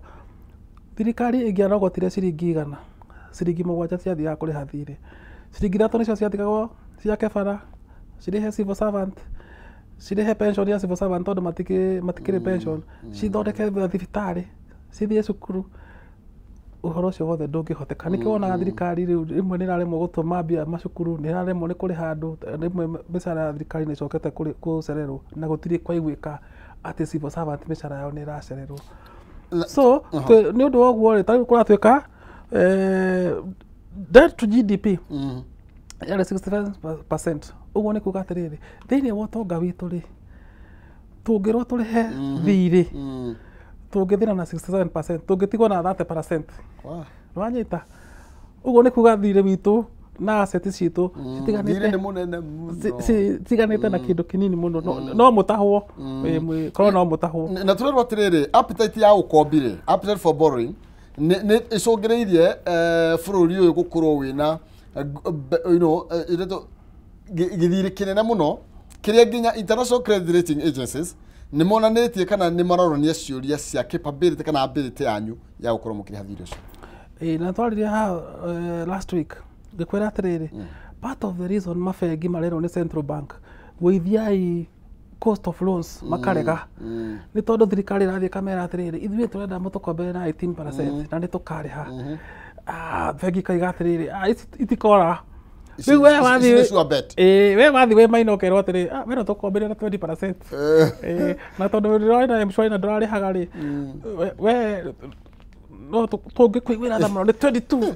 [SPEAKER 4] thirikari ĩngĩarogotire ciringi 100, ciringi 7 ciathiaga kũrĩha thirĩ. Ciringi 3 nĩcio ciatigagwo ciake bara, cirĩhe civil servant, cirĩhe pension ya civil servant tondũ matikĩrĩ pension, cithondeke thibitarĩ, cithiĩ cukuru. Ũhoro ũcio wothe ndũngĩhoteka. Nĩkĩo wonaga thirikari rĩu rĩmwe nĩ ĩraremwo gũtũma mbia macukuru, nĩ ĩraremwo nĩ kũrĩha andũ, rĩmwe mĩcara ya thirikari nĩ ĩcokete gũcererwo, na gũtirĩ kwaiguĩka atĩ civil servant mĩcara yao nĩ ĩracererwo. So nĩ ũndũ wa ũguo rĩ, ta rĩu kũratuĩka debt to GDP yarĩ 65%. Ũguo nĩ kuga atĩrĩrĩ, thĩinĩ wa ũtonga witũ rĩ, tũngĩrwo tũrĩhe thirĩ, tũngĩthira na 67%, tũngĩtigwo na 30%. Nĩwanyita? Ũguo nĩ kuga thirĩ witũ na asset citũ citiganĩte na kĩndũ kĩnini mũno, no mũtahwo, korwo no mũtahwo.
[SPEAKER 2] Na tũrerwo atĩrĩrĩ, appetite ya ũkombi rĩ, appetite for borrowing nĩ ĩcũngĩrĩirie bũrũri ũyũ gũkorwo wĩna gĩthirĩ kĩnene mũno, kĩrĩa nginya international credit rating agencies nĩ monanĩtie kana nĩ marorania ciũria cia capability kana ability yanyu ya gũkorwo mũkĩrĩha thirĩ ũcio.
[SPEAKER 4] Na twaririe haha last week ngĩkwĩra atĩrĩrĩ, part of the reason mabengi marerwo nĩ central bank gũithiai cost of loans makarega nĩ tondũ thirikari ĩrathiĩ ĩkamera atĩrĩrĩ, ithuĩ tũrenda mũtũkombere na 18% na nĩ tũkarĩha. Bengi ikauga atĩrĩrĩ, ici itikora. Rĩu we wathiĩ, we wathiĩ wĩ maina ũkerwo atĩrĩ, we no tũkombere na 20%. Na tondũ ndũrarĩ na M-Shwari na ndũrarĩhaga rĩ, we no tũngĩkũiguĩra tha mũno nĩ 22.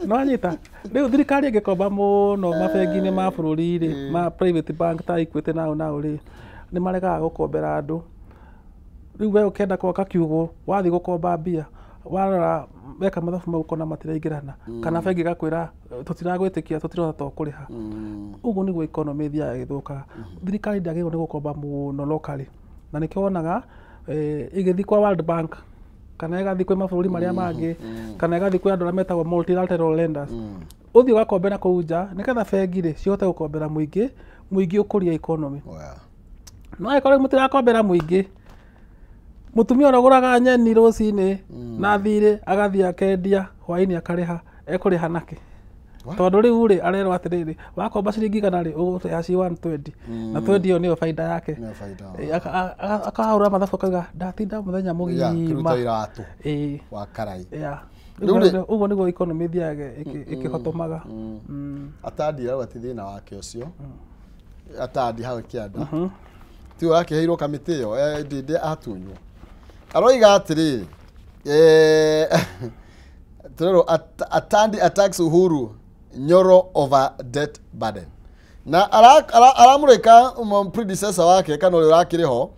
[SPEAKER 4] Nĩwanyita? Rĩu thirikari ĩngĩkomba mũno mabengi-inĩ ma bũrũri rĩ, ma private bank ta Equity nao nao rĩ, nĩ maregaga gũkombera andũ. Rĩu we ũkĩenda gwaka kiugũ, wathiĩ gũkomba mbia, warora weka mathabu mau ũkona matiraingĩrana, kana bengi ĩgakwĩra tũtiragwĩtĩkia, tũtirona ta ũkũrĩha. Ũguo nĩguo economy ĩthiaga ĩgĩthũkaga. Thirikari ndĩagĩrĩirwo nĩ gũkomba mũno locally, na nĩkĩo wonaga ĩgĩthiĩ kwa World Bank kana ĩgathiĩ kwĩ mabũrũri marĩa mangĩ, kana ĩgathiĩ kwĩ andũ arĩa metagwo multilateral lenders. Ũthiĩ ũgakombera kũu nja nĩgetha bengi rĩ cihote gũkombera mũingĩ, mũingĩ ũkũrie economy. No angĩkorwo mũtirakombera mũingĩ, mũtumia ũrĩa ũgũraga nyeni rũcinĩ na thirĩ agathiĩ akendia hwaĩ-inĩ akarĩha, ekũrĩha nakĩ? Tondũ rĩu rĩ arerwo atĩrĩrĩ, wakomba ciringi 100 rĩ, ũgũrĩha ci 120, na 20 ĩyo nĩyo baida yake. Akahũra mathabu akauga ndatinda mũthenya mũgima
[SPEAKER 2] kĩruta iratũ wa karai.
[SPEAKER 4] Ũguo nĩguo economy ĩthiaga ĩkĩhotomaga.
[SPEAKER 2] Atandi arauga ti thĩna wake ũcio, Atandi hau kĩanda ti we akĩheirwo kamĩtĩ ĩyo ndĩndĩ atunywo. Aroiga atĩrĩrĩ, tũrerwo Atandi attacks Uhuru Nyoro over debt burden. Na aramũrĩka predecessor wake kana ũrĩa ũrakĩrĩ ho,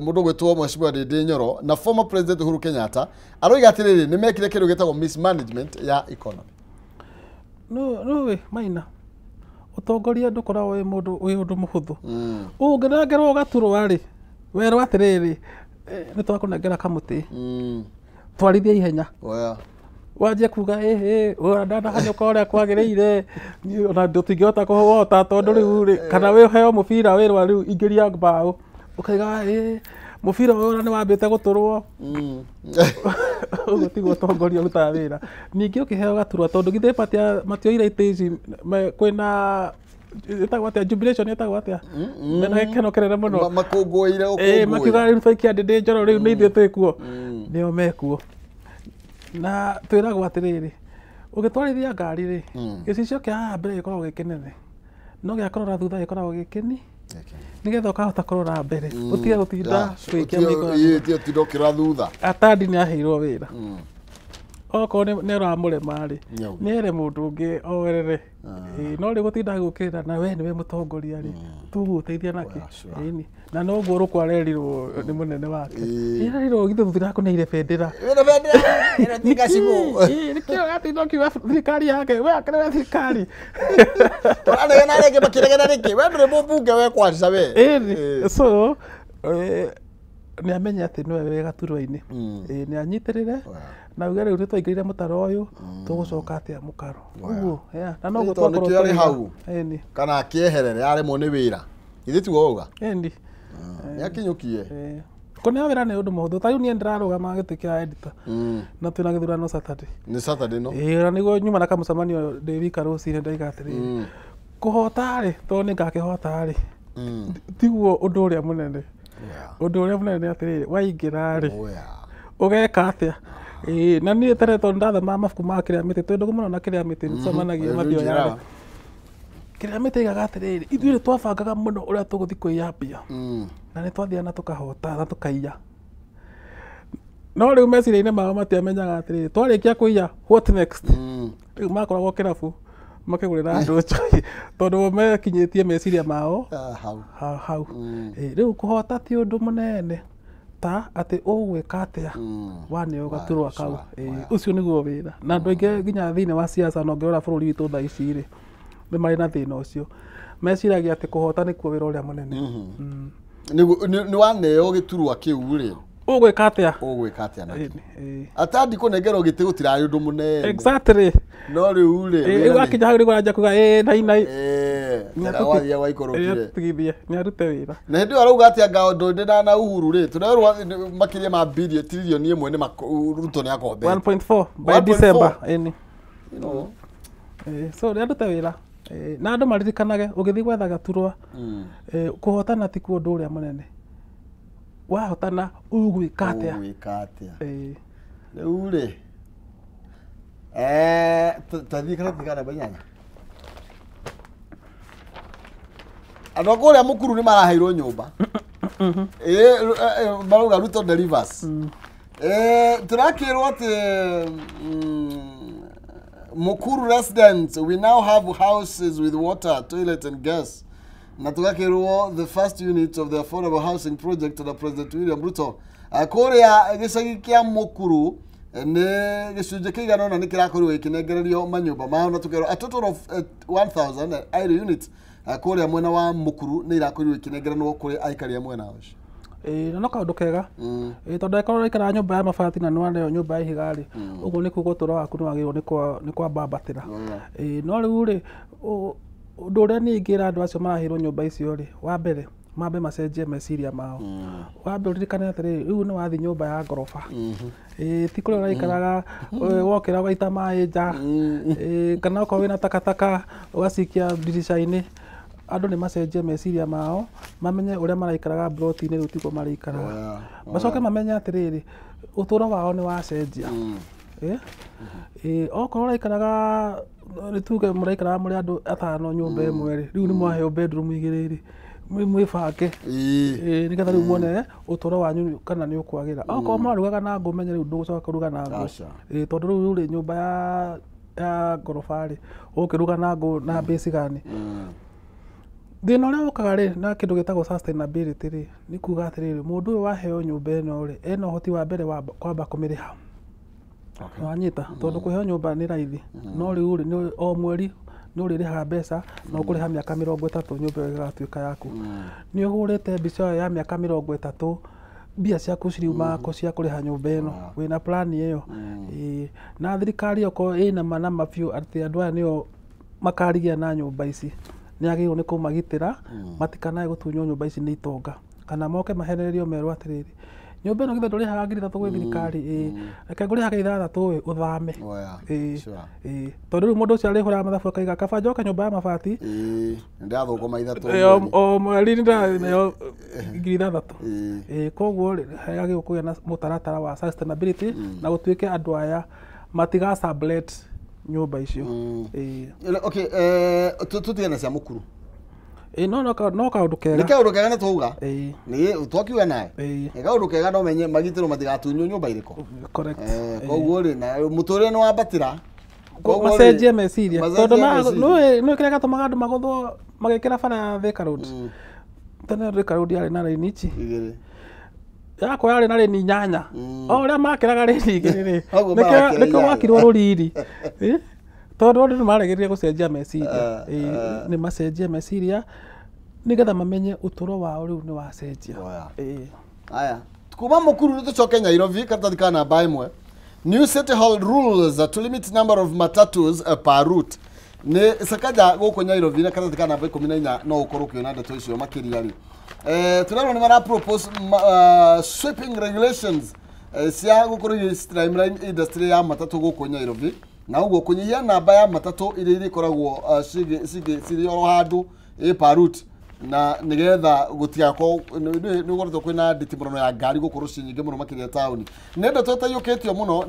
[SPEAKER 2] mũndũ gwĩtwo Mheshimiwa Ndindi Nyoro na former president Uhuru Kenyatta. Aroiga atĩrĩrĩ, nĩ mekire kĩndũ gĩtagwo mismanagement ya economy.
[SPEAKER 4] No we Maina, ũtongoria ndũkoragwo wĩ mũndũ wĩ ũndũ mũhũthũ. Ũngĩnengerwo gaturwa rĩ, werwo atĩrĩrĩ, nĩ twakũnengera kamũtĩ, twarithia ihenya. Wanjie kuga ĩhĩ ndanahanyũka ũrĩa kwagĩrĩire, ona tũtingĩhota kũhota tondũ rĩu rĩ, kana wĩheo mũbira wĩrwa rĩu ingĩria mbaũ, ũkaiga mũbira ũyũ ona nĩ wambĩte gũtũrwo. Ũguo tiguo ũtongoria ũrutaga wĩra. Ningĩ ũkĩheo gaturwa, tondũ githĩ matioire itĩ ici kwĩna ĩtagwo atĩa, jubilation ĩtagwo atĩa, mena gĩkeno kĩnene mũno,
[SPEAKER 2] makũngũĩire ũkũngũĩra,
[SPEAKER 4] makiuga rĩu twaikia Ndindi Nyoro rĩu nĩ ithuĩ twĩkuo, nĩo mekuo. Na twĩragwo atĩrĩrĩ, ũgĩtwarithia ngari rĩ, gĩcicio kĩa haha mbere gĩkoragwo gĩ kĩnene, no gĩa kũrora thutha gĩkoragwo gĩ kĩni. Nĩgetha ũkahota kũrora mbere. Ũtige gũtinda gwĩkia mĩikono.
[SPEAKER 2] Ĩĩ ti ũtinda ũkĩrora thutha.
[SPEAKER 4] Atandi nĩ aheirwo wĩra. Okorwo nĩ ũramũrema rĩ, nĩ ere mũndũ ũngĩ oerere. No rĩu gũtinda gũkĩrĩra na we nĩwe mũtongoria rĩ, tũgũteithia nakĩ? Ĩni. Na noguo Rũkũ arerirwo nĩ mũnene wake. Ererirwo githĩ tũtirakũneire bendera.
[SPEAKER 2] Wĩna bendera ĩno ti gacibũ.
[SPEAKER 4] Nĩkĩo atinda ũkiuga thirikari yake, we akĩrĩ thirikari.
[SPEAKER 2] Tũranegena rĩngĩ makĩregena nĩkĩ? We ndũrĩ mũmbunge we kwanza we.
[SPEAKER 4] Ĩni. So nĩ amenye atĩ nĩwe wĩ gaturwa-inĩ. Nĩ anyitĩrĩre na uge rĩu nĩtwaingĩrire mũtaro ũyũ tũgũcoka atĩa mũkaro. Ũguo, na noguo
[SPEAKER 2] twakorwo tũrĩ hau. Kana akĩeherere aremwo nĩ wĩra. Githĩ tiguo wauga?
[SPEAKER 4] Ĩni.
[SPEAKER 2] Nĩ akinyũkie.
[SPEAKER 4] Kũneo wĩra nĩ ũndũ mũhũthũ. Ta rĩu niĩ ndĩrarũgama gĩtĩ kĩa editor. Na twĩna gĩthurano Saturday.
[SPEAKER 2] Nĩ Saturday no?
[SPEAKER 4] Ĩĩ, na nĩguo nyuma na kamũcemanio ndĩ wika rũcinĩ ndaiga atĩrĩrĩ. Kũhota rĩ, tondũ nĩ ngakĩhota rĩ, tiguo ũndũ ũrĩa mũnene. Ũndũ ũrĩa mũnene nĩ atĩrĩrĩ, waingĩra rĩ, ũgeka atĩa? Ĩĩ, na niĩ tene tondũ ndathomaga mabuku ma Kĩrĩa Mĩtĩ, twĩ ndũgũ mũno na Kĩrĩa Mĩtĩ, nĩtũcemanagia mathioya rĩ. Kĩrĩa Mĩtĩ aigaga atĩrĩrĩ, ithuĩ nĩ twabangaga mũno ũrĩa tũgũthiĩ kwĩyambia. Na nĩ twathiaga na tũkahota na tũkaiya. No rĩu meciria-inĩ mao matiamenyaga atĩrĩrĩ, twarĩkia kũiya, what next? Rĩu makoragwo kĩrabu makĩgũrĩra andũ njohi tondũ mekinyĩtie meciria mao hau. Rĩu kũhota ti ũndũ mũnene ta atĩ ũgwĩka atĩa waneo gaturwa kau. Ũcio nĩguo wĩra. Na andũ aingĩ nginya thĩinĩ wa siasa na ũngĩrora bũrũri witũ thaa ici rĩ, nĩ marĩ na thĩna ũcio. Meciragia atĩ kũhota nĩkuo wĩra ũrĩa mũnene.
[SPEAKER 2] Nĩ waneo gĩturwa kĩu rĩ,
[SPEAKER 4] ũgwĩka atĩa?
[SPEAKER 2] Ũgwĩka atĩa nakĩo? Atandi kũnengerwo gĩtĩ gũtirarĩ ũndũ mũnene.
[SPEAKER 4] Exactly.
[SPEAKER 2] No rĩu rĩ,
[SPEAKER 4] rĩu akinya hau nĩguo aranjia kuga ĩĩ nainai.
[SPEAKER 2] Wathiaga waikũrũkire.
[SPEAKER 4] Nĩatigithie, nĩarute wĩra.
[SPEAKER 2] Na hĩndĩ ĩyo arauga atĩ anga ndũndĩ na Uhuru rĩ, tũrerwo makĩria ma tririoni ĩmwe nĩ Ruto nĩ akombete.
[SPEAKER 4] 1.4 by December. Ĩni. So nĩarute wĩra. Na andũ maririkanage ũgĩthiĩ gwetha gaturwa, kũhotana ti kuo ũndũ ũrĩa mũnene. Wahotana ũgwĩka atĩa?
[SPEAKER 2] Ũgwĩka atĩa? Rĩu rĩ, twathiĩ karatathi ka namba 8. Andũ a kũrĩa Mũkuru nĩ maraheirwo nyũmba. Marauga Ruto delivers. Tũrakĩrwo atĩ Mukuru residents, we now have houses with water, toilet and gas. Na tũgakĩrwo the first unit of the affordable housing project under President William Ruto. Kũrĩa gĩcagi kĩa Mukuru nĩ gĩcunjĩ kĩigana ũna nĩ kĩrakorirwo gĩkĩnengererio manyũmba mao, na tũkerwo a total of 1000 idle units kũrĩa mwena wa Mukuru nĩ irakorirwo ikĩnengeranwo kũrĩ aikari a mwena ũcio.
[SPEAKER 4] Ĩĩ, no kaũndũ kega. Tondũ angĩkorwo ũraikara nyũmba ya mabati na nĩwaneo nyũmba ya ihiga rĩ, ũguo nĩ kuga ũtũũro waku nĩwagĩrĩirwo nĩ kwambambatĩra. No rĩu rĩ, ũndũ ũrĩa niĩ ingĩra andũ acio maraheirwo nyũmba icio rĩ, wa mbere mambe macenjie meciria mao. Wambe ũririkane atĩrĩrĩ, rĩu nĩ wathiĩ nyũmba ya ngoroba. Ti kũrĩa ũraikaraga wokĩra ũgaita maĩ nja, kana okorwo wĩna takataka ũgacikia ndirica-inĩ. Andũ nĩ macenjie meciria mao, mamenye ũrĩa maraikaraga mburoti-inĩ rĩu tiguo marĩikaraga. Macoke mamenye atĩrĩrĩ, ũtũũro wao nĩ wacenjia. Okorwo ũraikaraga nĩ tuge mũraikaraga mũrĩ andũ atano nyũmba ĩmwe rĩ, rĩu nĩ mwaheo bedroom igĩrĩ rĩ, mwĩbange nĩgetha rĩu muone ũtũũro wanyu kana nĩ ũkwagĩra. Okorwo mũrarugaga na ngũ, menye rĩu ndũgũcoka kũruga na ngũ. Tondũ rĩu rĩ, nyũmba ya ngoroba rĩ, ũgũkĩruga na ngũ na mbĩcigani. Thĩna ũrĩa ũkaga rĩ na kĩndũ gĩtagwo sustainability rĩ, nĩ kuga atĩrĩrĩ, mũndũ ũyũ waheo nyũmba ĩno rĩ, ena ũhoti wa mbere wa kwamba kũmĩrĩha. Wanyita, tondũ kũheo nyũmba nĩ raithi, no rĩu rĩ, o mweri nĩ ũrĩrĩhaga mbeca na ũkũrĩha mĩaka 30 nyũmba ĩyo ĩgatuĩka yaku. Nĩ ũhũrĩte mbica ĩyo ya mĩaka 30, mbia ciaku ciriumaga kũ cia kũrĩha nyũmba ĩno, wĩna plan ĩyo. Na thirikari okorwo ĩna ma na ma biũ atĩ andũ aya nĩo makarigia na nyũmba ici, nĩ agĩrĩirwo nĩ kũmagitĩra matikanae gũtunywo nyũmba ici nĩ itonga, kana moke mahenererio merwo atĩrĩrĩ, nyũmba ĩno githĩ ndũrĩhaga 3,000 gwĩ thirikari, reke ngũrĩhage 6,000 ũthame. Tondũ rĩu mũndũ ũcio arĩhũraga mathabu akaiga kaba njoke nyũmba ya mabati,
[SPEAKER 2] ndĩrathũkũma 3
[SPEAKER 4] o mweri nĩndĩraneo 6,000. Koguo rĩ, hagĩrĩirwo kũgĩa na mũtaratara wa sustainability na gũtuĩke andũ aya matiga sublet nyũmba icio.
[SPEAKER 2] Okay, tũtigane cia Mukuru.
[SPEAKER 4] No no kaũndũ kega.
[SPEAKER 2] Nĩ kaũndũ kega nĩ twauga. Nĩ twakiuga nawe. Nĩ kaũndũ kega no menye magitĩrwo matigatunywo nyũmba irĩkũ.
[SPEAKER 4] Correct.
[SPEAKER 2] Koguo rĩ na mũtũrĩre nĩ wambatĩra.
[SPEAKER 4] Macenjie meciria. Tondũ nĩ kĩrĩa gatũmaga andũ magũthwo magĩkĩra bara ya Thika Road. Tene Thika Road yarĩ na raini ici.
[SPEAKER 2] Igĩrĩ.
[SPEAKER 4] Yakwa yarĩ na raini 8. O ũrĩa makĩraga raini igĩrĩ rĩ. Nĩkĩo gwakirwo rũriri. Tondũ andũ nĩmaregire gũcenjia meciria. Nĩ macenjie meciria nĩgetha mamenye ũtũro wao rĩu nĩ wacenjia.
[SPEAKER 2] Aya. Kuma Mukuru nĩ tũcoke Nairobi karatathi ka namba 1. New City Hall rules to limit number of matatus per route. Nĩ Sakaja gũkũ Nairobi na karatathi ka namba 14 no ũkorwo ũkĩona ndeto icio makĩria rĩ. Tũrerwo nĩ mara propose sweeping regulations cia gũkorwo streamline industry ya matatũ gũkũ Nairobi. Na ũguo kũnyihia namba ya matatũ iria irikoragwo cirĩ oro handũ per route na nigetha gũtigakorwo nĩ gũkoretwo kwĩna nditimũrano ya ngari gũkorwo ciĩ nyingĩ mũno makĩria taũni. Nĩ ndeto ĩtaiyũkĩtio mũno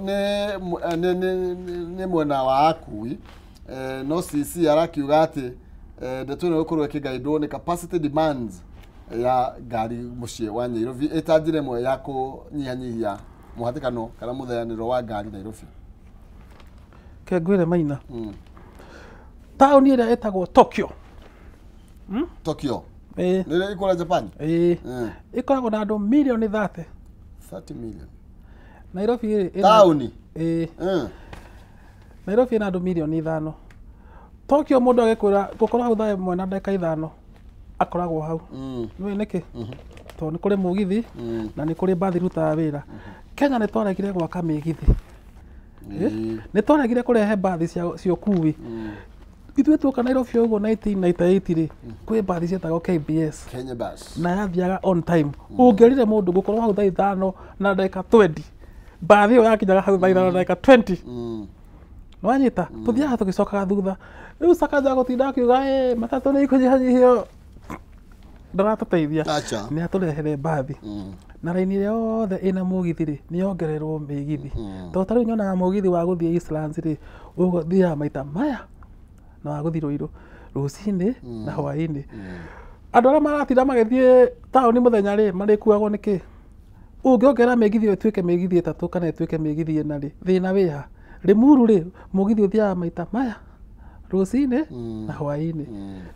[SPEAKER 2] nĩ mwena wa akui no CC arakiuga atĩ ndeto ĩno ĩgũkorwo ĩkĩgaindwo nĩ capacity demands ya ngari mũciĩ wa Nairobi ĩta njĩra ĩmwe ya kũnyihanyihia mũhatĩkano kana mũtheanĩro wa ngari Nairobi.
[SPEAKER 4] Kengwire Maina. Taũni ĩrĩa ĩtagwo Tokyo.
[SPEAKER 2] Tokyo. Nĩ ĩkũra Japan.
[SPEAKER 4] Ĩkoragwo na andũ milioni 30.
[SPEAKER 2] 30 million.
[SPEAKER 4] Nairobi
[SPEAKER 2] taũni.
[SPEAKER 4] Nairobi ĩna andũ milioni 5. Tokyo mũndũ agĩkwĩra gũkorwo hau thaa 1 na ndagĩka 5 akoragwo hau. Nĩũĩ nĩkĩ? Tondũ nĩ kũrĩ mũgithi na nĩ kũrĩ mbathi irutaga wĩra. Kenya nĩ twaregire gwaka mĩgithi. Nĩ twaregire kũrehe mbathi cia ũkui. Ithuĩ tuoka Nairobi ũguo 1998 rĩ, kwĩ mbathi cietagwo KBS.
[SPEAKER 2] Kenya Bus.
[SPEAKER 4] Na yathiaga on time. Ũngĩerire mũndũ gũkorwo hau thaa 5 na ndagĩka 20. Mbathi ĩyo yakinyaga hau thaa 5 na ndagĩka 20. Nĩwanyita? Tũthiaga tũgĩcokaga thutha. Rĩu Sakaja gũtinda akiuga matatũ nĩ ikũnyihanyihio. Ndaratũteithia. Nĩ atũrehere mbathi. Na raini ĩrĩa yothe ĩna mũgithi rĩ, nĩ yongererwo mĩgithi. Tondũ ta rĩu nyonaga mũgithi wa gũthiĩ Eastlands rĩ, ũgũthiaga maita maya na wa gũthiĩ Ruiru rũcinĩ na hwaĩ-inĩ. Andũ arĩa maratinda magĩthiĩ taũni mũthenya rĩ, marĩkuagwo nĩ kĩ? Ũngĩongerera mĩgithi ĩyo ĩtuĩke mĩgithi 3 kana ĩtuĩke mĩgithi 4 rĩ, thĩna wĩha? Limuru rĩ, mũgithi ũthiaga maita maya rũcinĩ na hwaĩ-inĩ.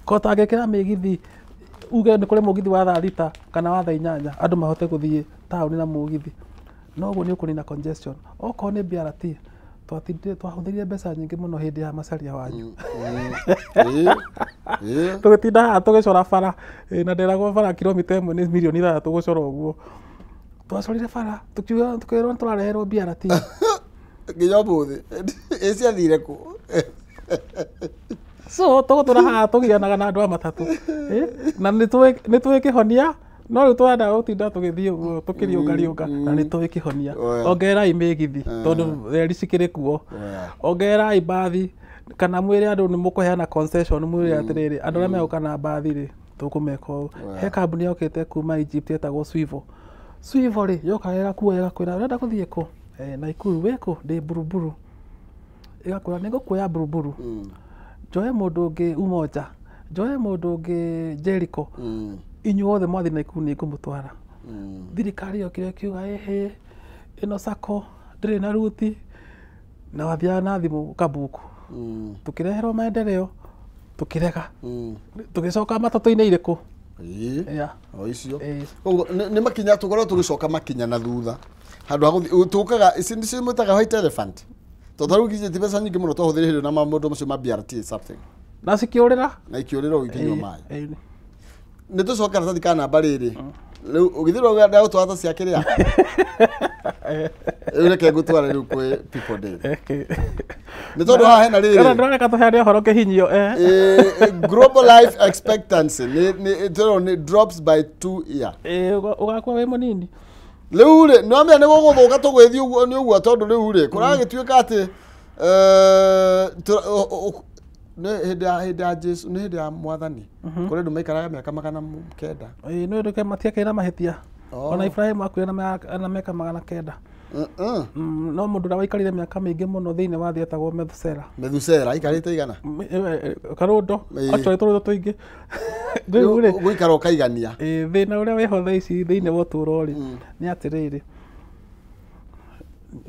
[SPEAKER 4] Ko tangĩkĩra mĩgithi uge nĩ kũrĩ mũgithi wa thaa 6 kana wa thaa 8 andũ mahote gũthiĩ taũni na mũgithi. Noguo nĩ ũkũnina congestion. Okorwo nĩ BRT twahũthĩrire mbeca nyingĩ mũno hĩndĩ ya Macharia wanyu. Tũgĩtinda haha tũgĩcora bara na nderagwo bara kilomita 1 nĩ milioni 6 gũcora ũguo. Twacorire bara tukiuga tukĩrwo tũrareherwo BRT.
[SPEAKER 2] Nginya ũmũthĩ ĩ ciathire kũ?
[SPEAKER 4] So tũgũtũra haha tũgianaga na andũ a matatũ. Na nĩ tũĩ kĩhonia no rĩu tũrenda gũtinda tũgĩthiĩ ũguo tũkĩriũngariũnga na nĩ tũĩ kĩhonia. Ongererai mĩgithi tondũ reri cikĩrĩ kuo. Ongererai mbathi kana mwĩre andũ nĩ mũkũheana concession mwĩre atĩrĩrĩ andũ arĩa megũka na mbathi rĩ tũkũmeka ũũ. He kambuni yokĩte kuma Egypt ĩtagwo Swivo. Swivo rĩ yokaga ĩgakuoya ĩgakwĩra ũrenda gũthiĩ kũ? Naikuru. Wĩ kũ? Ndĩ Buruburu. Ĩgakwĩra nĩ ngũkuoya Buruburu. Njoe mũndũ ũngĩ Umoja, njoe mũndũ ũngĩ Jericho. Inyuothe mwathiĩ Naikuru nĩ ngũmũtwara. Thirikari yokire ĩkiuga ĩhĩ ĩno sacco ndĩrĩ na ruti na wathiaga na thimũ ũkabuku. Tũkĩreherwo maendeleo tũkĩrega. Tũgĩcoka matatũ-inĩ irĩkũ?
[SPEAKER 2] O icio. Koguo nĩ makinya tũkorwo tũgĩcoka makinya na thutha. Handũ ha gũthiĩ tũkaga ici nĩcio mwĩtaga white elephant. Tondũ rĩu ti mbeca nyingĩ mũno twahũthĩrire na maũndũ macio ma BRT something.
[SPEAKER 4] Na cikĩũrĩra?
[SPEAKER 2] Na ikĩũrĩra o ikĩnyua maĩ. Nĩ tũcoke karatathi ka namba rĩrĩ. Rĩu ũgĩthirwo ndagũtwara ta cia kĩrĩa? Rĩu reke ngũtware rĩu kwĩ People Daily. Nĩ tondũ haha hena rĩrĩ.
[SPEAKER 4] Kana ndĩrareka tũheane ũhoro kĩhinyio.
[SPEAKER 2] Global life expectancy nĩ drops by 2 year.
[SPEAKER 4] Ũgakua wĩ mũnini.
[SPEAKER 2] Rĩu rĩ nĩ wamenya nĩ gũgũthũka tũgwĩthiĩ ũguo nĩ ũguo tondũ rĩu rĩ kũragĩtuĩka atĩ nĩ hĩndĩ ya Jesu nĩ hĩndĩ ya mwathani kũrĩ andũ maikaraga mĩaka 900.
[SPEAKER 4] Nĩ ũndũ matiakĩrĩ na mahĩtia. Ona Ibrahim akuire na mĩaka 900. No mũndũ ũrĩa waikarire mĩaka mĩingĩ mũno thĩinĩ wa thĩ etagwo Methusela.
[SPEAKER 2] Methusela aikarĩte igana?
[SPEAKER 4] Karũndo, actually tũrũndo tũingĩ. Rĩu rĩ
[SPEAKER 2] gũikara ũkaigania.
[SPEAKER 4] Thĩna ũrĩa wĩho thaa ici thĩinĩ wa ũtũũro rĩ nĩ atĩrĩrĩ,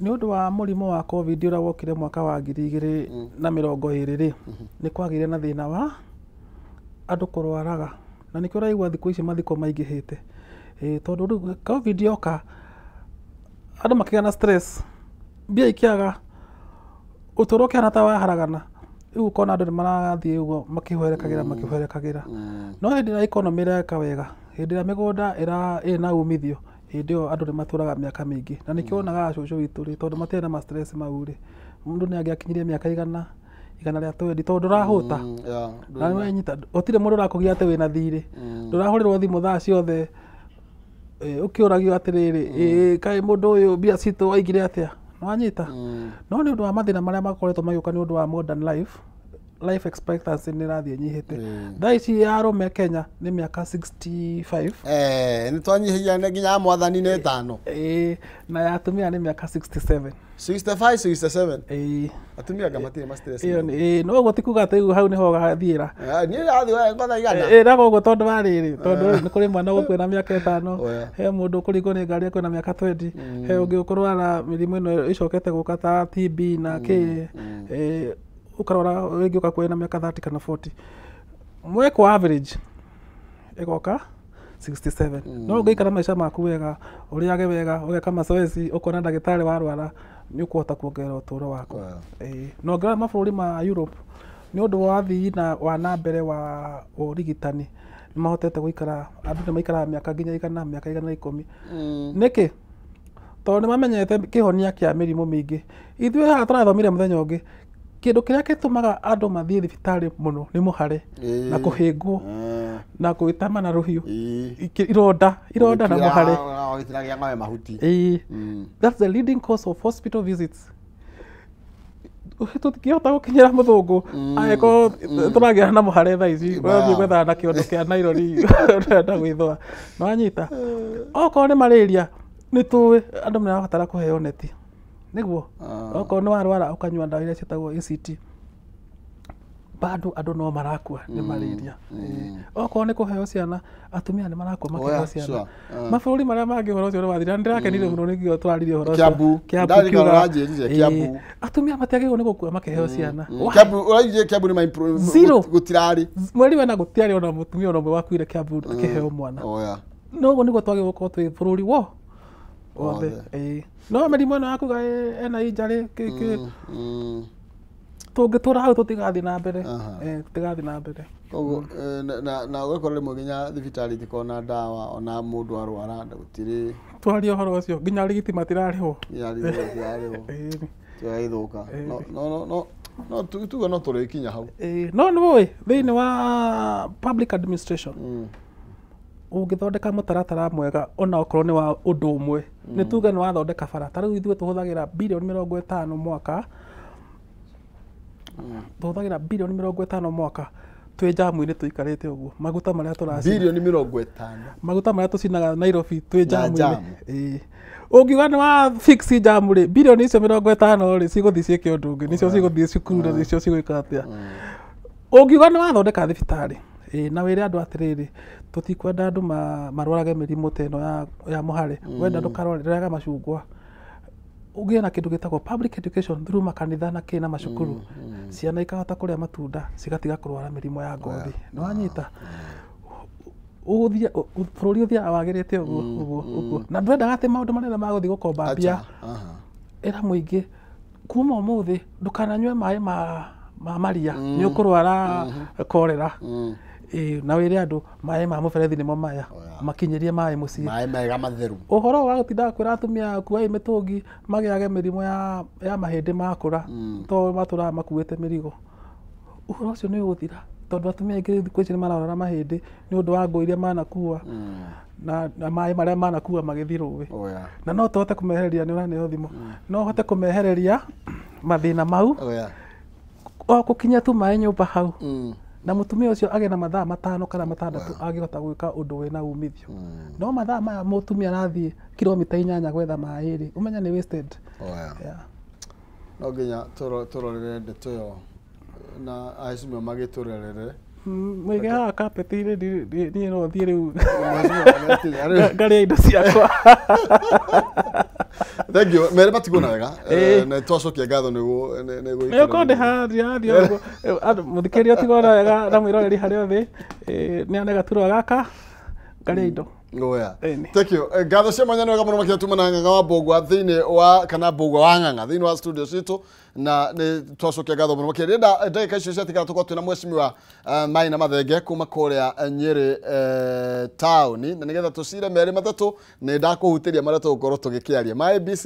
[SPEAKER 4] nĩ ũndũ wa mũrimũ wa COVID ũrĩa wokire mwaka wa 2020 rĩ, nĩ kwagĩire na thĩna wa andũ kũrwaraga, na nĩkĩo ũraigua thikũ ici mathiko maingĩhĩte. Tondũ rĩu COVID yoka andũ makĩgĩa na stress, mbia ikĩaga, ũtũũro ũkĩhana ta waharagana, rĩu ũkona andũ nĩ marathiĩ ũguo makĩhwerekagĩra. No hĩndĩ ĩrĩa economy ĩreka wega, hĩndĩ ĩrĩa mĩgũnda ĩna umithio, hĩndĩ ĩyo andũ nĩ matũraga mĩaka mĩingĩ. Na nĩkĩo wonaga cũcũ witũ rĩ, tondũ matiarĩ na ma stress mau rĩ, mũndũ nĩ angĩakinyirie mĩaka 120 tondũ ndũrahũta. Na nĩ wanyita, gũtirĩ mũndũ ũrakũgia atĩ wĩna thirĩ, ndũrahũrĩrwo thimũ thaa ciothe ũkĩũragio atĩrĩrĩ, kaĩ mũndũ ũyũ mbia citũ aigire atĩa, nĩwanyita. No nĩ ũndũ wa mathĩna marĩa makoretwo magĩũka nĩ ũndũ wa modern life, life expectancy nĩ ĩrathiĩ ĩnyihĩte. Thaa ici ya arũme Kenya nĩ mĩaka 65.
[SPEAKER 2] Nĩ twanyihagia nginya mwathani nĩ 5.
[SPEAKER 4] Na ya atumia nĩ mĩaka 67.
[SPEAKER 2] 65, 67. Atumia anga matirĩ ma stress.
[SPEAKER 4] No ũguo ti kuga atĩ hau nĩho gathiĩra.
[SPEAKER 2] Niĩ ndathiĩ ngotha igana.
[SPEAKER 4] Ĩraga ũguo tondũ wa rĩrĩ, tondũ nĩ kũrĩ mwana ũgũkua na mĩaka 5, he mũndũ ũkũringwo nĩ ngari akwĩna mĩaka 20, he ũngĩ ũkũrwara mĩrimũ ĩno ĩcokete gũka ta TB na kĩ, ũkarwara rĩngĩ ũgakua na mĩaka 30 kana 40. Mwekwo average ĩgoka 67. No ũngĩikara maica maku wega, ũrĩage wega, ũgeka mazoezi, ũkona ndagĩtarĩ warwara, nĩ ũkũhota kuongerera ũtũũro waku. Na ũngĩrora mabũrũri ma Europe, nĩ ũndũ wa ũthii wa na mbere wa ũrigitani, nĩ mahotete gũikara, andũ nĩ maikaraga mĩaka nginya 100, mĩaka 110. Nĩkĩ? Tondũ nĩ mamenyete kĩhonia kĩa mĩrimũ mĩingĩ. Ithuĩ haha tũrathomire mũthenya ũngĩ, kĩndũ kĩrĩa gĩtũmaga andũ mathiĩ thibitarĩ mũno nĩ mũhare na kũhĩngwo na gwĩtama na rũhiũ, ironda na mũhare. That's the leading cause of hospital visits. Tũtingĩhota gũkinyĩra mũthũngũ angĩkorwo tũragĩa na mũhare thaa ici, ũrathiĩ gwethana na kĩondo kĩa Nairobi ũrenda gwĩthũa. Nĩwanyita? Okorwo nĩ malaria nĩ tũĩ andũ nĩ marabatara kũheo neti, nĩguo okorwo nĩ warwara ũkanyua ndawa iria ciĩtagwo ACT, bado andũ no marakua nĩ malaria. Okorwo nĩ kũheo ciana, atumia nĩ marakua makĩheo ciana. Mabũrũri marĩa mangĩ ũhoro ũcio nĩ wathira. Nĩndĩrakenire mũno nĩkĩo tũraririe ũhoro ũcio. Kiambu, atumia matiagĩrĩirwo nĩ gũkua makĩheo ciana. Zero. Mweri wena gũtiarĩ ona mũtumia ona ũmwe wakuire Kiambu akĩheo mwana. No ũguo nĩguo twagĩrĩirwo gũkorwo twĩ bũrũri wothe. No mĩrimũ ĩno yakuga ena injury tũngĩtũra hau tũtigathiĩ na mbere. Tũtigathiĩ na mbere.
[SPEAKER 2] Koguo na ũgakora rĩmwe nginya thibitarĩ itikoragwo na ndawa ona mũndũ arwara gũtirĩ.
[SPEAKER 4] Twarie ũhoro ũcio nginya arigiti matirarĩhwo.
[SPEAKER 2] Nginya arigiti matirarĩhwo. Tũgagĩthũka. No tuge no tũrĩkinya hau.
[SPEAKER 4] No nĩũĩ thĩinĩ wa public administration ũngĩthondeka mũtaratara mwega ona okorwo nĩ wa ũndũ ũmwe, nĩ tuge nĩ wathondeka bara. Ta rĩu ithuĩ tũhũthagĩra birioni 50 mwaka, tũhũthagĩra birioni 50 mwaka twĩ jamu-inĩ tũikarĩte ũguo, maguta marĩa tũracina
[SPEAKER 2] birioni 50,
[SPEAKER 4] maguta marĩa tũcinaga Nairobi twĩ jamu-inĩ. Ũngiuga nĩ wa fix jamu rĩ, birioni icio 50 rĩ cigũthiĩ ciĩke ũndũ ũngĩ, nĩcio cigũthiĩ cukuru na nĩcio cigwĩka atĩa. Ũngiuga nĩ wathondeka thibitarĩ na wĩre andũ atĩrĩrĩ, tũtikwenda andũ marwarage mĩrimũ ta ĩno ya mũhare, wenda ndũkarware macungwa, ũgĩe na kĩndũ gĩtagwo public education through makanitha na kĩ na macukuru, ciana ikahota kũrĩa matunda cigatiga kũrwara mĩrimũ ya ngothi. Nĩwanyita? Bũrũri ũthiaga wagĩrĩte ũguo ũguo ũguo, na ndwendaga atĩ maũndũ manene ma gũthiĩ gũkomba mbia. Ĩra mũingĩ kuma ũmũthĩ ndũkananyue maĩ ma maria, nĩ ũkũrwara korera. Na wĩre andũ maĩ ma mũberethi nĩmo maya, makinyĩrie maĩ mũciĩ,
[SPEAKER 2] maĩ mega matheru.
[SPEAKER 4] Ũhoro wa gũtindaga kwĩra atumia kuai mĩtũngi magĩage mĩrimũ ya mahĩndĩ makũra, tondũ matũraga makuĩte mĩrigo, ũhoro ũcio nĩ ũgũthira tondũ atumia aingĩ thikũ ici nĩ mararwara mahĩndĩ nĩ ũndũ wa ngũ iria manakua na maĩ marĩa manakua magĩthiĩ rũĩ. Na no tũhote kũmehereria, nĩ ũraneo thimũ, no ũhote kũmehereria mathĩna mau o gũkinyia tu maĩ nyũmba hau. Na mutumia ucio agĩe na mathaa 5 kana 6 angĩhota gwĩka ũndũ wĩna umithio. No mathaa maya mũtumia arathiĩ kilomita 8 gwetha maĩ rĩ, ũmenye nĩ wasted.
[SPEAKER 2] No nginya tũrorere ndeto ĩyo na aheshimiwa magĩtũrorere.
[SPEAKER 4] Mwige haha kapeti-inĩ, niĩ no thiĩ rĩu ngarĩa indo ciakwa.
[SPEAKER 2] Thank you. Mere matigwo na wega. Na twacokia ngatho nĩguo
[SPEAKER 4] nĩguo ndĩ haha ndirathiĩ ũguo. Mũthikĩrĩria ũtigwo na wega na mwĩroreri harĩa ũthĩ, nĩ ane gaturwa gaka ngarĩa indo.
[SPEAKER 2] Oya. Thank you. Ngatho cia mwanya nĩ wega mũno makĩria tuma na Ng'ang'a wa Mbũgua thĩinĩ wa kana Mbũgua wa Ng'ang'a thĩinĩ wa studio citũ, na nĩ twacokia ngatho mũno makĩria. Ndĩrenda ndagĩka icio ciatigara tũkorwo twĩna mheshimiwa Maina Mathenge kuma kũrĩa Nyĩrĩ taũni, na nĩgetha tũcire merĩ matatũ nĩ ndakũhutĩria marĩa tũgũkorwo tũgĩkĩaria ma ABC.